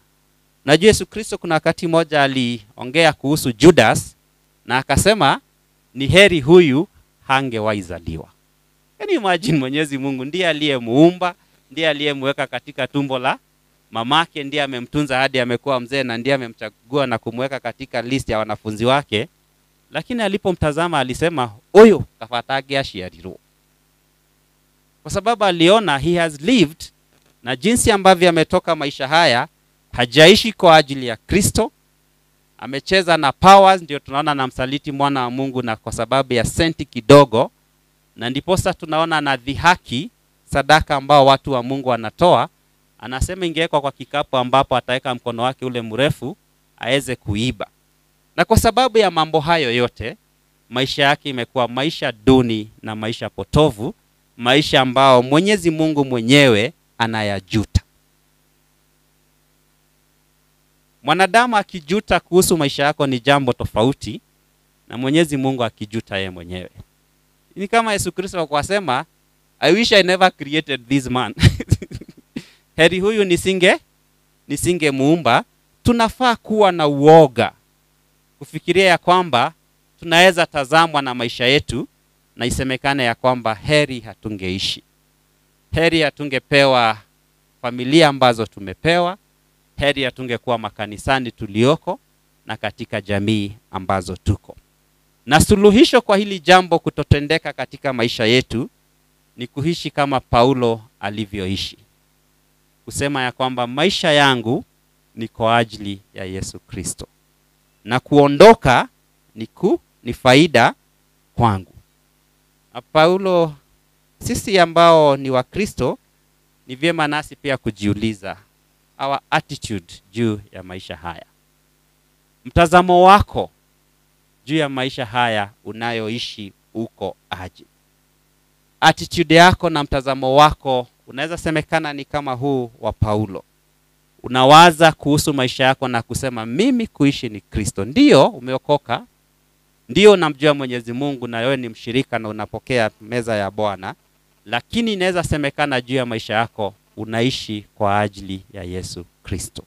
Najua Yesu Kristo kuna wakati moja aliongea kuhusu Judas na akasema ni heri huyu hangewaizaliwa. Can you imagine? Mwenyezi Mungu ndiye aliyemuumba, ndiye aliyemweka katika tumbo la mamake, ndiye amemtunza hadi amekuwa mzee na ndiye amemchagua na kumweka katika list ya wanafunzi wake. Lakini alipomtazama alisema huyu kafatage ashiariro. Kwa sababu aliona he has lived, na jinsi ambavyo ametoka maisha haya, hajaishi kwa ajili ya Kristo. Amecheza na powers, ndio tunaona anamsaliti mwana wa Mungu na kwa sababu ya senti kidogo. Na ndiposa tunaona anadhihaki sadaka ambao watu wa Mungu wanatoa. Anasema ingewekwa kwa kikapu ambapo ataweka mkono wake ule mrefu aweze kuiba. Na kwa sababu ya mambo hayo yote, maisha yake imekuwa maisha duni na maisha potovu, maisha ambao Mwenyezi Mungu mwenyewe anayajuta. Mwanadamu akijuta kuhusu maisha yako ni jambo tofauti na Mwenyezi Mungu akijuta yeye mwenyewe. Ni kama Yesu Kristo kwa sema, I wish I never created this man. Heri huyu nisinge muumba. Tunafaa kuwa na uoga kufikiria ya kwamba tunaweza tazamwa na maisha yetu na isemekane ya kwamba heri hatungeishi, heri hatungepewa familia ambazo tumepewa, heri hatungekuwa makanisani tulioko na katika jamii ambazo tuko. Na suluhisho kwa hili jambo kutotendeka katika maisha yetu ni kuishi kama Paulo alivyoishi, kusema ya kwamba maisha yangu ni kwa ajili ya Yesu Kristo, na kuondoka ni faida kwangu. Na Paulo, sisi ambao ni wa Kristo, ni vyema nasi pia kujiuliza our attitude juu ya maisha haya. Mtazamo wako juu ya maisha haya unayoishi uko aje? Attitude yako na mtazamo wako unaweza semekana ni kama huu wa Paulo. Unawaza kuhusu maisha yako na kusema mimi kuishi ni Kristo. Ndiyo umeokoka, ndiyo unamjua Mwenyezi Mungu na wewe ni mshirika na unapokea meza ya Bwana, lakini inaweza semekana juu ya maisha yako unaishi kwa ajili ya Yesu Kristo.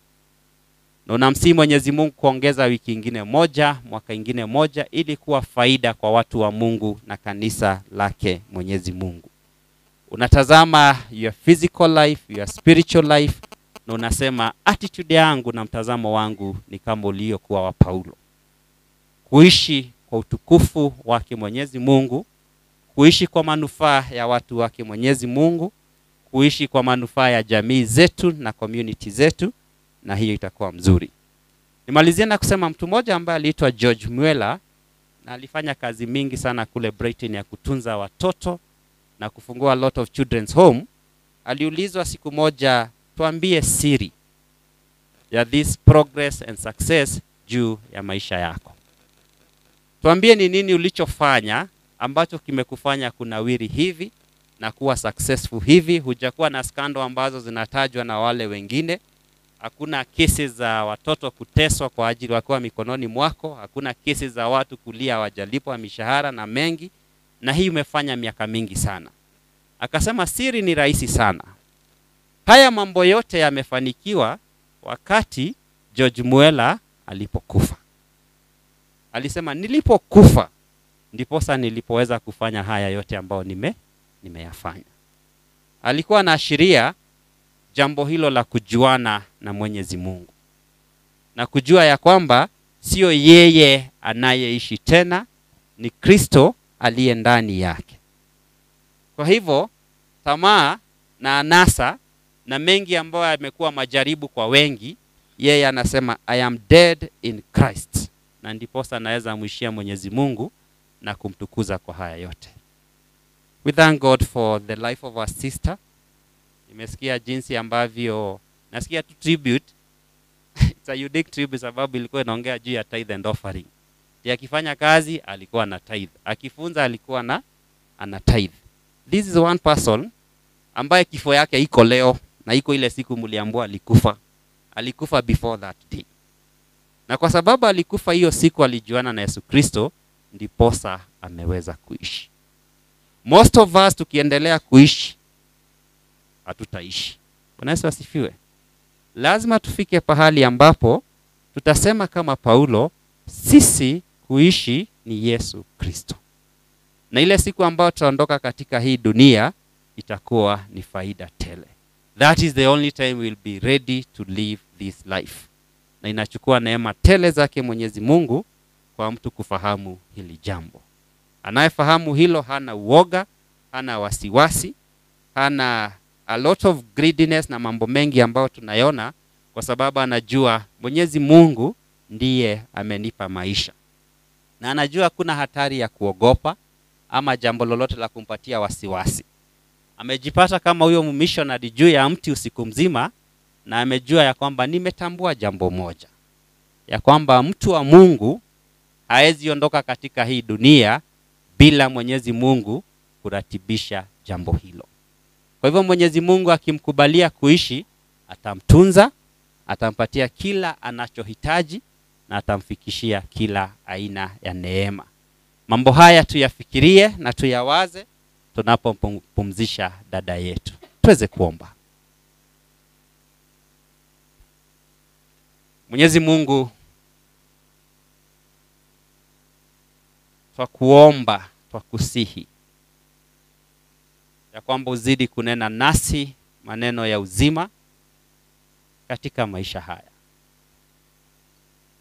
Na unamsihi Mwenyezi Mungu kuongeza wiki ingine moja, mwaka ingine moja, ili kuwa faida kwa watu wa Mungu na kanisa lake Mwenyezi Mungu. Unatazama your physical life, your spiritual life, na unasema attitude yangu na mtazamo wangu ni kama uliokuwa wa Paulo. Kuishi kwa utukufu wake Mwenyezi Mungu, kuishi kwa manufaa ya watu wake Mwenyezi Mungu, kuishi kwa manufaa ya jamii zetu na community zetu, na hiyo itakuwa mzuri. Nimalizie na kusema mtu mmoja ambaye aliitwa George Mueller, na alifanya kazi mingi sana kule Britain ya kutunza watoto na kufungua a lot of children's home. Aliulizwa siku moja, tuambie siri ya this progress and success juu ya maisha yako. Tuambie ni nini ulichofanya ambacho kimekufanya kunawiri hivi na kuwa successful hivi. Hujakuwa na skando ambazo zinatajwa na wale wengine. Hakuna kesi za watoto kuteswa kwa ajili wakiwa mikononi mwako. Hakuna kesi za watu kulia hawajalipwa mishahara na mengi. Na hii umefanya miaka mingi sana. Akasema siri ni rahisi sana. Haya mambo yote yamefanikiwa wakati George Mueller alipokufa. Alisema nilipokufa ndiposa nilipoweza kufanya haya yote ambayo nimeyafanya. Alikuwa anaashiria jambo hilo la kujuana na Mwenyezi Mungu, na kujua ya kwamba sio yeye anayeishi tena, ni Kristo aliye ndani yake. Kwa hivyo tamaa na anasa na mengi ambayo yamekuwa majaribu kwa wengi, yeye anasema I am dead in Christ, na ndiposa naweza muishia Mwenyezi Mungu na kumtukuza kwa haya yote. We thank God for the life of our sister. Nimesikia jinsi ambavyo, nasikia tu tribute. It's a unique tribute sababu ilikuwa inaongea juu ya tithe and offering. Akifanya kazi alikuwa na tithe, akifunza alikuwa na ana tithe. This is one person ambaye kifo yake iko leo na iko ile siku mliambiwa alikufa. Alikufa before that day. Na kwa sababu alikufa hiyo siku alijuana na Yesu Kristo, ndiposa ameweza kuishi. Most of us tukiendelea kuishi hatutaishi. Bwana Yesu asifiwe. Lazima tufike pahali ambapo tutasema kama Paulo, sisi kuishi ni Yesu Kristo. Na ile siku ambayo tutaondoka katika hii dunia itakuwa ni faida tele. That is the only time we'll be ready to live this life. Na inachukua neema tele zake Mwenyezi Mungu kwa mtu kufahamu hili jambo. Anayefahamu hilo hana uoga, hana wasiwasi, hana a lot of greediness na mambo mengi ambayo tunayona, kwa sababu anajua Mwenyezi Mungu ndiye amenipa maisha. Na anajua kuna hatari ya kuogopa ama jambo lolote la kumpatia wasiwasi. Amejipata kama huyo missionary juu ya mti usiku mzima, na amejua ya kwamba nimetambua jambo moja, ya kwamba mtu wa Mungu Haezi ondoka katika hii dunia bila Mwenyezi Mungu kuratibisha jambo hilo. Kwa hivyo Mwenyezi Mungu akimkubalia kuishi, atamtunza, atampatia kila anachohitaji na atamfikishia kila aina ya neema. Mambo haya tuyafikirie na tuyawaze tunapompumzisha dada yetu. Tuweze kuomba. Mwenyezi Mungu, twakuomba, twakusihi ya kwamba uzidi kunena nasi maneno ya uzima katika maisha haya.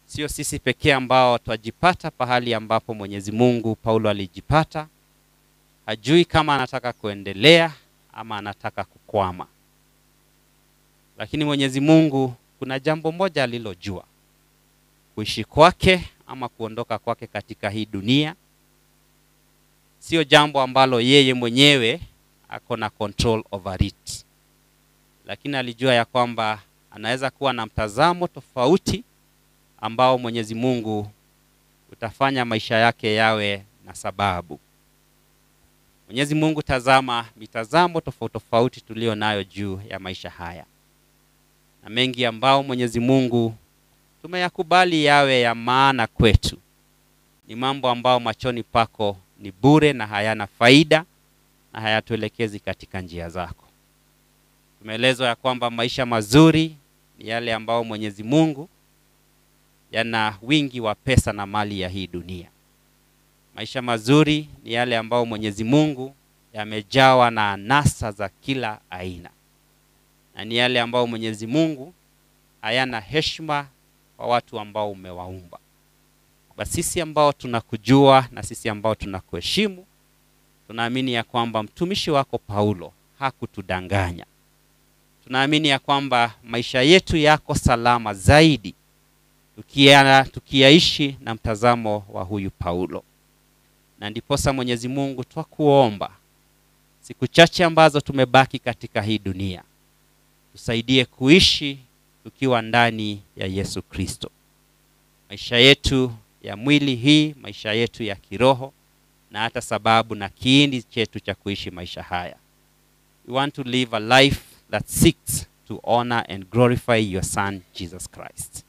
Sio sisi pekee ambao twajipata pahali ambapo Mwenyezi Mungu Paulo alijipata. Hajui kama anataka kuendelea ama anataka kukwama. Lakini Mwenyezi Mungu kuna jambo moja alilojua: kuishi kwake ama kuondoka kwake katika hii dunia sio jambo ambalo yeye mwenyewe ako na control over it. Lakini alijua ya kwamba anaweza kuwa na mtazamo tofauti ambao Mwenyezi Mungu utafanya maisha yake yawe na sababu. Mwenyezi Mungu, tazama mitazamo tofauti tofauti tulio nayo juu ya maisha haya, na mengi ambao Mwenyezi Mungu tumeyakubali yawe ya maana kwetu ni mambo ambao machoni pako ni bure na hayana faida na hayatuelekezi katika njia zako. Tumeelezwa ya kwamba maisha mazuri ni yale ambao Mwenyezi Mungu yana wingi wa pesa na mali ya hii dunia. Maisha mazuri ni yale ambao Mwenyezi Mungu yamejawa na anasa za kila aina, na ni yale ambao Mwenyezi Mungu hayana heshima kwa watu ambao umewaumba. Basi sisi ambao tunakujua na sisi ambao tunakuheshimu, tunaamini ya kwamba mtumishi wako Paulo hakutudanganya. Tunaamini ya kwamba maisha yetu yako salama zaidi tukiaishi na mtazamo wa huyu Paulo. Na ndiposa Mwenyezi Mungu twakuomba, siku chache ambazo tumebaki katika hii dunia, tusaidie kuishi tukiwa ndani ya Yesu Kristo. Maisha yetu ya mwili hii, maisha yetu ya kiroho, na hata sababu na kiini chetu cha kuishi maisha haya. We want to live a life that seeks to honor and glorify your Son Jesus Christ.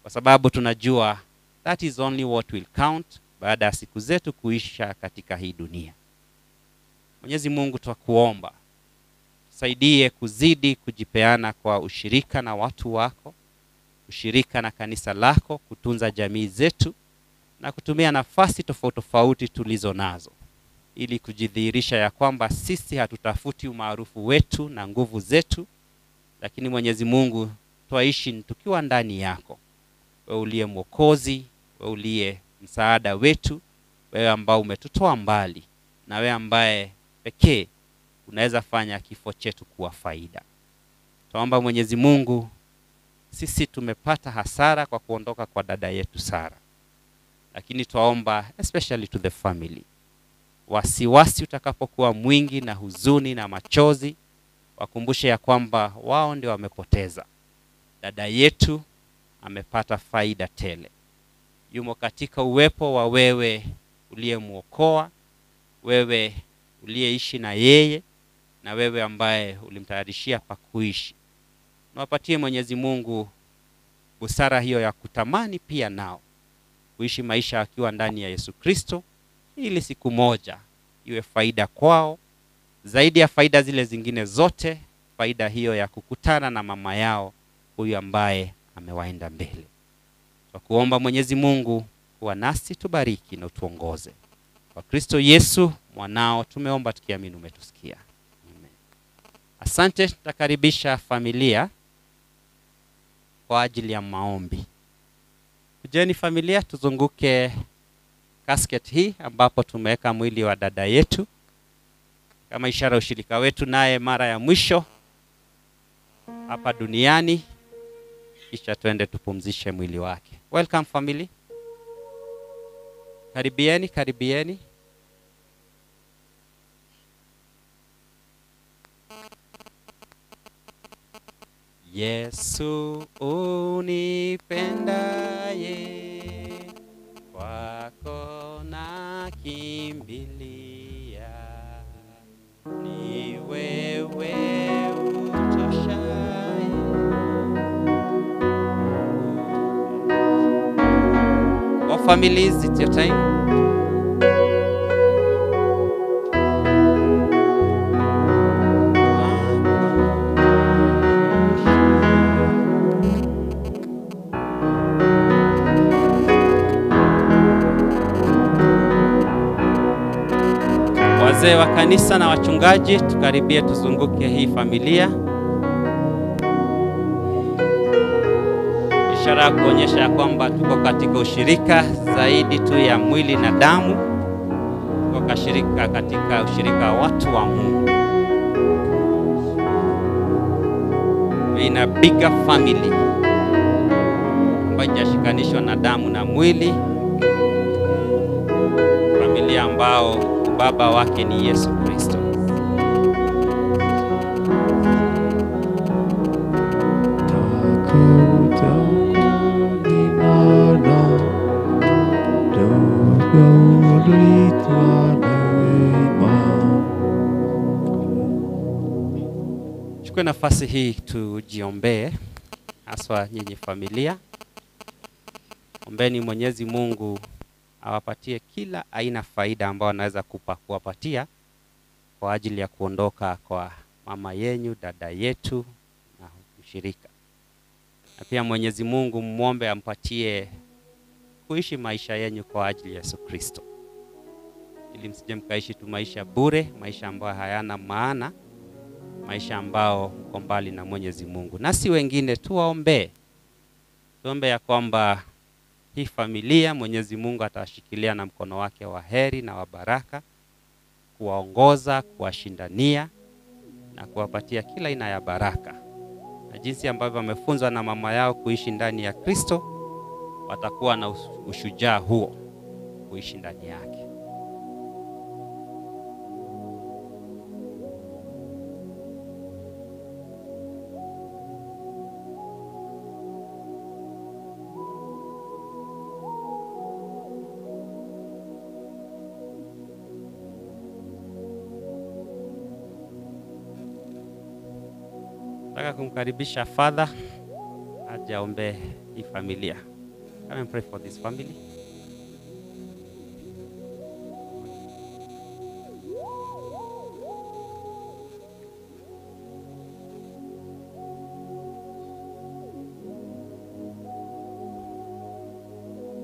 Kwa sababu tunajua that is only what will count baada ya siku zetu kuisha katika hii dunia. Mwenyezi Mungu twakuomba, tusaidie kuzidi kujipeana kwa ushirika na watu wako, ushirika na kanisa lako, kutunza jamii zetu na kutumia nafasi tofauti tofauti tulizo nazo, ili kujidhihirisha ya kwamba sisi hatutafuti umaarufu wetu na nguvu zetu, lakini Mwenyezi Mungu twaishi tukiwa ndani yako. Wewe uliye Mwokozi, wewe uliye msaada wetu, wewe ambao umetutoa mbali, na wewe ambaye pekee unaweza fanya kifo chetu kuwa faida. Tuomba Mwenyezi Mungu, sisi tumepata hasara kwa kuondoka kwa dada yetu Sara, lakini tuomba especially to the family, wasiwasi utakapokuwa mwingi na huzuni na machozi, wakumbushe ya kwamba wao ndio wamepoteza. Dada yetu amepata faida tele. Yumo katika uwepo wa wewe uliyemuokoa, wewe uliyeishi na yeye, na wewe ambaye ulimtayarishia pa kuishi. Nawapatie Mwenyezi Mungu busara hiyo ya kutamani pia nao kuishi maisha akiwa ndani ya Yesu Kristo, ili siku moja iwe faida kwao zaidi ya faida zile zingine zote, faida hiyo ya kukutana na mama yao huyu ambaye amewaenda mbele. Kwa kuomba Mwenyezi Mungu kuwa nasi, tubariki na utuongoze. Kwa Kristo Yesu mwanao tumeomba tukiamini umetusikia. Amen. Asante. Tutakaribisha familia kwa ajili ya maombi. Kujeni familia, tuzunguke casket hii ambapo tumeweka mwili wa dada yetu kama ishara ushirika wetu naye mara ya mwisho hapa duniani, kisha tuende tupumzishe mwili wake. Welcome family. Karibieni, karibieni. Yesu unipendaye kwa nitakimbilia, ni wewe utoshaye. All families, it's your time. Wazee wa kanisa na wachungaji, tukaribie tuzunguke hii familia. Ishara ya kuonyesha ya kwamba tuko katika ushirika zaidi tu ya mwili na damu, tuko katika ushirika wa watu wa Mungu. We in a bigger family ambayo haijashikanishwa na damu na mwili, familia ambao baba wake ni Yesu Kristo. Chukue nafasi hii tujiombee, haswa nyinyi familia. Ombeni Mwenyezi Mungu awapatie kila aina faida ambao anaweza kuwapatia kwa ajili ya kuondoka kwa mama yenyu, dada yetu na mshirika. Na pia Mwenyezi Mungu muombe ampatie kuishi maisha yenyu kwa ajili ya Yesu Kristo, ili msije mkaishi tu maisha bure, maisha ambayo hayana maana, maisha ambao mko mbali na Mwenyezi Mungu. Nasi wengine tuwaombe, tuombe ya kwamba hii familia Mwenyezi Mungu atashikilia na mkono wake wa heri na wa baraka, kuwaongoza, kuwashindania na kuwapatia kila aina ya baraka. Na jinsi ambavyo wamefunzwa na mama yao kuishi ndani ya Kristo, watakuwa na ushujaa huo kuishi ndani yake. Nataka kumkaribisha Father aje aombe hii familia. Come and pray for this family.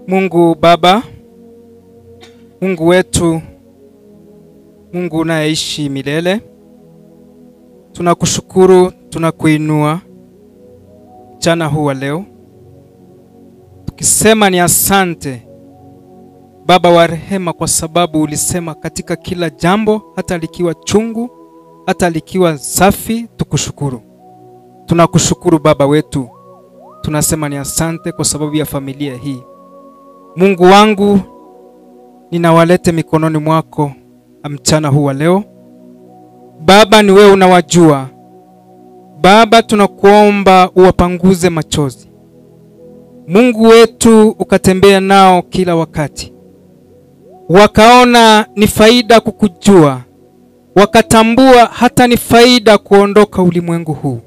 Mungu Baba, Mungu wetu, Mungu unayeishi milele, tunakushukuru, tunakuinua mchana huu wa leo, tukisema ni asante Baba wa rehema, kwa sababu ulisema katika kila jambo, hata likiwa chungu, hata likiwa safi, tukushukuru. Tunakushukuru Baba wetu, tunasema ni asante kwa sababu ya familia hii. Mungu wangu, ninawalete mikononi mwako mchana huu wa leo. Baba, ni wewe unawajua. Baba, tunakuomba uwapanguze machozi. Mungu wetu, ukatembea nao kila wakati, wakaona ni faida kukujua, wakatambua hata ni faida kuondoka ulimwengu huu.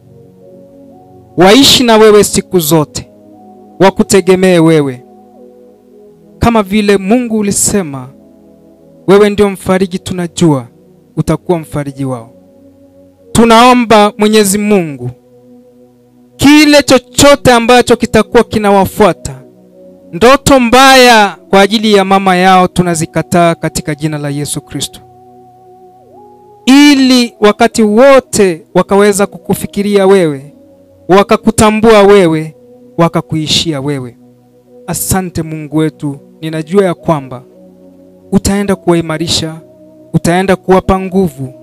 Waishi na wewe siku zote, wakutegemee wewe. Kama vile Mungu ulisema, wewe ndio mfariji, tunajua utakuwa mfariji wao. Tunaomba Mwenyezi Mungu, kile chochote ambacho kitakuwa kinawafuata, ndoto mbaya kwa ajili ya mama yao, tunazikataa katika jina la Yesu Kristo, ili wakati wote wakaweza kukufikiria wewe, wakakutambua wewe, wakakuishia wewe. Asante Mungu wetu, ninajua ya kwamba utaenda kuwaimarisha, utaenda kuwapa nguvu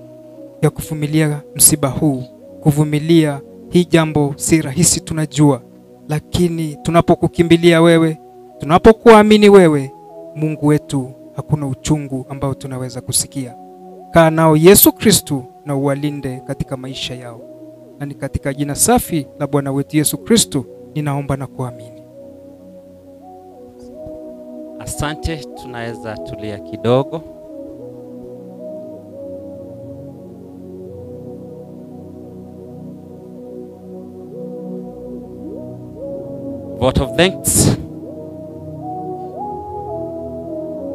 ya kuvumilia msiba huu. Kuvumilia hii jambo si rahisi, tunajua, lakini tunapokukimbilia wewe, tunapokuamini wewe, Mungu wetu, hakuna uchungu ambao tunaweza kusikia. Kaa nao Yesu Kristo na uwalinde katika maisha yao. Na ni katika jina safi la Bwana wetu Yesu Kristo ninaomba na kuamini. Asante, tunaweza tulia kidogo. Vote of thanks.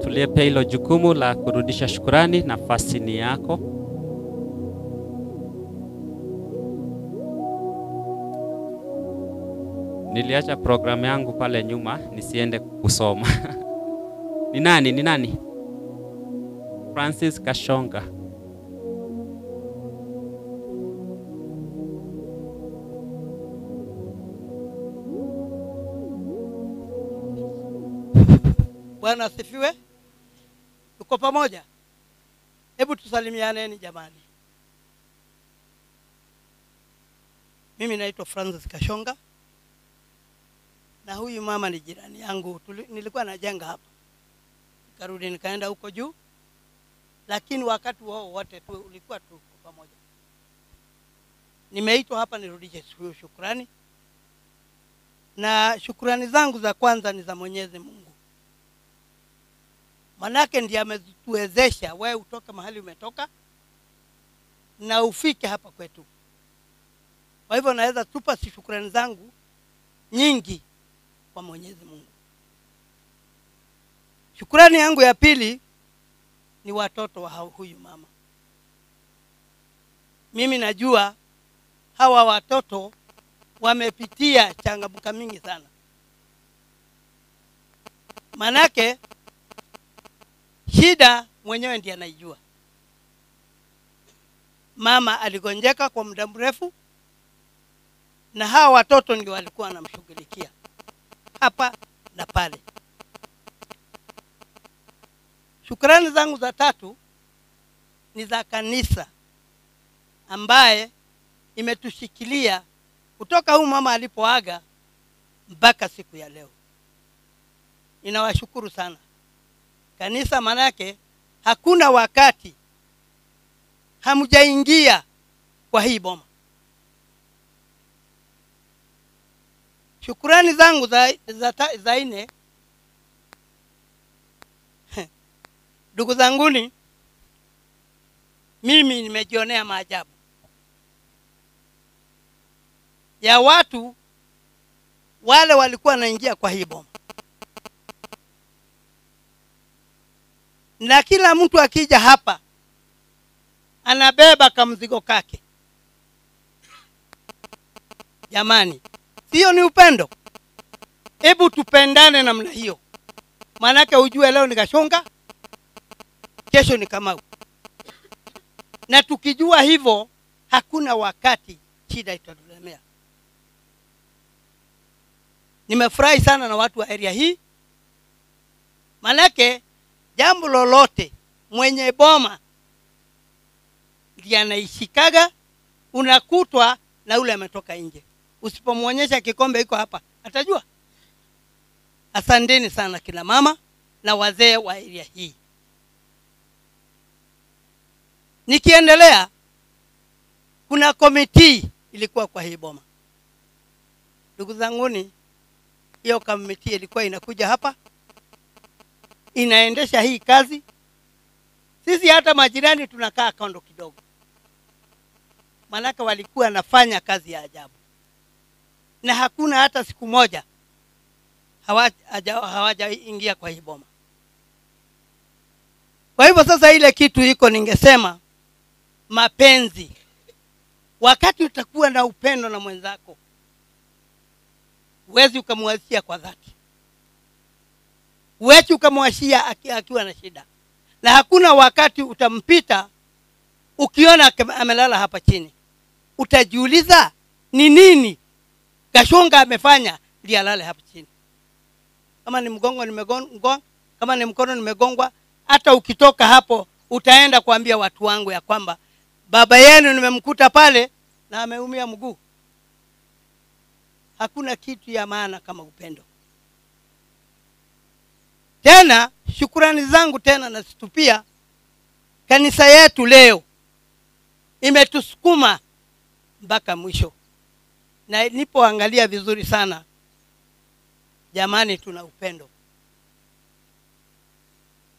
Tulipe hilo jukumu la kurudisha shukurani, nafasi ni yako. Niliacha programu yangu pale nyuma nisiende kusoma. Ni nani? Ni nani? Francis Kashonga. Bwana asifiwe. Tuko pamoja. Hebu tusalimianeni jamani. Mimi naitwa Francis Kashonga. Na huyu mama ni jirani yangu. Nilikuwa najenga hapa. Nikarudi nikaenda huko juu. Lakini wakati wao wote tu ulikuwa tuko pamoja. Nimeitwa hapa nirudishe shukrani. Na shukrani zangu za kwanza ni za Mwenyezi Mungu. Manake ndiye ametuwezesha wewe utoke mahali umetoka na ufike hapa kwetu. Kwa hivyo naweza tupa shukrani zangu nyingi kwa Mwenyezi Mungu. Shukrani yangu ya pili ni watoto wa huyu mama. Mimi najua hawa watoto wamepitia changamoto mingi sana. Manake shida mwenyewe ndiye anaijua. Mama aligonjeka kwa muda mrefu na hawa watoto ndio walikuwa wanamshughulikia hapa na pale. Shukrani zangu za tatu ni za kanisa ambaye imetushikilia kutoka huyu mama alipoaga mpaka siku ya leo. Ninawashukuru sana kanisa, manake hakuna wakati hamjaingia kwa hii boma. Shukrani zangu za nne, ndugu zanguni, mimi nimejionea maajabu ya watu wale walikuwa wanaingia kwa hii boma. Na kila mtu akija hapa anabeba kamzigo kake. Jamani, sio ni upendo? Hebu tupendane namna hiyo. Manake ujue leo ni Kashonga, kesho ni Kamau. Na tukijua hivyo hakuna wakati shida itatulemea. Nimefurahi sana na watu wa area hii. Manake jambo lolote mwenye boma ndiye anaishikaga, unakutwa na ule ametoka nje. Usipomuonyesha kikombe iko hapa, atajua. Asanteni sana kina mama na wazee wa area hii. Nikiendelea, kuna komiti ilikuwa kwa hii boma. Ndugu zanguni, hiyo komiti ilikuwa inakuja hapa, inaendesha hii kazi. Sisi hata majirani tunakaa kando kidogo. Manake walikuwa wanafanya kazi ya ajabu. Na hakuna hata siku moja hawajaingia kwa hii boma. Kwa hivyo sasa ile kitu iko, ningesema mapenzi. Wakati utakuwa na upendo na mwenzako, huwezi ukamwachia kwa dhati. Huwezi ukamwachia akiwa na shida. Na hakuna wakati utampita ukiona amelala hapa chini. Utajiuliza ni nini Kashonga amefanya ndiye alale hapa chini. Kama ni mgongo nimegongwa, kama ni mkono nimegongwa, hata ukitoka hapo utaenda kuambia watu wangu ya kwamba baba yenu nimemkuta pale na ameumia mguu. Hakuna kitu ya maana kama upendo. Tena shukurani zangu tena nasitupia kanisa yetu leo imetusukuma mpaka mwisho. Na nilipoangalia vizuri sana, jamani tuna upendo.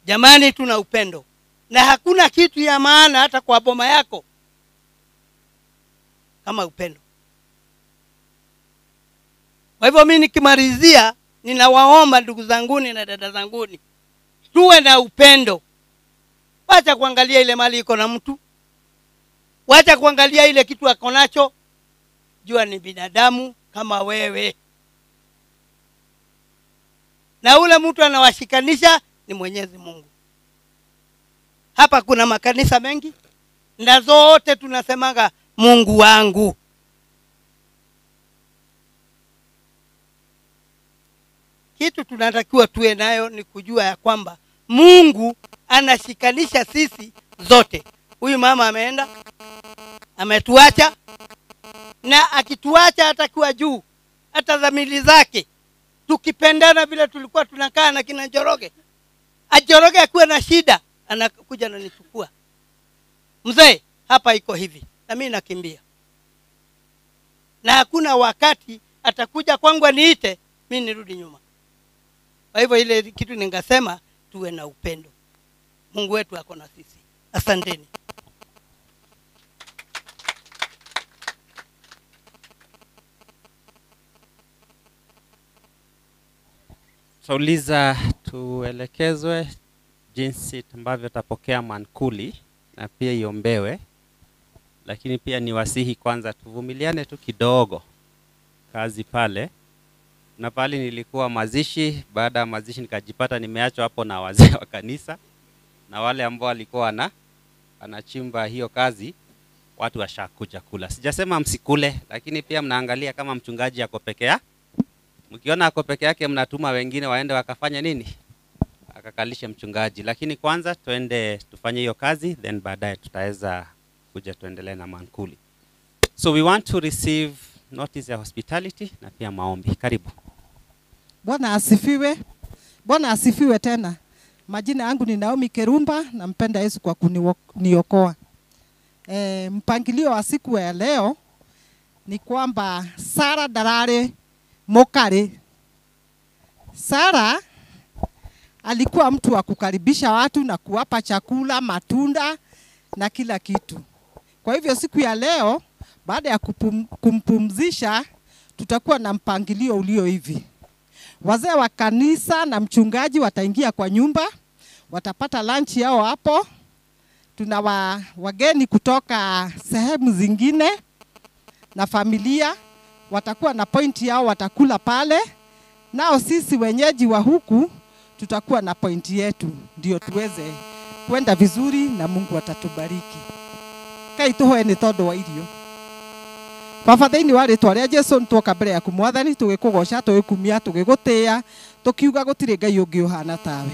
Jamani tuna upendo. Na hakuna kitu ya maana hata kwa boma yako kama upendo. Kwa hivyo mimi nikimalizia, ninawaomba ndugu zanguni na dada zanguni, tuwe na upendo. Wacha kuangalia ile mali iko na mtu, wacha kuangalia ile kitu ako nacho. Jua ni binadamu kama wewe, na ule mtu anawashikanisha ni Mwenyezi Mungu. Hapa kuna makanisa mengi na zote tunasemanga Mungu wangu. Kitu tunatakiwa tuwe nayo ni kujua ya kwamba Mungu anashikanisha sisi zote. Huyu mama ameenda, ametuacha, na akituacha atakuwa juu hata dhamiri zake. Tukipendana vile tulikuwa tunakaa na kina Njoroge, Njoroge akiwa na shida anakuja ananichukua, mzee hapa iko hivi, na mimi nakimbia. Na hakuna wakati atakuja kwangu aniite mimi nirudi nyuma. Kwa hivyo ile kitu ningesema, tuwe na upendo. Mungu wetu ako na sisi. Asanteni. Tutauliza tuelekezwe jinsi ambavyo tutapokea mankuli na pia iombewe, lakini pia ni wasihi kwanza tuvumiliane tu kidogo kazi pale. Na pale nilikuwa mazishi, baada ya mazishi nikajipata nimeachwa hapo na wazee wa kanisa na wale ambao walikuwa anachimba hiyo kazi, watu washakuja kula. Sijasema msikule, lakini pia mnaangalia kama mchungaji ako peke yake. Mkiona ako peke yake mnatuma wengine waende wakafanya nini? Akakalishe mchungaji. Lakini kwanza tuende tufanye hiyo kazi, then baadaye tutaweza kuja tuendelee na mankuli. So we want to receive notice ya hospitality na pia maombi. Karibu. Bwana asifiwe. Bwana asifiwe tena. Majina yangu ni Naomi Kerumba, nampenda Yesu kwa kuniokoa. Mpangilio wa siku ya leo ni kwamba Sara Darare Mokare. Sara alikuwa mtu wa kukaribisha watu na kuwapa chakula, matunda na kila kitu. Kwa hivyo siku ya leo, baada ya kumpumzisha, tutakuwa na mpangilio ulio hivi. Wazee wa kanisa na mchungaji wataingia kwa nyumba, watapata lunch yao hapo. Tuna wageni kutoka sehemu zingine na familia, watakuwa na point yao, watakula pale. Nao sisi wenyeji wa huku tutakuwa na point yetu, ndio tuweze kwenda vizuri na Mungu atatubariki. Kai tuhoe ni tondu wa irio. Baba thĩinĩ wa rĩtwa rĩa Jesu nĩtwoka mbere yaku Mwathani, tũgĩkũgoca, tũgĩkumia, tũgĩgũtĩĩa, tũkiuga gũtirĩ Ngai ũngĩ ũhana tawe.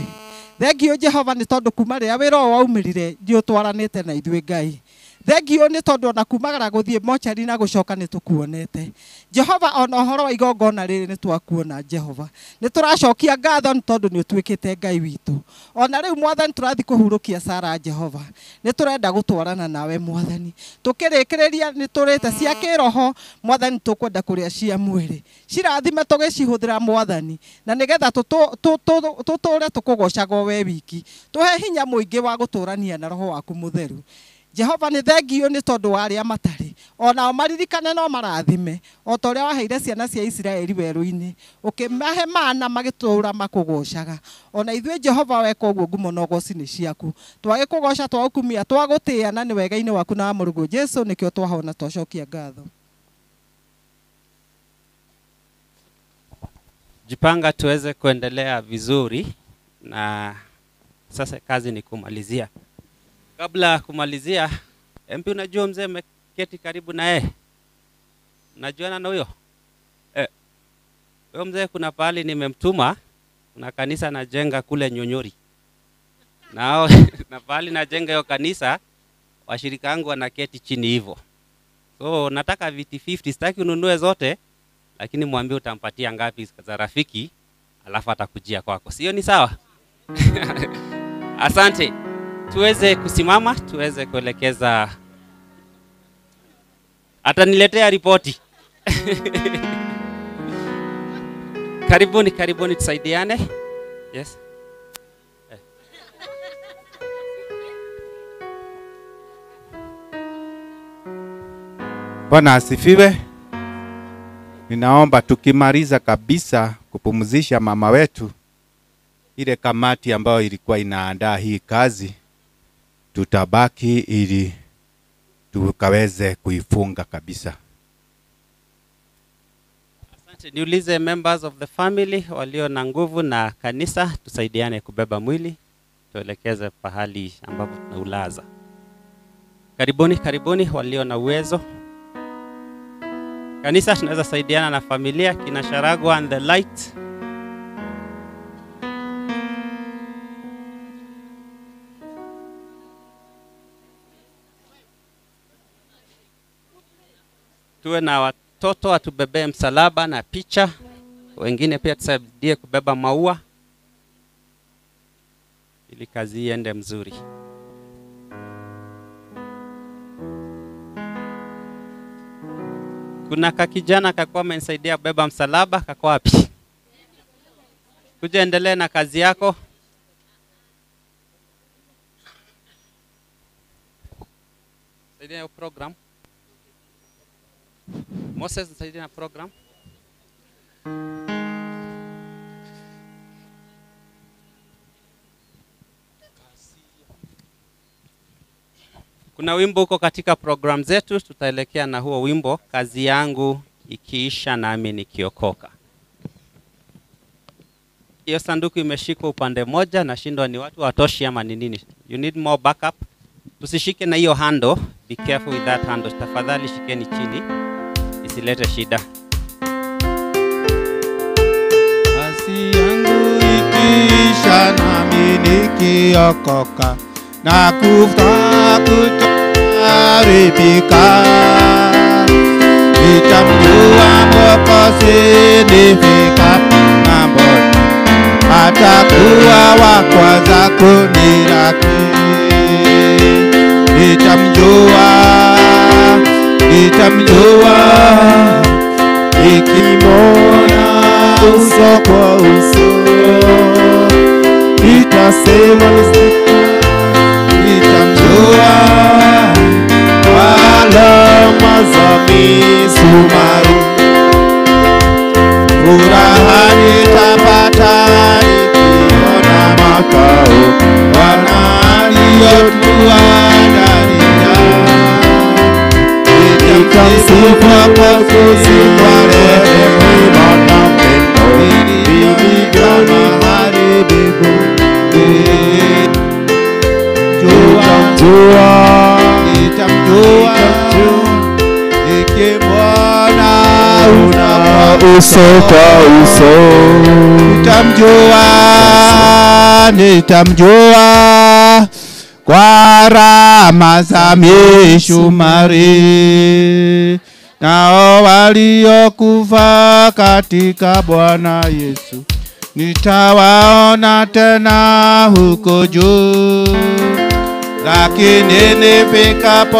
Thengio Jehova nĩ tondũ kuma rĩrĩa wĩra ũyũ waumĩrire nĩ ũtwaranĩte na ithuĩ Ngai. Thengio nĩ tondũ ona kumagara gũthiĩ mochari na gũcoka nĩ tũkuonete. Jehova ona ũhoro wa igongona rĩrĩ nĩ twakuona Jehova. Nĩ tũracokia ngatho nĩ tondũ nĩ ũtuĩkĩte Ngai witũ. Ona rĩu Mwathani tũrathiĩ kũhurũkia Sara Jehova. Nĩ tũrenda gũtwarana nawe Mwathani. Tũkĩrĩkĩrĩria nĩ tũrĩte cia kĩroho Mwathani, tũkwenda kũrĩa cia mwĩrĩ. Cirathime tũgĩcihũthĩra Mwathani, na nĩgetha tũtũre tũkũgocago we wiki. Tũhe hinya mũingĩ wa gũtũrania na roho waku mũtheru. Jehova nĩ thengio nĩ tondũ wa arĩa matarĩ, onao maririkane no marathime, o ta ũrĩa waheire ciana cia Isiraeli werũ-inĩ, ũkĩmahe mana magĩtũũra makũgocaga. Ona ithuĩ Jehova weka ũguo, ngumo na ũgoci nĩ ciaku. Twagĩkũgoca, twagũkumia, twagũtĩĩa, na nĩ wega-inĩ waku na wa mũrũguo Jesu nĩkĩo twahona twacokia ngatho. Jipanga tuweze kuendelea vizuri, na sasa kazi ni kumalizia. Kabla kumalizia, MP unajua mzee ameketi karibu na yeye? Unajuana na huyo? Huyo mzee kuna pahali nimemtuma, kuna kanisa najenga kule Nyonyori. Na pahali najenga hiyo kanisa, washirika wangu wanaketi chini hivyo. So nataka viti 50, sitaki ununue zote, lakini mwambie utampatia ngapi za rafiki, alafu atakujia kwako. Sio ni sawa? Asante. Tuweze kusimama, tuweze kuelekeza. Ataniletea ripoti. Karibuni, karibuni tusaidiane. Yes. Bwana asifiwe. Ninaomba tukimaliza kabisa kupumzisha mama wetu, ile kamati ambayo ilikuwa inaandaa hii kazi, tutabaki ili tukaweze kuifunga kabisa. Asante. Niulize members of the family walio na nguvu na kanisa, tusaidiane kubeba mwili, tuelekeze pahali ambapo tunaulaza. Karibuni, karibuni walio na uwezo. Kanisa tunaweza saidiana na familia, kina Sharagwa and the light. Tuwe na watoto watubebee msalaba na picha, wengine pia tusaidie kubeba maua ili kazi iende mzuri. Kuna kakijana kakuwa amenisaidia kubeba msalaba, kako wapi? Kuja endelee na kazi yako. Saidia hiyo program. Moses, nisaidie na program. Kuna wimbo uko katika program zetu, tutaelekea na huo wimbo, kazi yangu ikiisha nami nikiokoka. Hiyo sanduku imeshikwa upande moja, nashindwa ni watu watoshi ama ni nini. You need more backup. Tusishike na hiyo handle, be careful with that handle. Tafadhali shikeni chini, isilete shida. Kazi yangu ikiisha nami nikiokoka, na kufa kutoharibika, nitamjua Mwokozi nifikapo ng'amboni, atakuwa wa kwanza kunilaki. Nitamjua, nitamjua, nikimwona uso kwa uso, nitasema nitamjua kwa alama za misumari. Furaha nitapata nikiona makao Bwana aliyotuandalia. Nitamsifu Mwokozi kwa rehema na pendo vilivyoniharibu. Nitamjua, nitamjua, nikimwona uso kwa uso. Nitamjua, nitamjua kwa rama za mishumari. Nao waliokufa katika Bwana Yesu nitawaona tena huko juu. Lakini nifikapo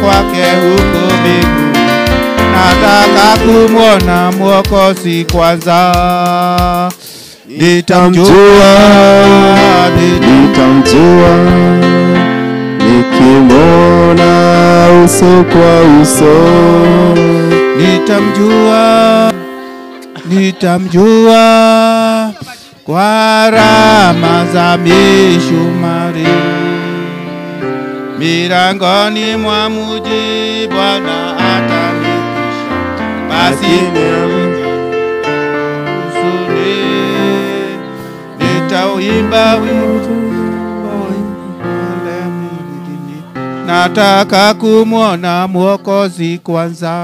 kwake huko mbinguni, nataka kumwona Mwokozi kwanza. Nitamjua, nitamjua, nikimwona uso kwa uso. Nitamjua, nitamjua kwa rama za mishumari. Milangoni mwa mji Bwana atanipisha, basi huzuni nitauimba wimbo. Nataka kumwona Mwokozi kwanza.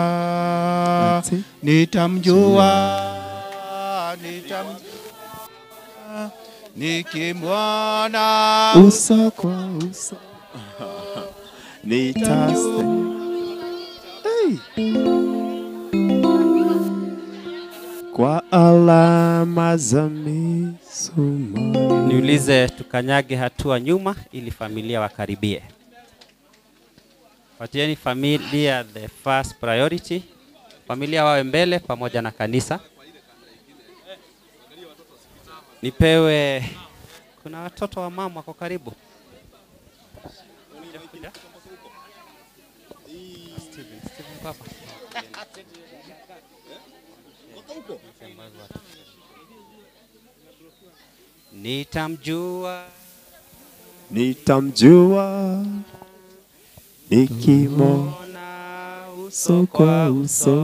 Nitamjua, nitamjua, nikimwona uso kwa uso. Kwa alama za misumari. Niulize tukanyage hatua nyuma ili familia wakaribie. Patieni familia the first priority. Familia wawe mbele pamoja na kanisa. Nipewe, kuna watoto wa mama wako karibu. Steven, Papa. Nitamjua, nitamjua nikimwona uso kwa uso,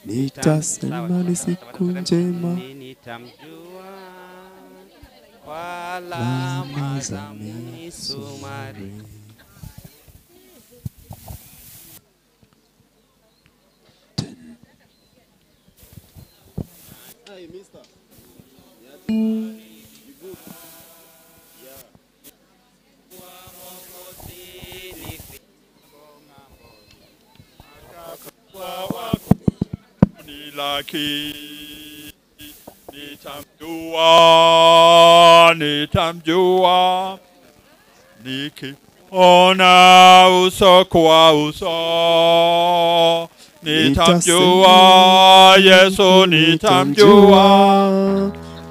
nitasema ni siku njema. Nitamjua kwa alama za misumari. Hey, mister. Laki nitamjua, nitamjua nikiona uso kwa uso, nitamjua Yesu, nitamjua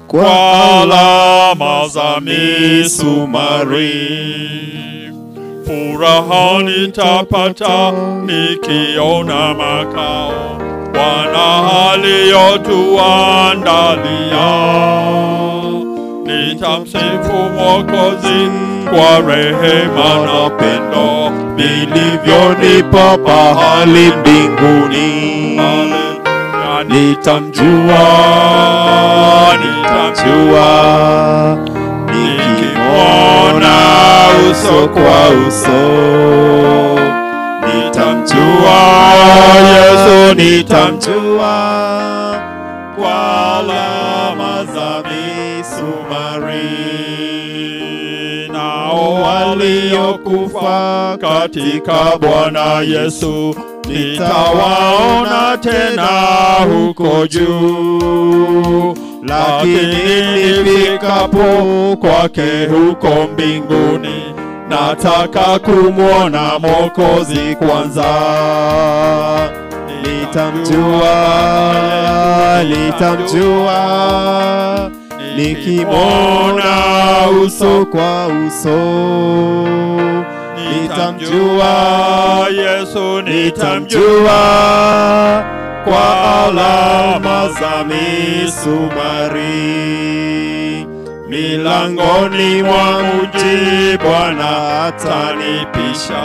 kwa alama za misumari. Furaha nitapata nikiona makao Bwana aliyotuandalia. Nitamsifu Mwokozi kwa rehema na pendo vilivyonipa pahali mbinguni. Nitamjua, nitamjua nikimwona uso kwa uso, nitamjua Yesu, nitamjua kwa alama za misumari. Nao waliokufa katika Bwana Yesu nitawaona tena huko juu, lakini nifikapo kwake huko mbinguni nataka kumwona Mwokozi kwanza. Nitamjua, nitamjua nikimwona uso kwa uso, nitamjua Yesu, nitamjua kwa alama za misumari. Milangoni mwa mji Bwana atanipisha,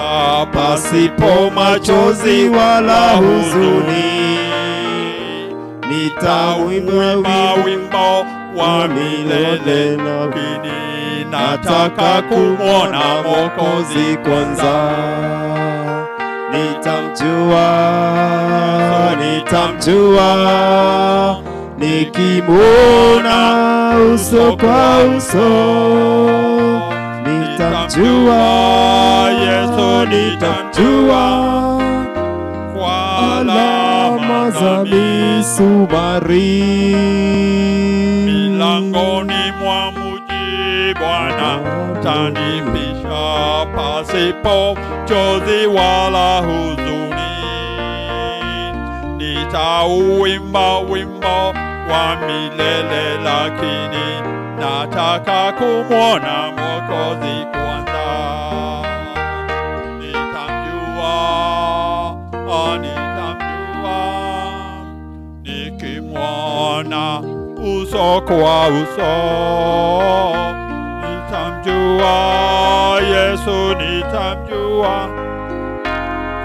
pasipo machozi wala huzuni. Nitauimba wimbo wa milele, lakini nataka kumwona Mwokozi kwanza. Nitamjua, nitamjua nikimwona uso kwa uso, nitamjua Yesu, nitamjua kwa alama za misumari. Milangoni mwa mji Bwana atanipisha, pasipo chozi wala huzuni. Nitauimba wimbo wa milele, lakini nataka kumwona Mwokozi kwanza. Nitamjua, nitamjua nikimwona uso kwa uso, nitamjua Yesu, nitamjua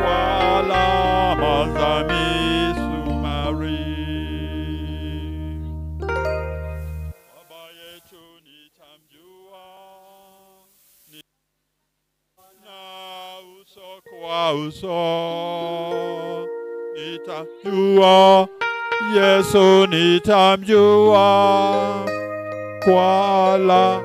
kwa alama za misumari. Baba yetu nitamjua, na uso kwa uso, nitamjua Yesu, nitamjua kwa alama.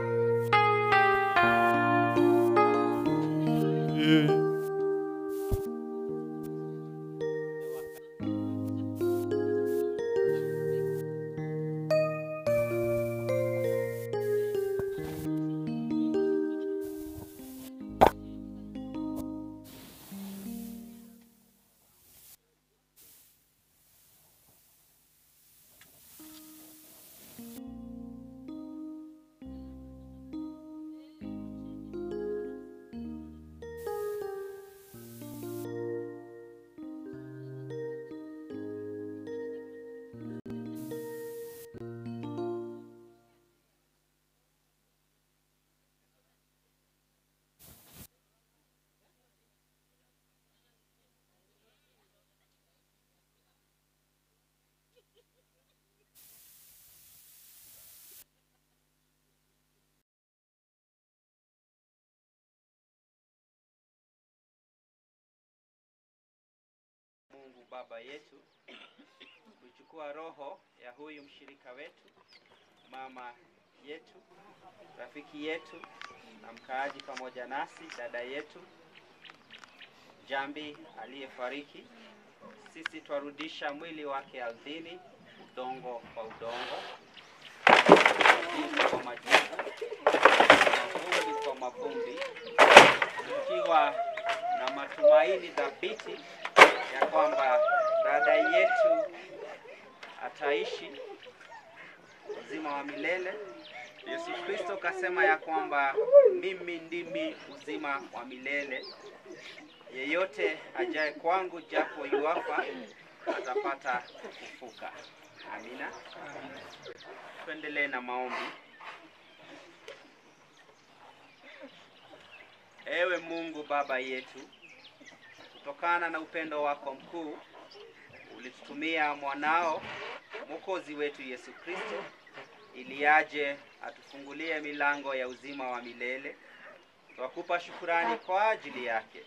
Baba yetu, kuchukua roho ya huyu mshirika wetu, mama yetu, rafiki yetu na mkaaji pamoja nasi, dada yetu Jambi aliyefariki. Sisi twarudisha mwili wake ardhini, udongo kwa udongo, majivu kwa majivu, mavumbi kwa mavumbi, tukiwa na matumaini thabiti ya kwamba dada yetu ataishi uzima wa milele. Yesu Kristo kasema ya kwamba mimi ndimi uzima wa milele, yeyote ajaye kwangu japo yuafa atapata kufufuka. Amina. Tuendelee na maombi. Ewe Mungu Baba yetu, kutokana na upendo wako mkuu ulitutumia mwanao Mwokozi wetu Yesu Kristo ili aje atufungulie milango ya uzima wa milele. Twakupa shukurani kwa ajili yake,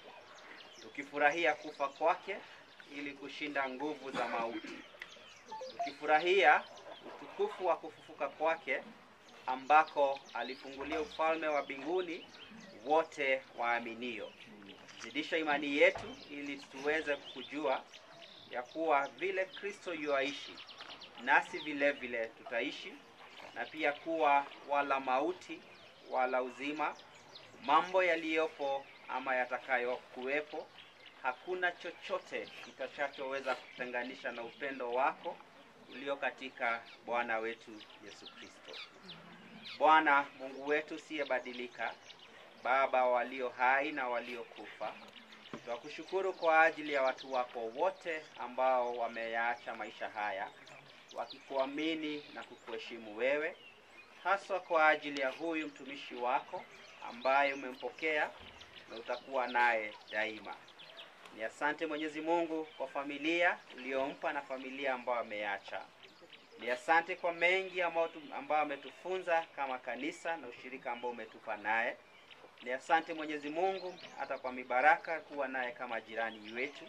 tukifurahia kufa kwake ili kushinda nguvu za mauti, tukifurahia utukufu wa kufufuka kwake ambako alifungulia ufalme wa mbinguni wote waaminio. Zidisha imani yetu ili tuweze kujua ya kuwa vile Kristo yuaishi nasi vile vile tutaishi, na pia kuwa wala mauti wala uzima, mambo yaliyopo ama yatakayokuwepo, hakuna chochote kitakachoweza kutenganisha na upendo wako ulio katika Bwana wetu Yesu Kristo. Bwana Mungu wetu usiyebadilika, Baba walio hai na waliokufa, twakushukuru kwa ajili ya watu wako wote ambao wameyaacha maisha haya wakikuamini na kukuheshimu wewe, haswa kwa ajili ya huyu mtumishi wako ambaye umempokea na utakuwa naye daima. Ni asante Mwenyezi Mungu kwa familia uliyompa na familia ambayo ameacha. Ni asante kwa mengi ambayo ametufunza kama kanisa na ushirika ambao umetupa naye. Ni asante Mwenyezi Mungu hata kwa mibaraka kuwa naye kama jirani wetu.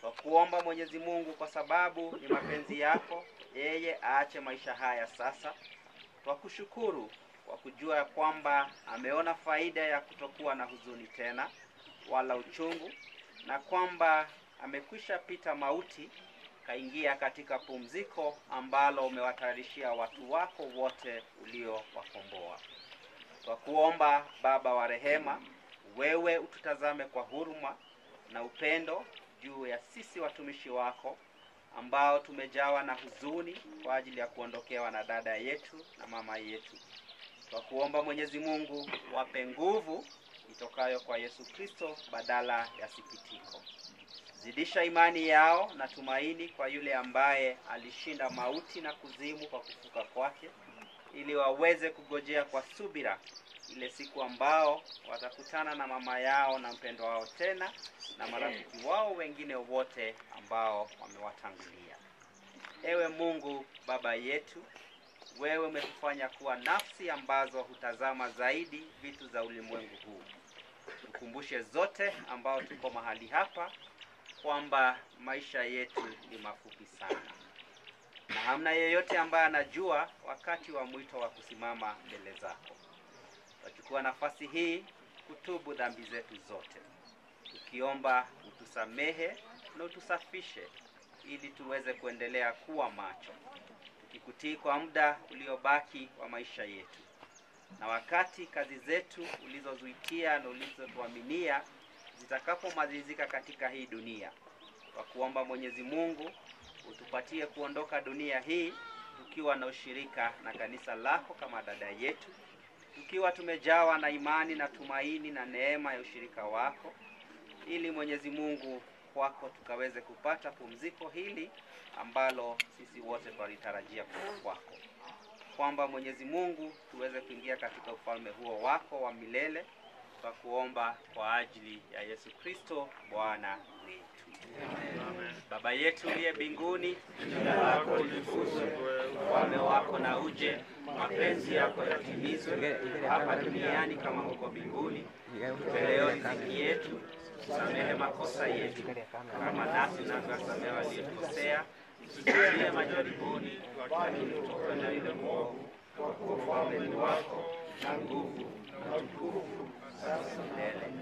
Kwa kuomba Mwenyezi Mungu, kwa sababu ni mapenzi yako yeye aache maisha haya sasa. Twakushukuru kwa kujua kwamba ameona faida ya kutokuwa na huzuni tena wala uchungu, na kwamba amekwisha pita mauti kaingia katika pumziko ambalo umewatayarishia watu wako wote uliowakomboa. Kwa kuomba Baba wa rehema, wewe ututazame kwa huruma na upendo juu ya sisi watumishi wako ambao tumejawa na huzuni kwa ajili ya kuondokewa na dada yetu na mama yetu. Kwa kuomba Mwenyezi Mungu, wape nguvu itokayo kwa Yesu Kristo badala ya sikitiko. Zidisha imani yao na tumaini kwa yule ambaye alishinda mauti na kuzimu kwa kufuka kwake, ili waweze kugojea kwa subira ile siku ambao watakutana na mama yao na mpendo wao tena na marafiki wao wengine wote ambao wamewatangulia. Ewe Mungu Baba yetu, wewe umetufanya kuwa nafsi ambazo hutazama zaidi vitu za ulimwengu huu. Tukumbushe zote ambao tuko mahali hapa kwamba maisha yetu ni mafupi sana, na hamna yeyote ambaye anajua wakati wa mwito wa kusimama mbele zako. Tutachukua nafasi hii kutubu dhambi zetu zote, tukiomba utusamehe na utusafishe ili tuweze kuendelea kuwa macho, tukikutii kwa muda uliobaki wa maisha yetu, na wakati kazi zetu ulizozuitia na ulizotuaminia zitakapomalizika katika hii dunia, kwa kuomba Mwenyezi Mungu utupatie kuondoka dunia hii tukiwa na ushirika na kanisa lako kama dada yetu, tukiwa tumejawa na imani na tumaini na neema ya ushirika wako, ili Mwenyezi Mungu kwako tukaweze kupata pumziko hili ambalo sisi wote twalitarajia kutoka kwako, kwamba Mwenyezi Mungu tuweze kuingia katika ufalme huo wako wa milele. Twakuomba kwa ajili ya Yesu Kristo Bwana wetu. Baba yetu uliye mbinguni, jina lako litukuzwe, ufalme wako na uje, mapenzi yako yatimizwe hapa duniani kama huko mbinguni. Tupe leo riziki yetu, tusamehe makosa yetu kama nasi tunavyowasamehe waliotukosea, usitutie majaribuni, lakini utuokoe na yule mwovu, kwa kuwa ufalme ni wako na nguvu na utukufu sasa milele.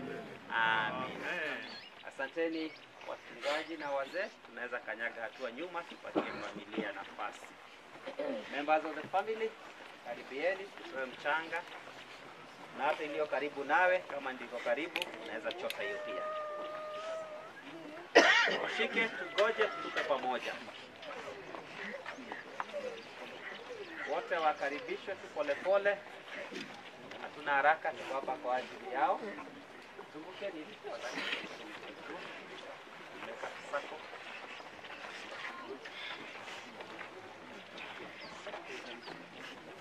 Amen. Asanteni wachungaji na wazee, tunaweza kanyaga hatua nyuma tupatie familia nafasi. Members of the family, karibieni tutoe mchanga, na hata iliyo karibu nawe kama ndiko karibu unaweza chota hiyo pia. Ushike, tugoje, tutupe pamoja. Wote wakaribishwe tu polepole, hatuna haraka, tuko hapa kwa ajili yao. Zungukeni sako.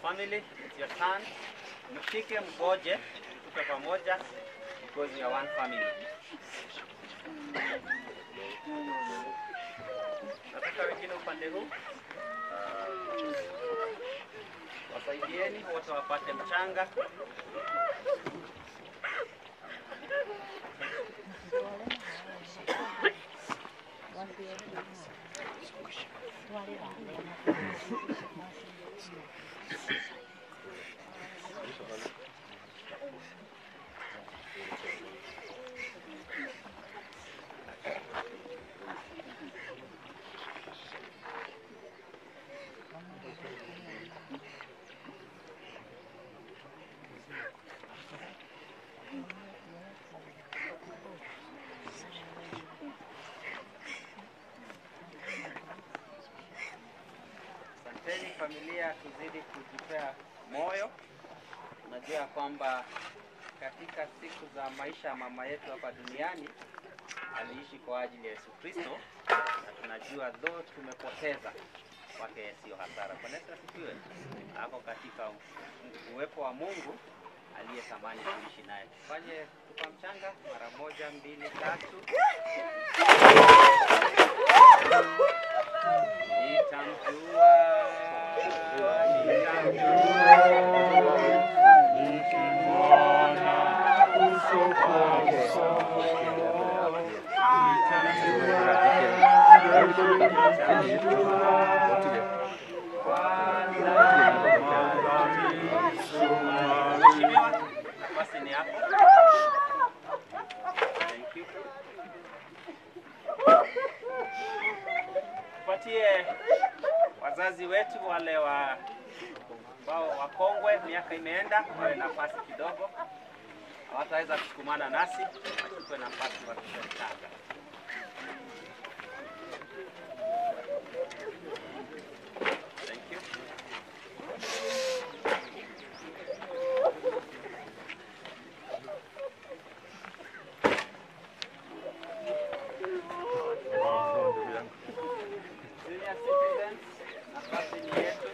Family, it's your turn. Mshike, mgoje, tupe pamoja because we are one family. Nataka wengine upande huu wasaidieni wote wapate mchanga. Asanteni familia, tuzidi kujipea moyo. Unajua kwamba katika siku za maisha ya mama yetu hapa duniani aliishi kwa ajili ya Yesu Kristo, na tunajua though tumepoteza kwake sio hasara. Bwana Yesu asifiwe. Ako katika uwepo wa Mungu aliyetamani kuishi naye. Tufanye tupa mchanga mara moja, mbili, tatu. Nitamjua, nitamjua, nikimwona uso kwa uso. Mheshimiwa, nafasi ni yako. Thank you. Tupatie wazazi wetu wale wa ambao wakongwe, miaka imeenda, wawe nafasi kidogo. Hawataweza kusukumana nasi, wachukue nafasi watupe mchanga. Thank you. Senior citizens, nafasi ni yetu.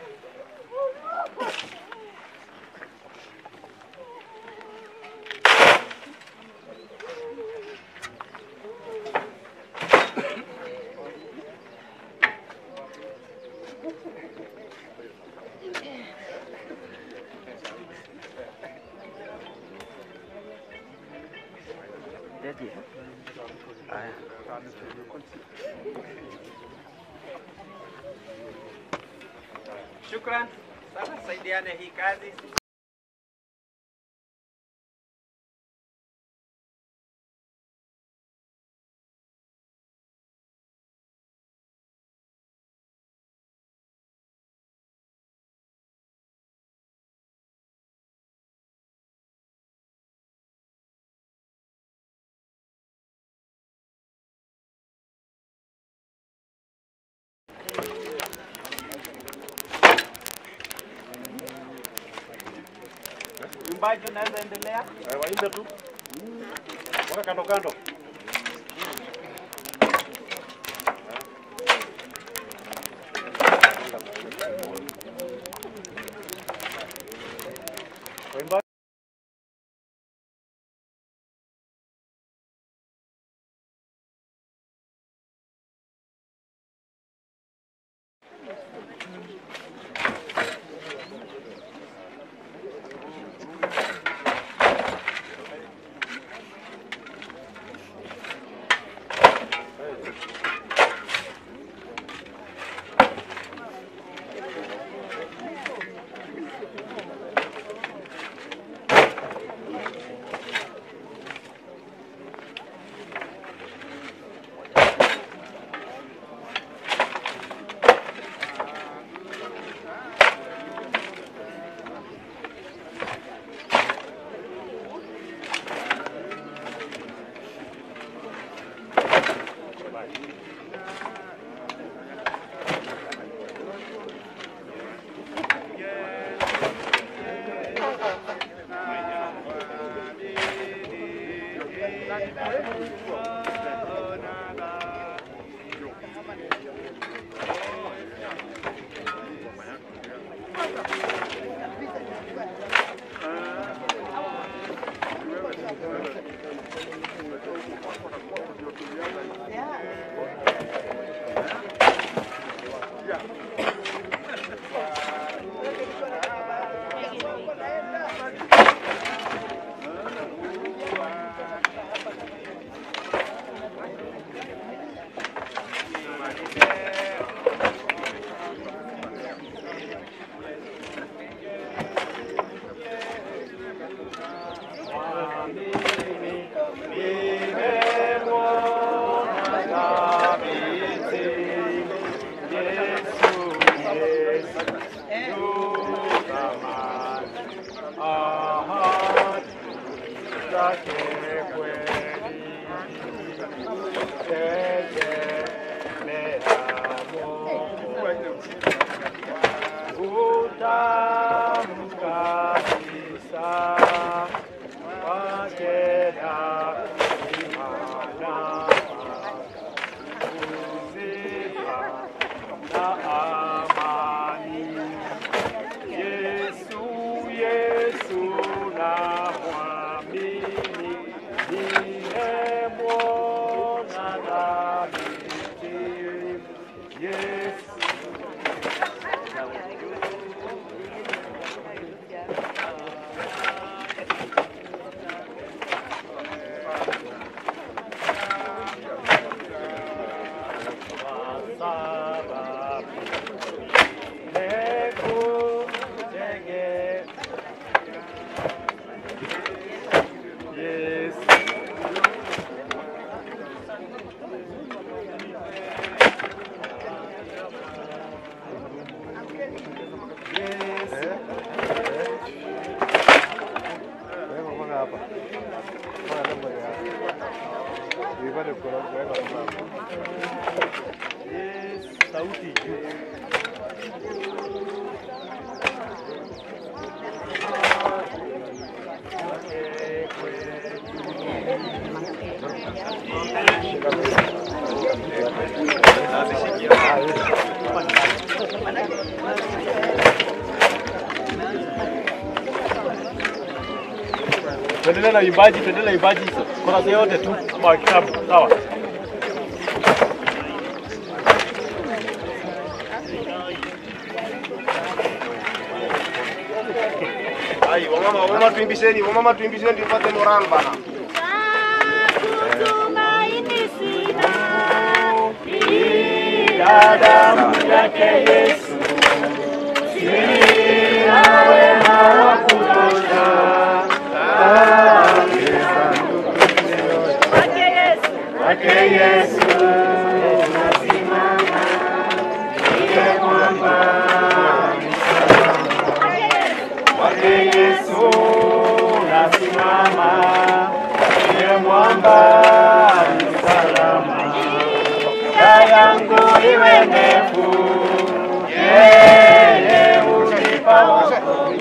Shukran sana, saidiane hii kazi. Mwimbaji unaweza endelea? Waimbe tu. Waka kando kando. Waimbaji. Tuendelee na uimbaji, tuendelee na uimbaji kurasa yote tu kwa kitabu, sawa? Ai, wamama tuimbisheni, wamama tuimbisheni tupate moral bana. Tumaini sina ila damu yake Yesu, sina wema wa kutosha. Kwake Yesu nasimama, ndiye mwamba ni salama. Kwake Yesu nasimama, ndiye mwamba ni salama. Njia yangu iwe ndefu, yeye hunipa wokovu.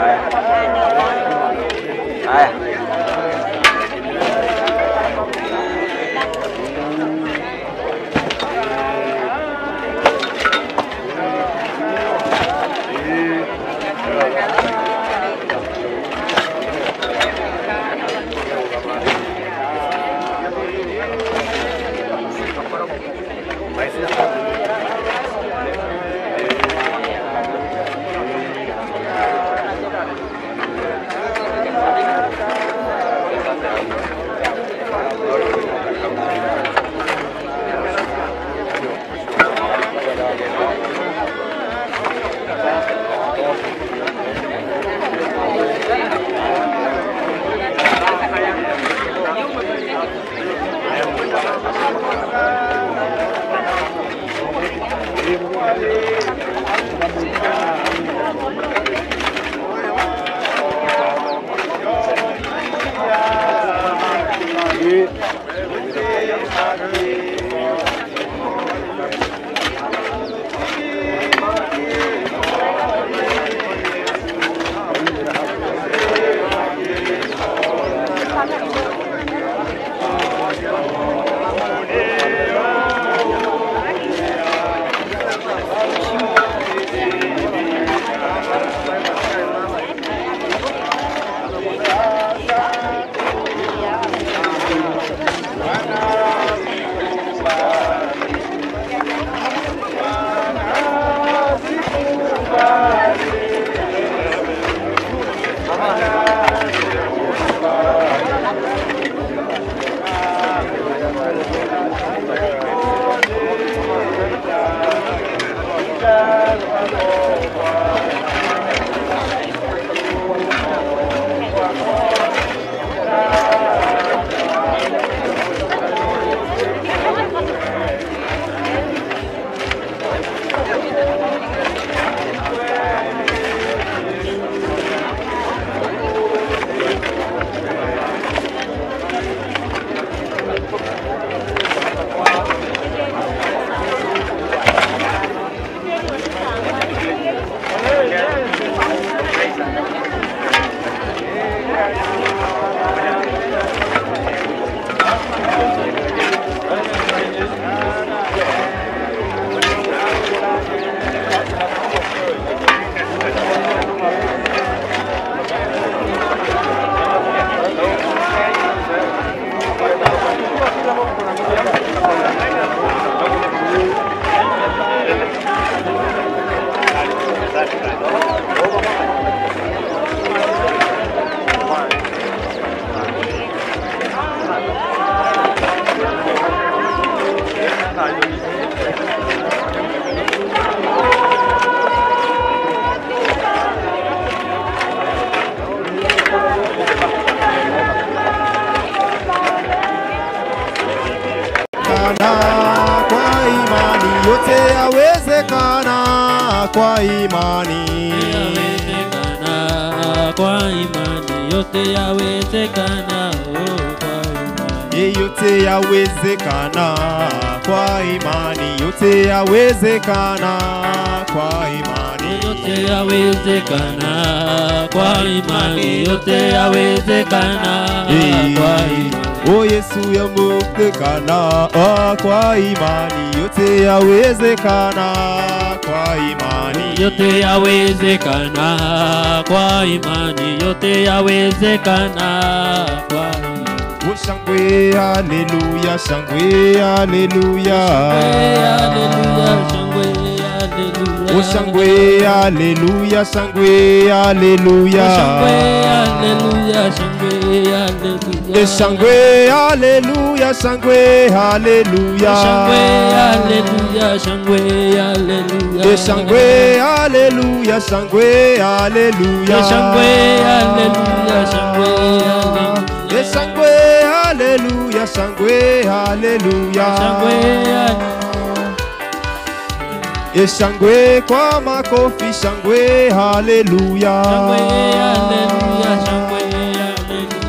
Haya. Kwa imani yote yawezekana, kwa imani yawezekana, kwa imani yote yawezekana, oh, kwa imani yote yawezekana, kwa imani yote yawezekana, kwa imani yote yawezekana, kwa imani yote yawezekana, kwa imani. O Yesu yawezekana, kwa imani yote yawezekana, kwa imani yote yawezekana, kwa imani yote yawezekana, kwa imani. O shangwe haleluya, shangwe haleluya, haleluya, shangwe haleluya. O shangwe haleluya, shangwe haleluya, shangwe haleluya, shangwe haleluya. Shangwe haleluya, shangwe haleluya, shangwe haleluya, shangwe haleluya, shangwe haleluya, shangwe haleluya, shangwe haleluya, shangwe haleluya, shangwe haleluya, shangwe haleluya, shangwe. Shangwe kwa makofi, shangwe haleluya, shangwe haleluya, shangwe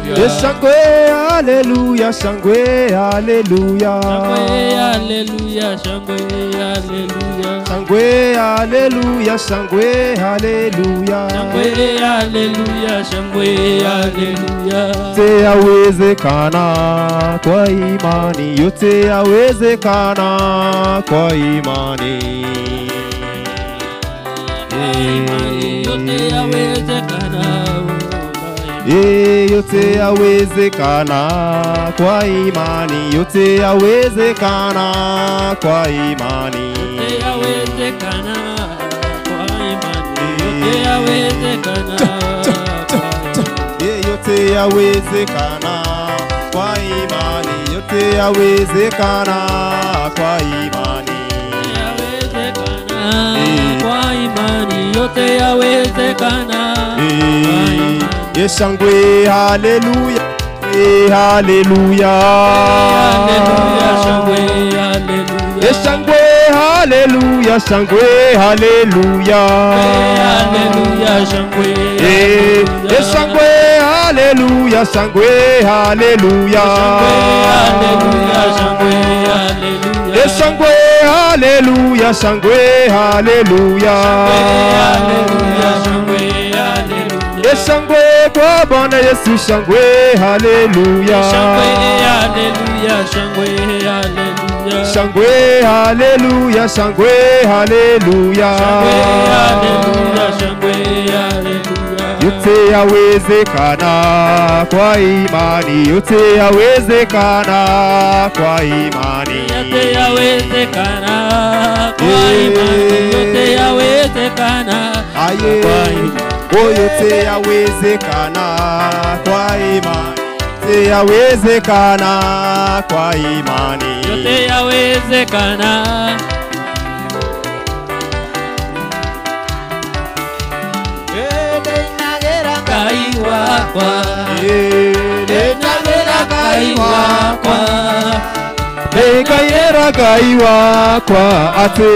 haleluya, Shangwe haleluya, shangwe haleluya. Shangwe haleluya, shangwe haleluya. Shangwe haleluya, shangwe haleluya. Shangwe haleluya, shangwe haleluya. Yote yawezekana kwa imani, yote yawezekana kwa imani. Yote yawezekana. Yote yawezekana kwa imani, yote yawezekana kwa imani. Yote yawezekana kwa imani, yote yawezekana. Yote yawezekana kwa imani, yote yawezekana kwa imani. Yawezekana kwa imani, yote yawezekana. Shangwe haleluya, haleluya. Haleluya, shangwe haleluya. Shangwe haleluya, shangwe haleluya. Haleluya, shangwe. Shangwe haleluya, shangwe haleluya. Haleluya, shangwe haleluya. Shangwe haleluya, shangwe haleluya. Haleluya, shangwe haleluya. Shangwe kwa Bwana Yesu, shangwe haleluya. Shangwe haleluya, shangwe haleluya. Shangwe haleluya, shangwe haleluya. Shangwe haleluya, shangwe haleluya. Yote yawezekana kwa imani, yote yawezekana kwa imani. Yote yawezekana kwa imani, yote yawezekana kwa imani. Yote yawezekana kwa imani, yote yawezekana kwa imani. Yote yawezekana. Ngai wakwa, ndenagera Ngai wakwa, ndenagera Ngai wakwa ate.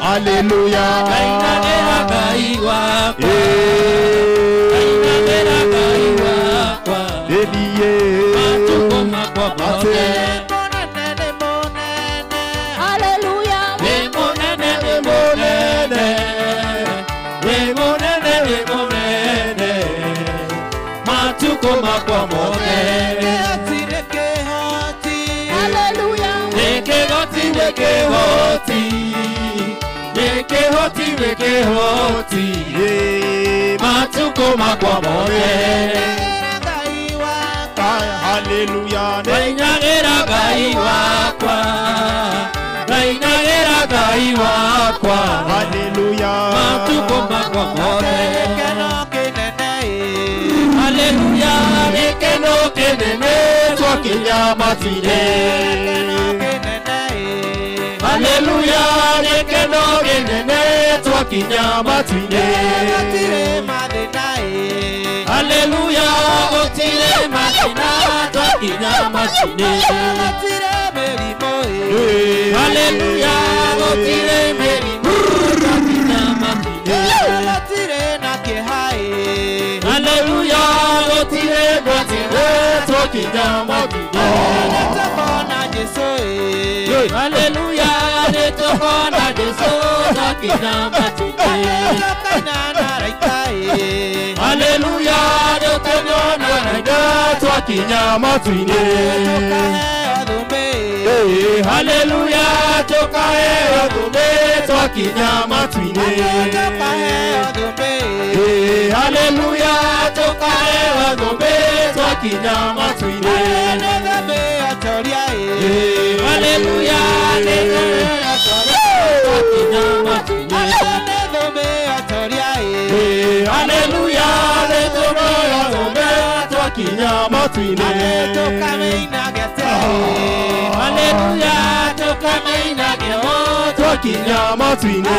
Haleluya, ndenagera Ngai wakwa, ndenagera Ngai wakwa, ediye matuko makwa mothe. Matuko makwa mothe. Haleluya, ndenagera Ngai wakwa, ndenagera Ngai wakwa. Haleluya, matuko makwa mothe. Haleluya, gĩkeno kĩnene twakinya matu-inĩ. Haleluya, gĩkeno kĩnene twakinya matu-inĩ. Haleluya, gũtirĩ mathĩna twakinya matu-inĩ. Haleluya, gũtirĩ mĩrimũ twakinya matu-inĩ. Haleluya, gũtirĩ mathĩna twakinya matu-inĩ. Haleluya, nĩtũkona Jesũ twakinya matu-inĩ. Haleluya, nĩtũkona Raika twakinya matu-inĩ. Haleluya, tũkaheo thũmbĩ twakinya matu-inĩ. Haleluya, tũkaheo thũmbĩ twakinya matu-inĩ. Haleluya, twakinya matu-inĩ. Haleluya, twakinya matu-inĩ. Haleluya, tũkamainage twakinya matu-inĩ.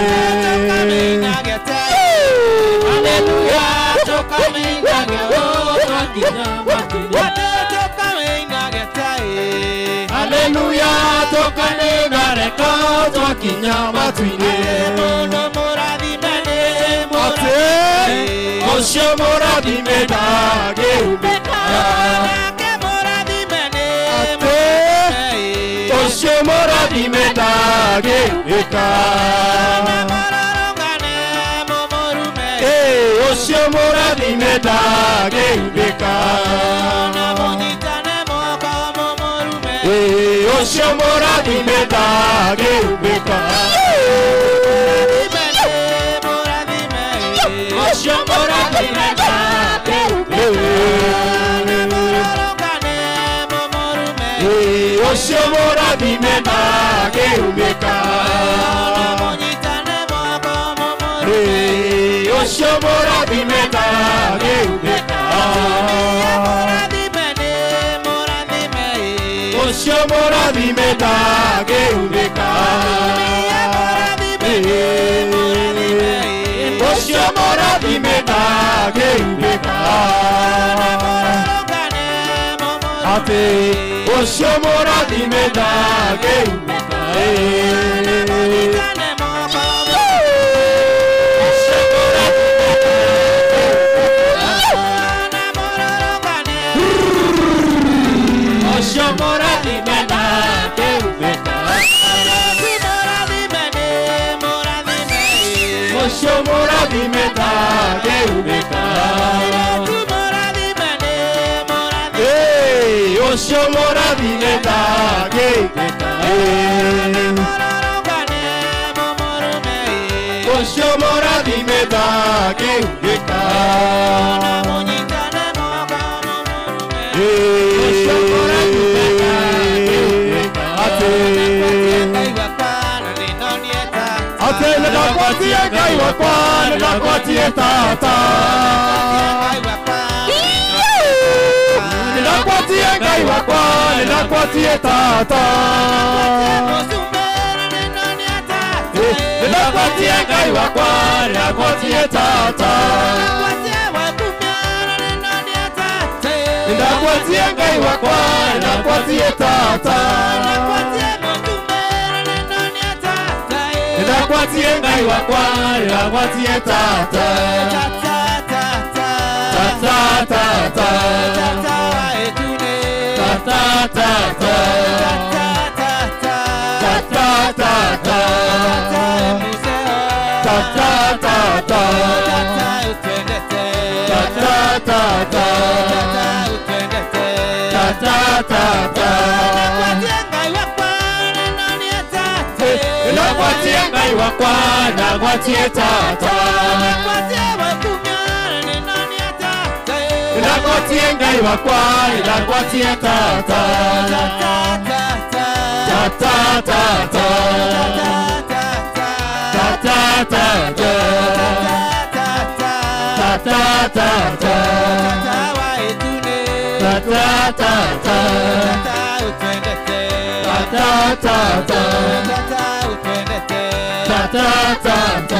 Haleluya, tũkamainage twakinya matu-inĩ. Haleluya, tũkamainage twakinya matu-inĩ. Ũcio mũrathime ndangĩumĩka. Ũcio mũrathime ndangĩumĩka. Ũcio mũrathime ndangĩumĩka. Ũcio mũrathime ndangĩumĩka. Ũcio mũrathime ndangĩumĩka. Ũcio mũrathime ndangĩumĩka. Ũcio mũrathime ndangĩumĩka. Ũcio mũrathime ndangĩumĩka. Ũcio mũrathime ndangĩumĩka. Atĩ ũcio mũrathime ndangĩumĩka. Ũcio mũrathime ndangĩumĩka. Ũcio mũrathime ndangĩumĩka. Ũcio mũrathime ndangĩumĩka. Ũcio mũrathime ndangĩumĩka. Ũcio mũrathime ndangĩumĩka. Atĩ nĩndakwatie Ngai wakwa, nĩndakwatie Tata. Nĩndakwatie Ngai wakwa, nĩndakwatie Tata. Nĩndakwatie Ngai wakwa, nĩndakwatie Tata. Nĩndakwatie Ngai wakwa, nĩndakwatie Tata. Nĩndakwatie Ngai wakwa, nĩndakwatie Tata. Tata, tata, tata, tata, tata, tata, tata, tata, tata, tata, tata. Nĩndakwatie Ngai wakwa, nĩndakwatie Tata. Nĩndakwatie Ngai wakwa, nĩndakwatie Tata. Tata, tata, tata, tata, tata, tata, tata, tata, tata, tata, tata,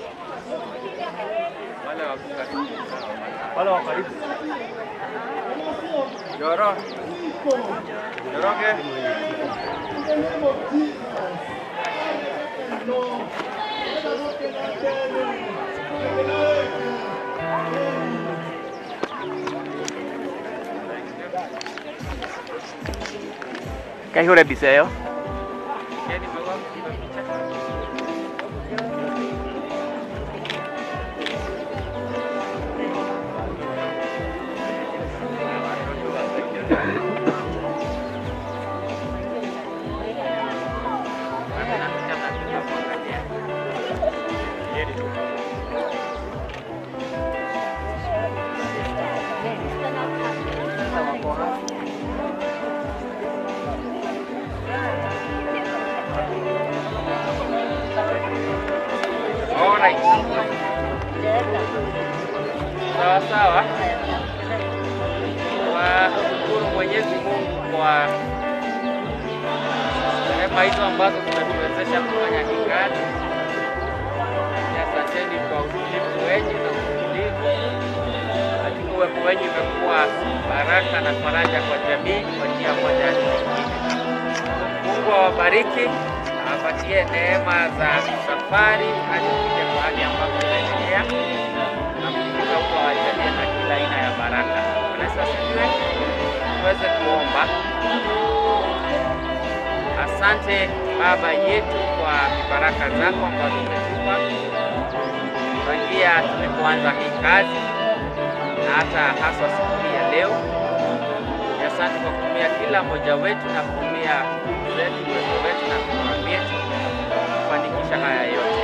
Wale wa karibu. Joro. Joroge. Kaihũre mbica ĩyo. Alright. Sawa sawa. Washukuru Mwenyezi Mungu kwa rehema hizo ambazo zinatuwezesha kufanya hii kazi. Asanteni kwa utulivu wenu na uvumilivu. Hakika uwepo wenu imekuwa baraka na faraja kwa jamii kwa njia moja au nyingine. Mungu awabariki, awapatie neema za safari hadi kufika mahali ambapo tunaelekea, na kufika huko awajalie na kila aina ya baraka. Bwana Yesu asifiwe. Tuweze kuomba. Asante Baba yetu kwa baraka zako ambazo umetupa tangia tulipoanza hii kazi na hata haswa siku hii ya leo. Asante kwa kutumia kila mmoja wetu na kutumia zetu, uwezo wetu na vipawa vyetu kufanikisha haya yote.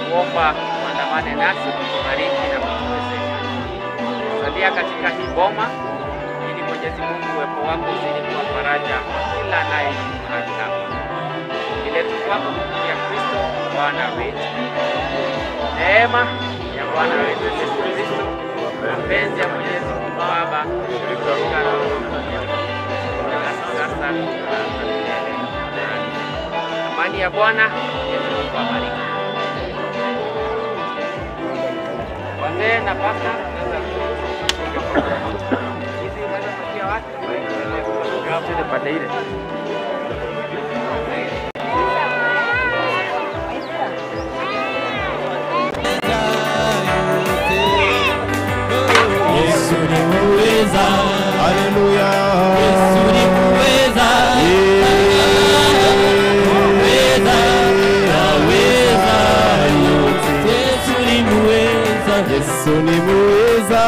Kuomba uandamane nasi kutubariki na kutuwezesha. Salia katika hii boma ili Mwenyezi Mungu uwepo wako uzidi kuwa faraja kwa kila anayeishi mahali hapa. Iletu kwako kupitia Kristo Bwana wetu. Neema ya Bwana wetu Yesu Kristo, mapenzi ya Mwenyezi Mungu Baba, ushirika na Roho Mtakatifu, nasi sasa na milele. Amani ya Bwana, Mwenyezi Mungu awabariki. Wazee na pasta, hizi unaweza kupatia watu pande ile. Yesu ni muweza, haleluya. Yesu ni muweza, muweza, aweza yote. Yesu ni muweza, Yesu ni muweza,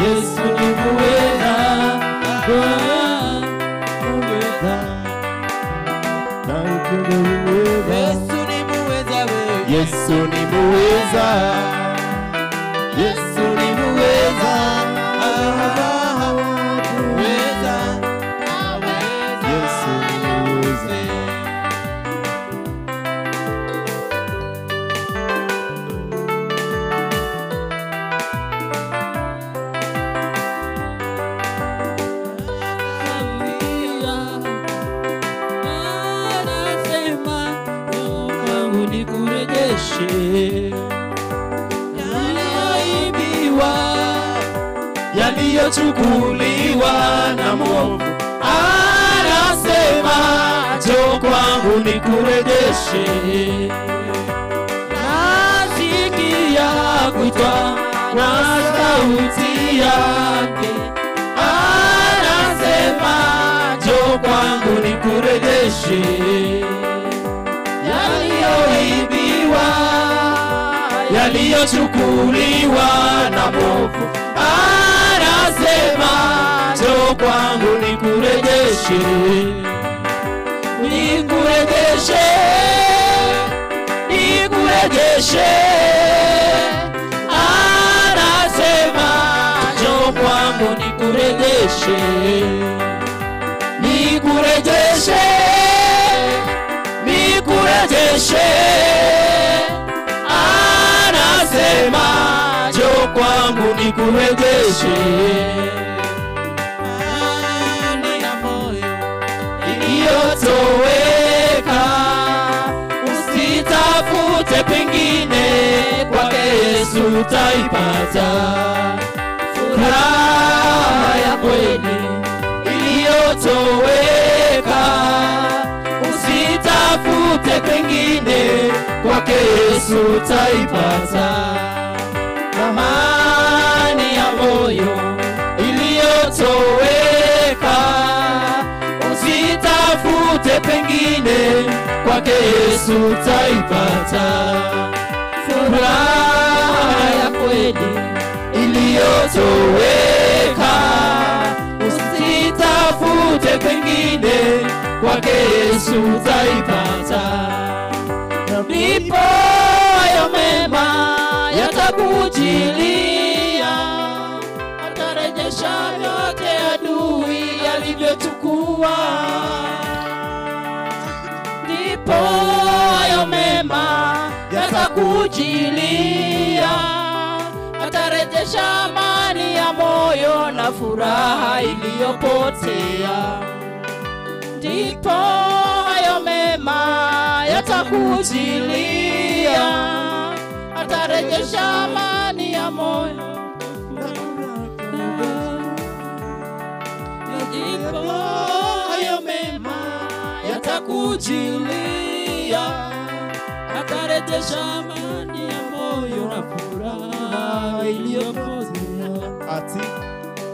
Yesu ni muweza, muweza. Thank you, muweza. Yesu ni muweza, Yesu ni muweza, Yesu ni muweza, muweza, Yesu ni muweza. Anasema kwangu nikurejeshe yaliyoibiwa, yaliyochukuliwa na mwovu. Anasema njoo kwangu nikurejeshe. Nasikia kuitwa na sauti yake, anasema njoo kwangu nikurejeshe yaliyoibiwa, yaliyochukuliwa na mwovu. Anasema njoo kwangu nikurejeshe, nikurejeshe, nikurejeshe. Anasema njoo kwangu nikurejeshe, nikurejeshe, nikurejeshe. Anasema njoo kwangu nikurejeshe. Iliyotoweka usitafute pengine, kwake Yesu. Yesu utaipata. Furaha ya kweli iliyotoweka, usitafute kwingine, kwake Yesu utaipata. Amani ya moyo iliyotoweka, usitafute pengine, kwake Yesu utaipata. Furaha ya kweli iliyotoweka, usitafute pengine, kwake Yesu utaipata. Ndipo hayo mema yatakujilia, atarejesha yote adui alivyochukua. Ndipo hayo mema yatakujilia, atarejesha amani ya moyo na furaha iliyopotea. Ndipo hayo mema yatakujilia, atarejesha amani ya moyo. Ndipo hayo mema yatakujilia, atarejesha amani ya moyo na furaha iliyopotea. Ati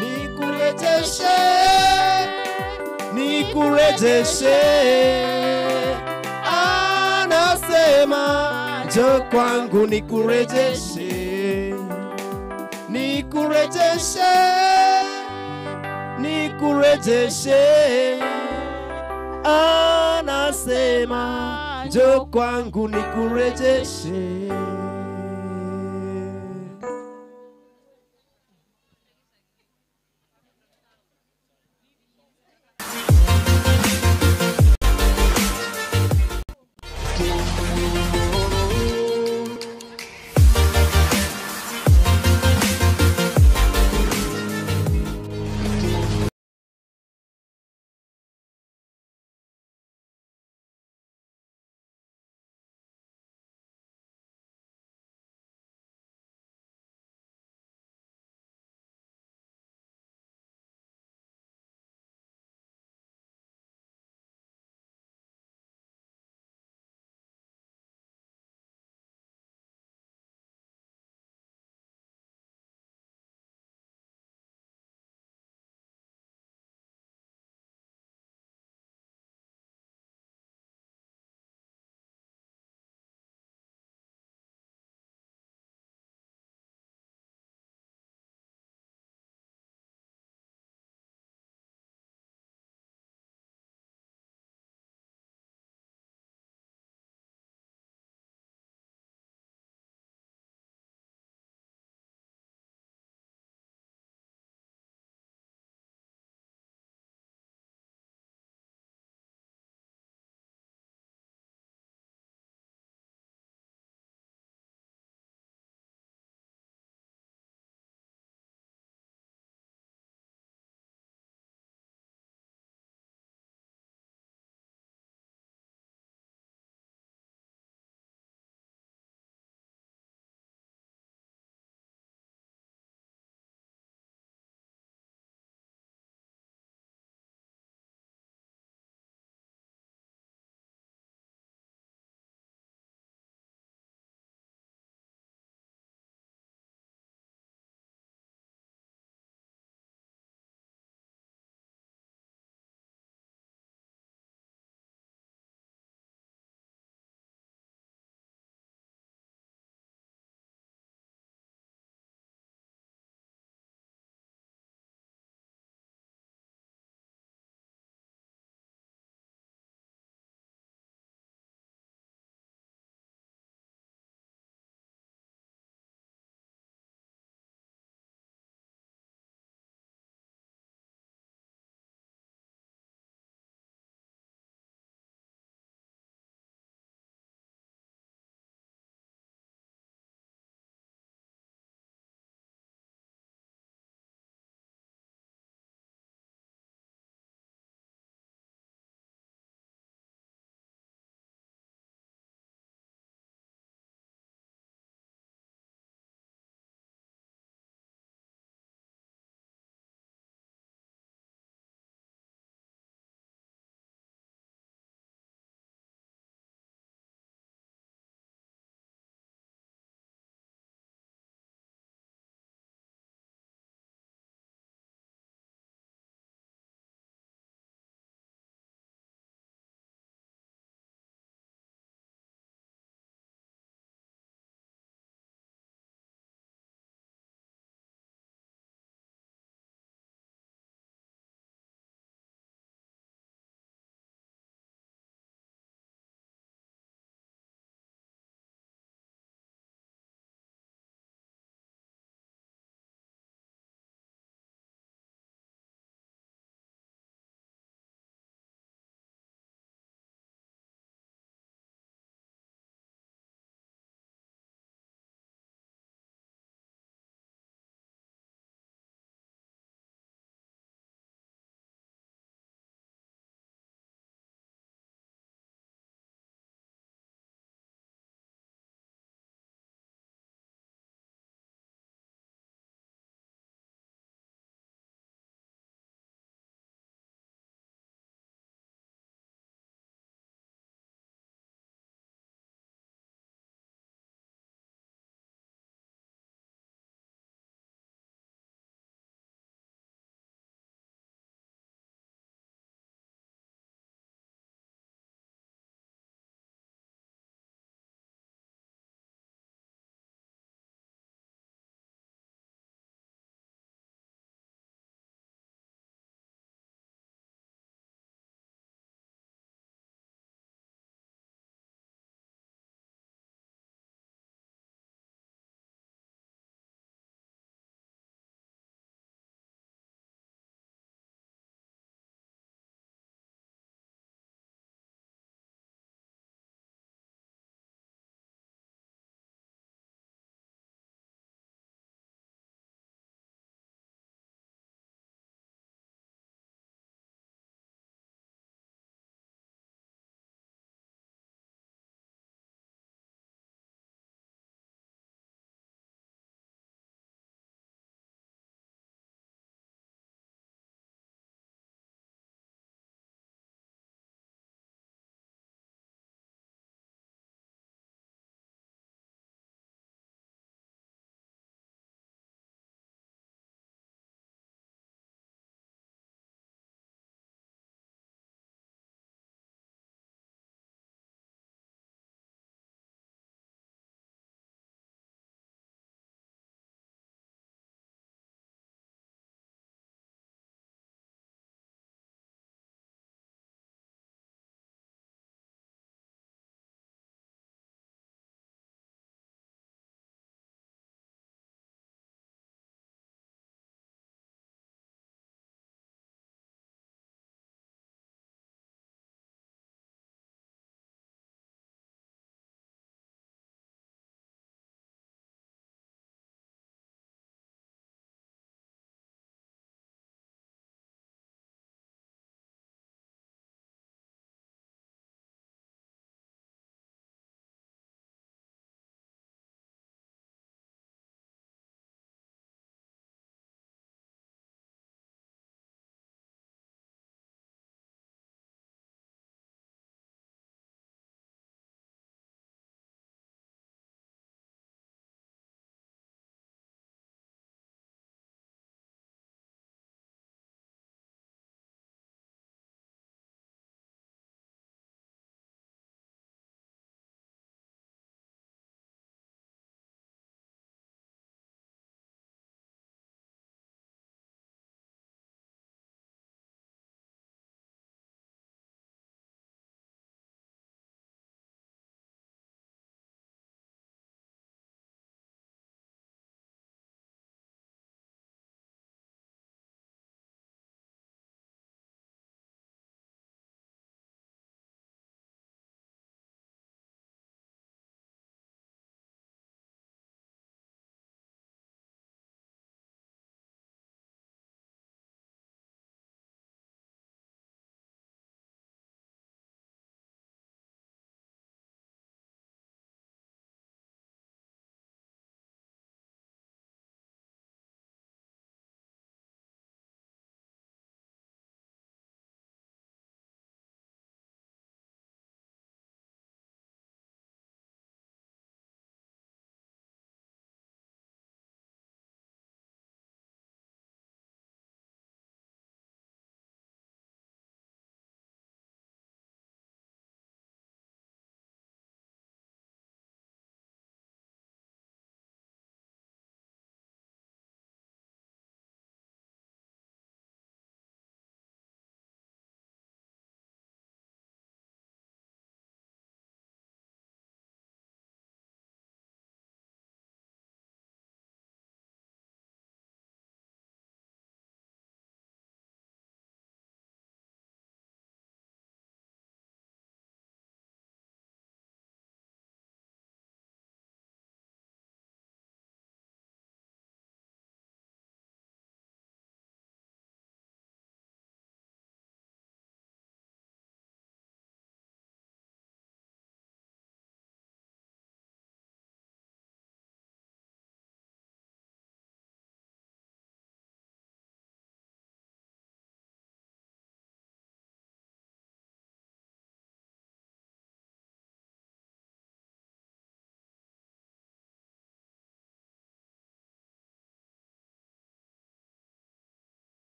nikurejeshe, nikurejeshe, anasema njoo kwangu nikurejeshe, nikurejeshe, nikurejeshe, anasema njoo kwangu nikurejeshe.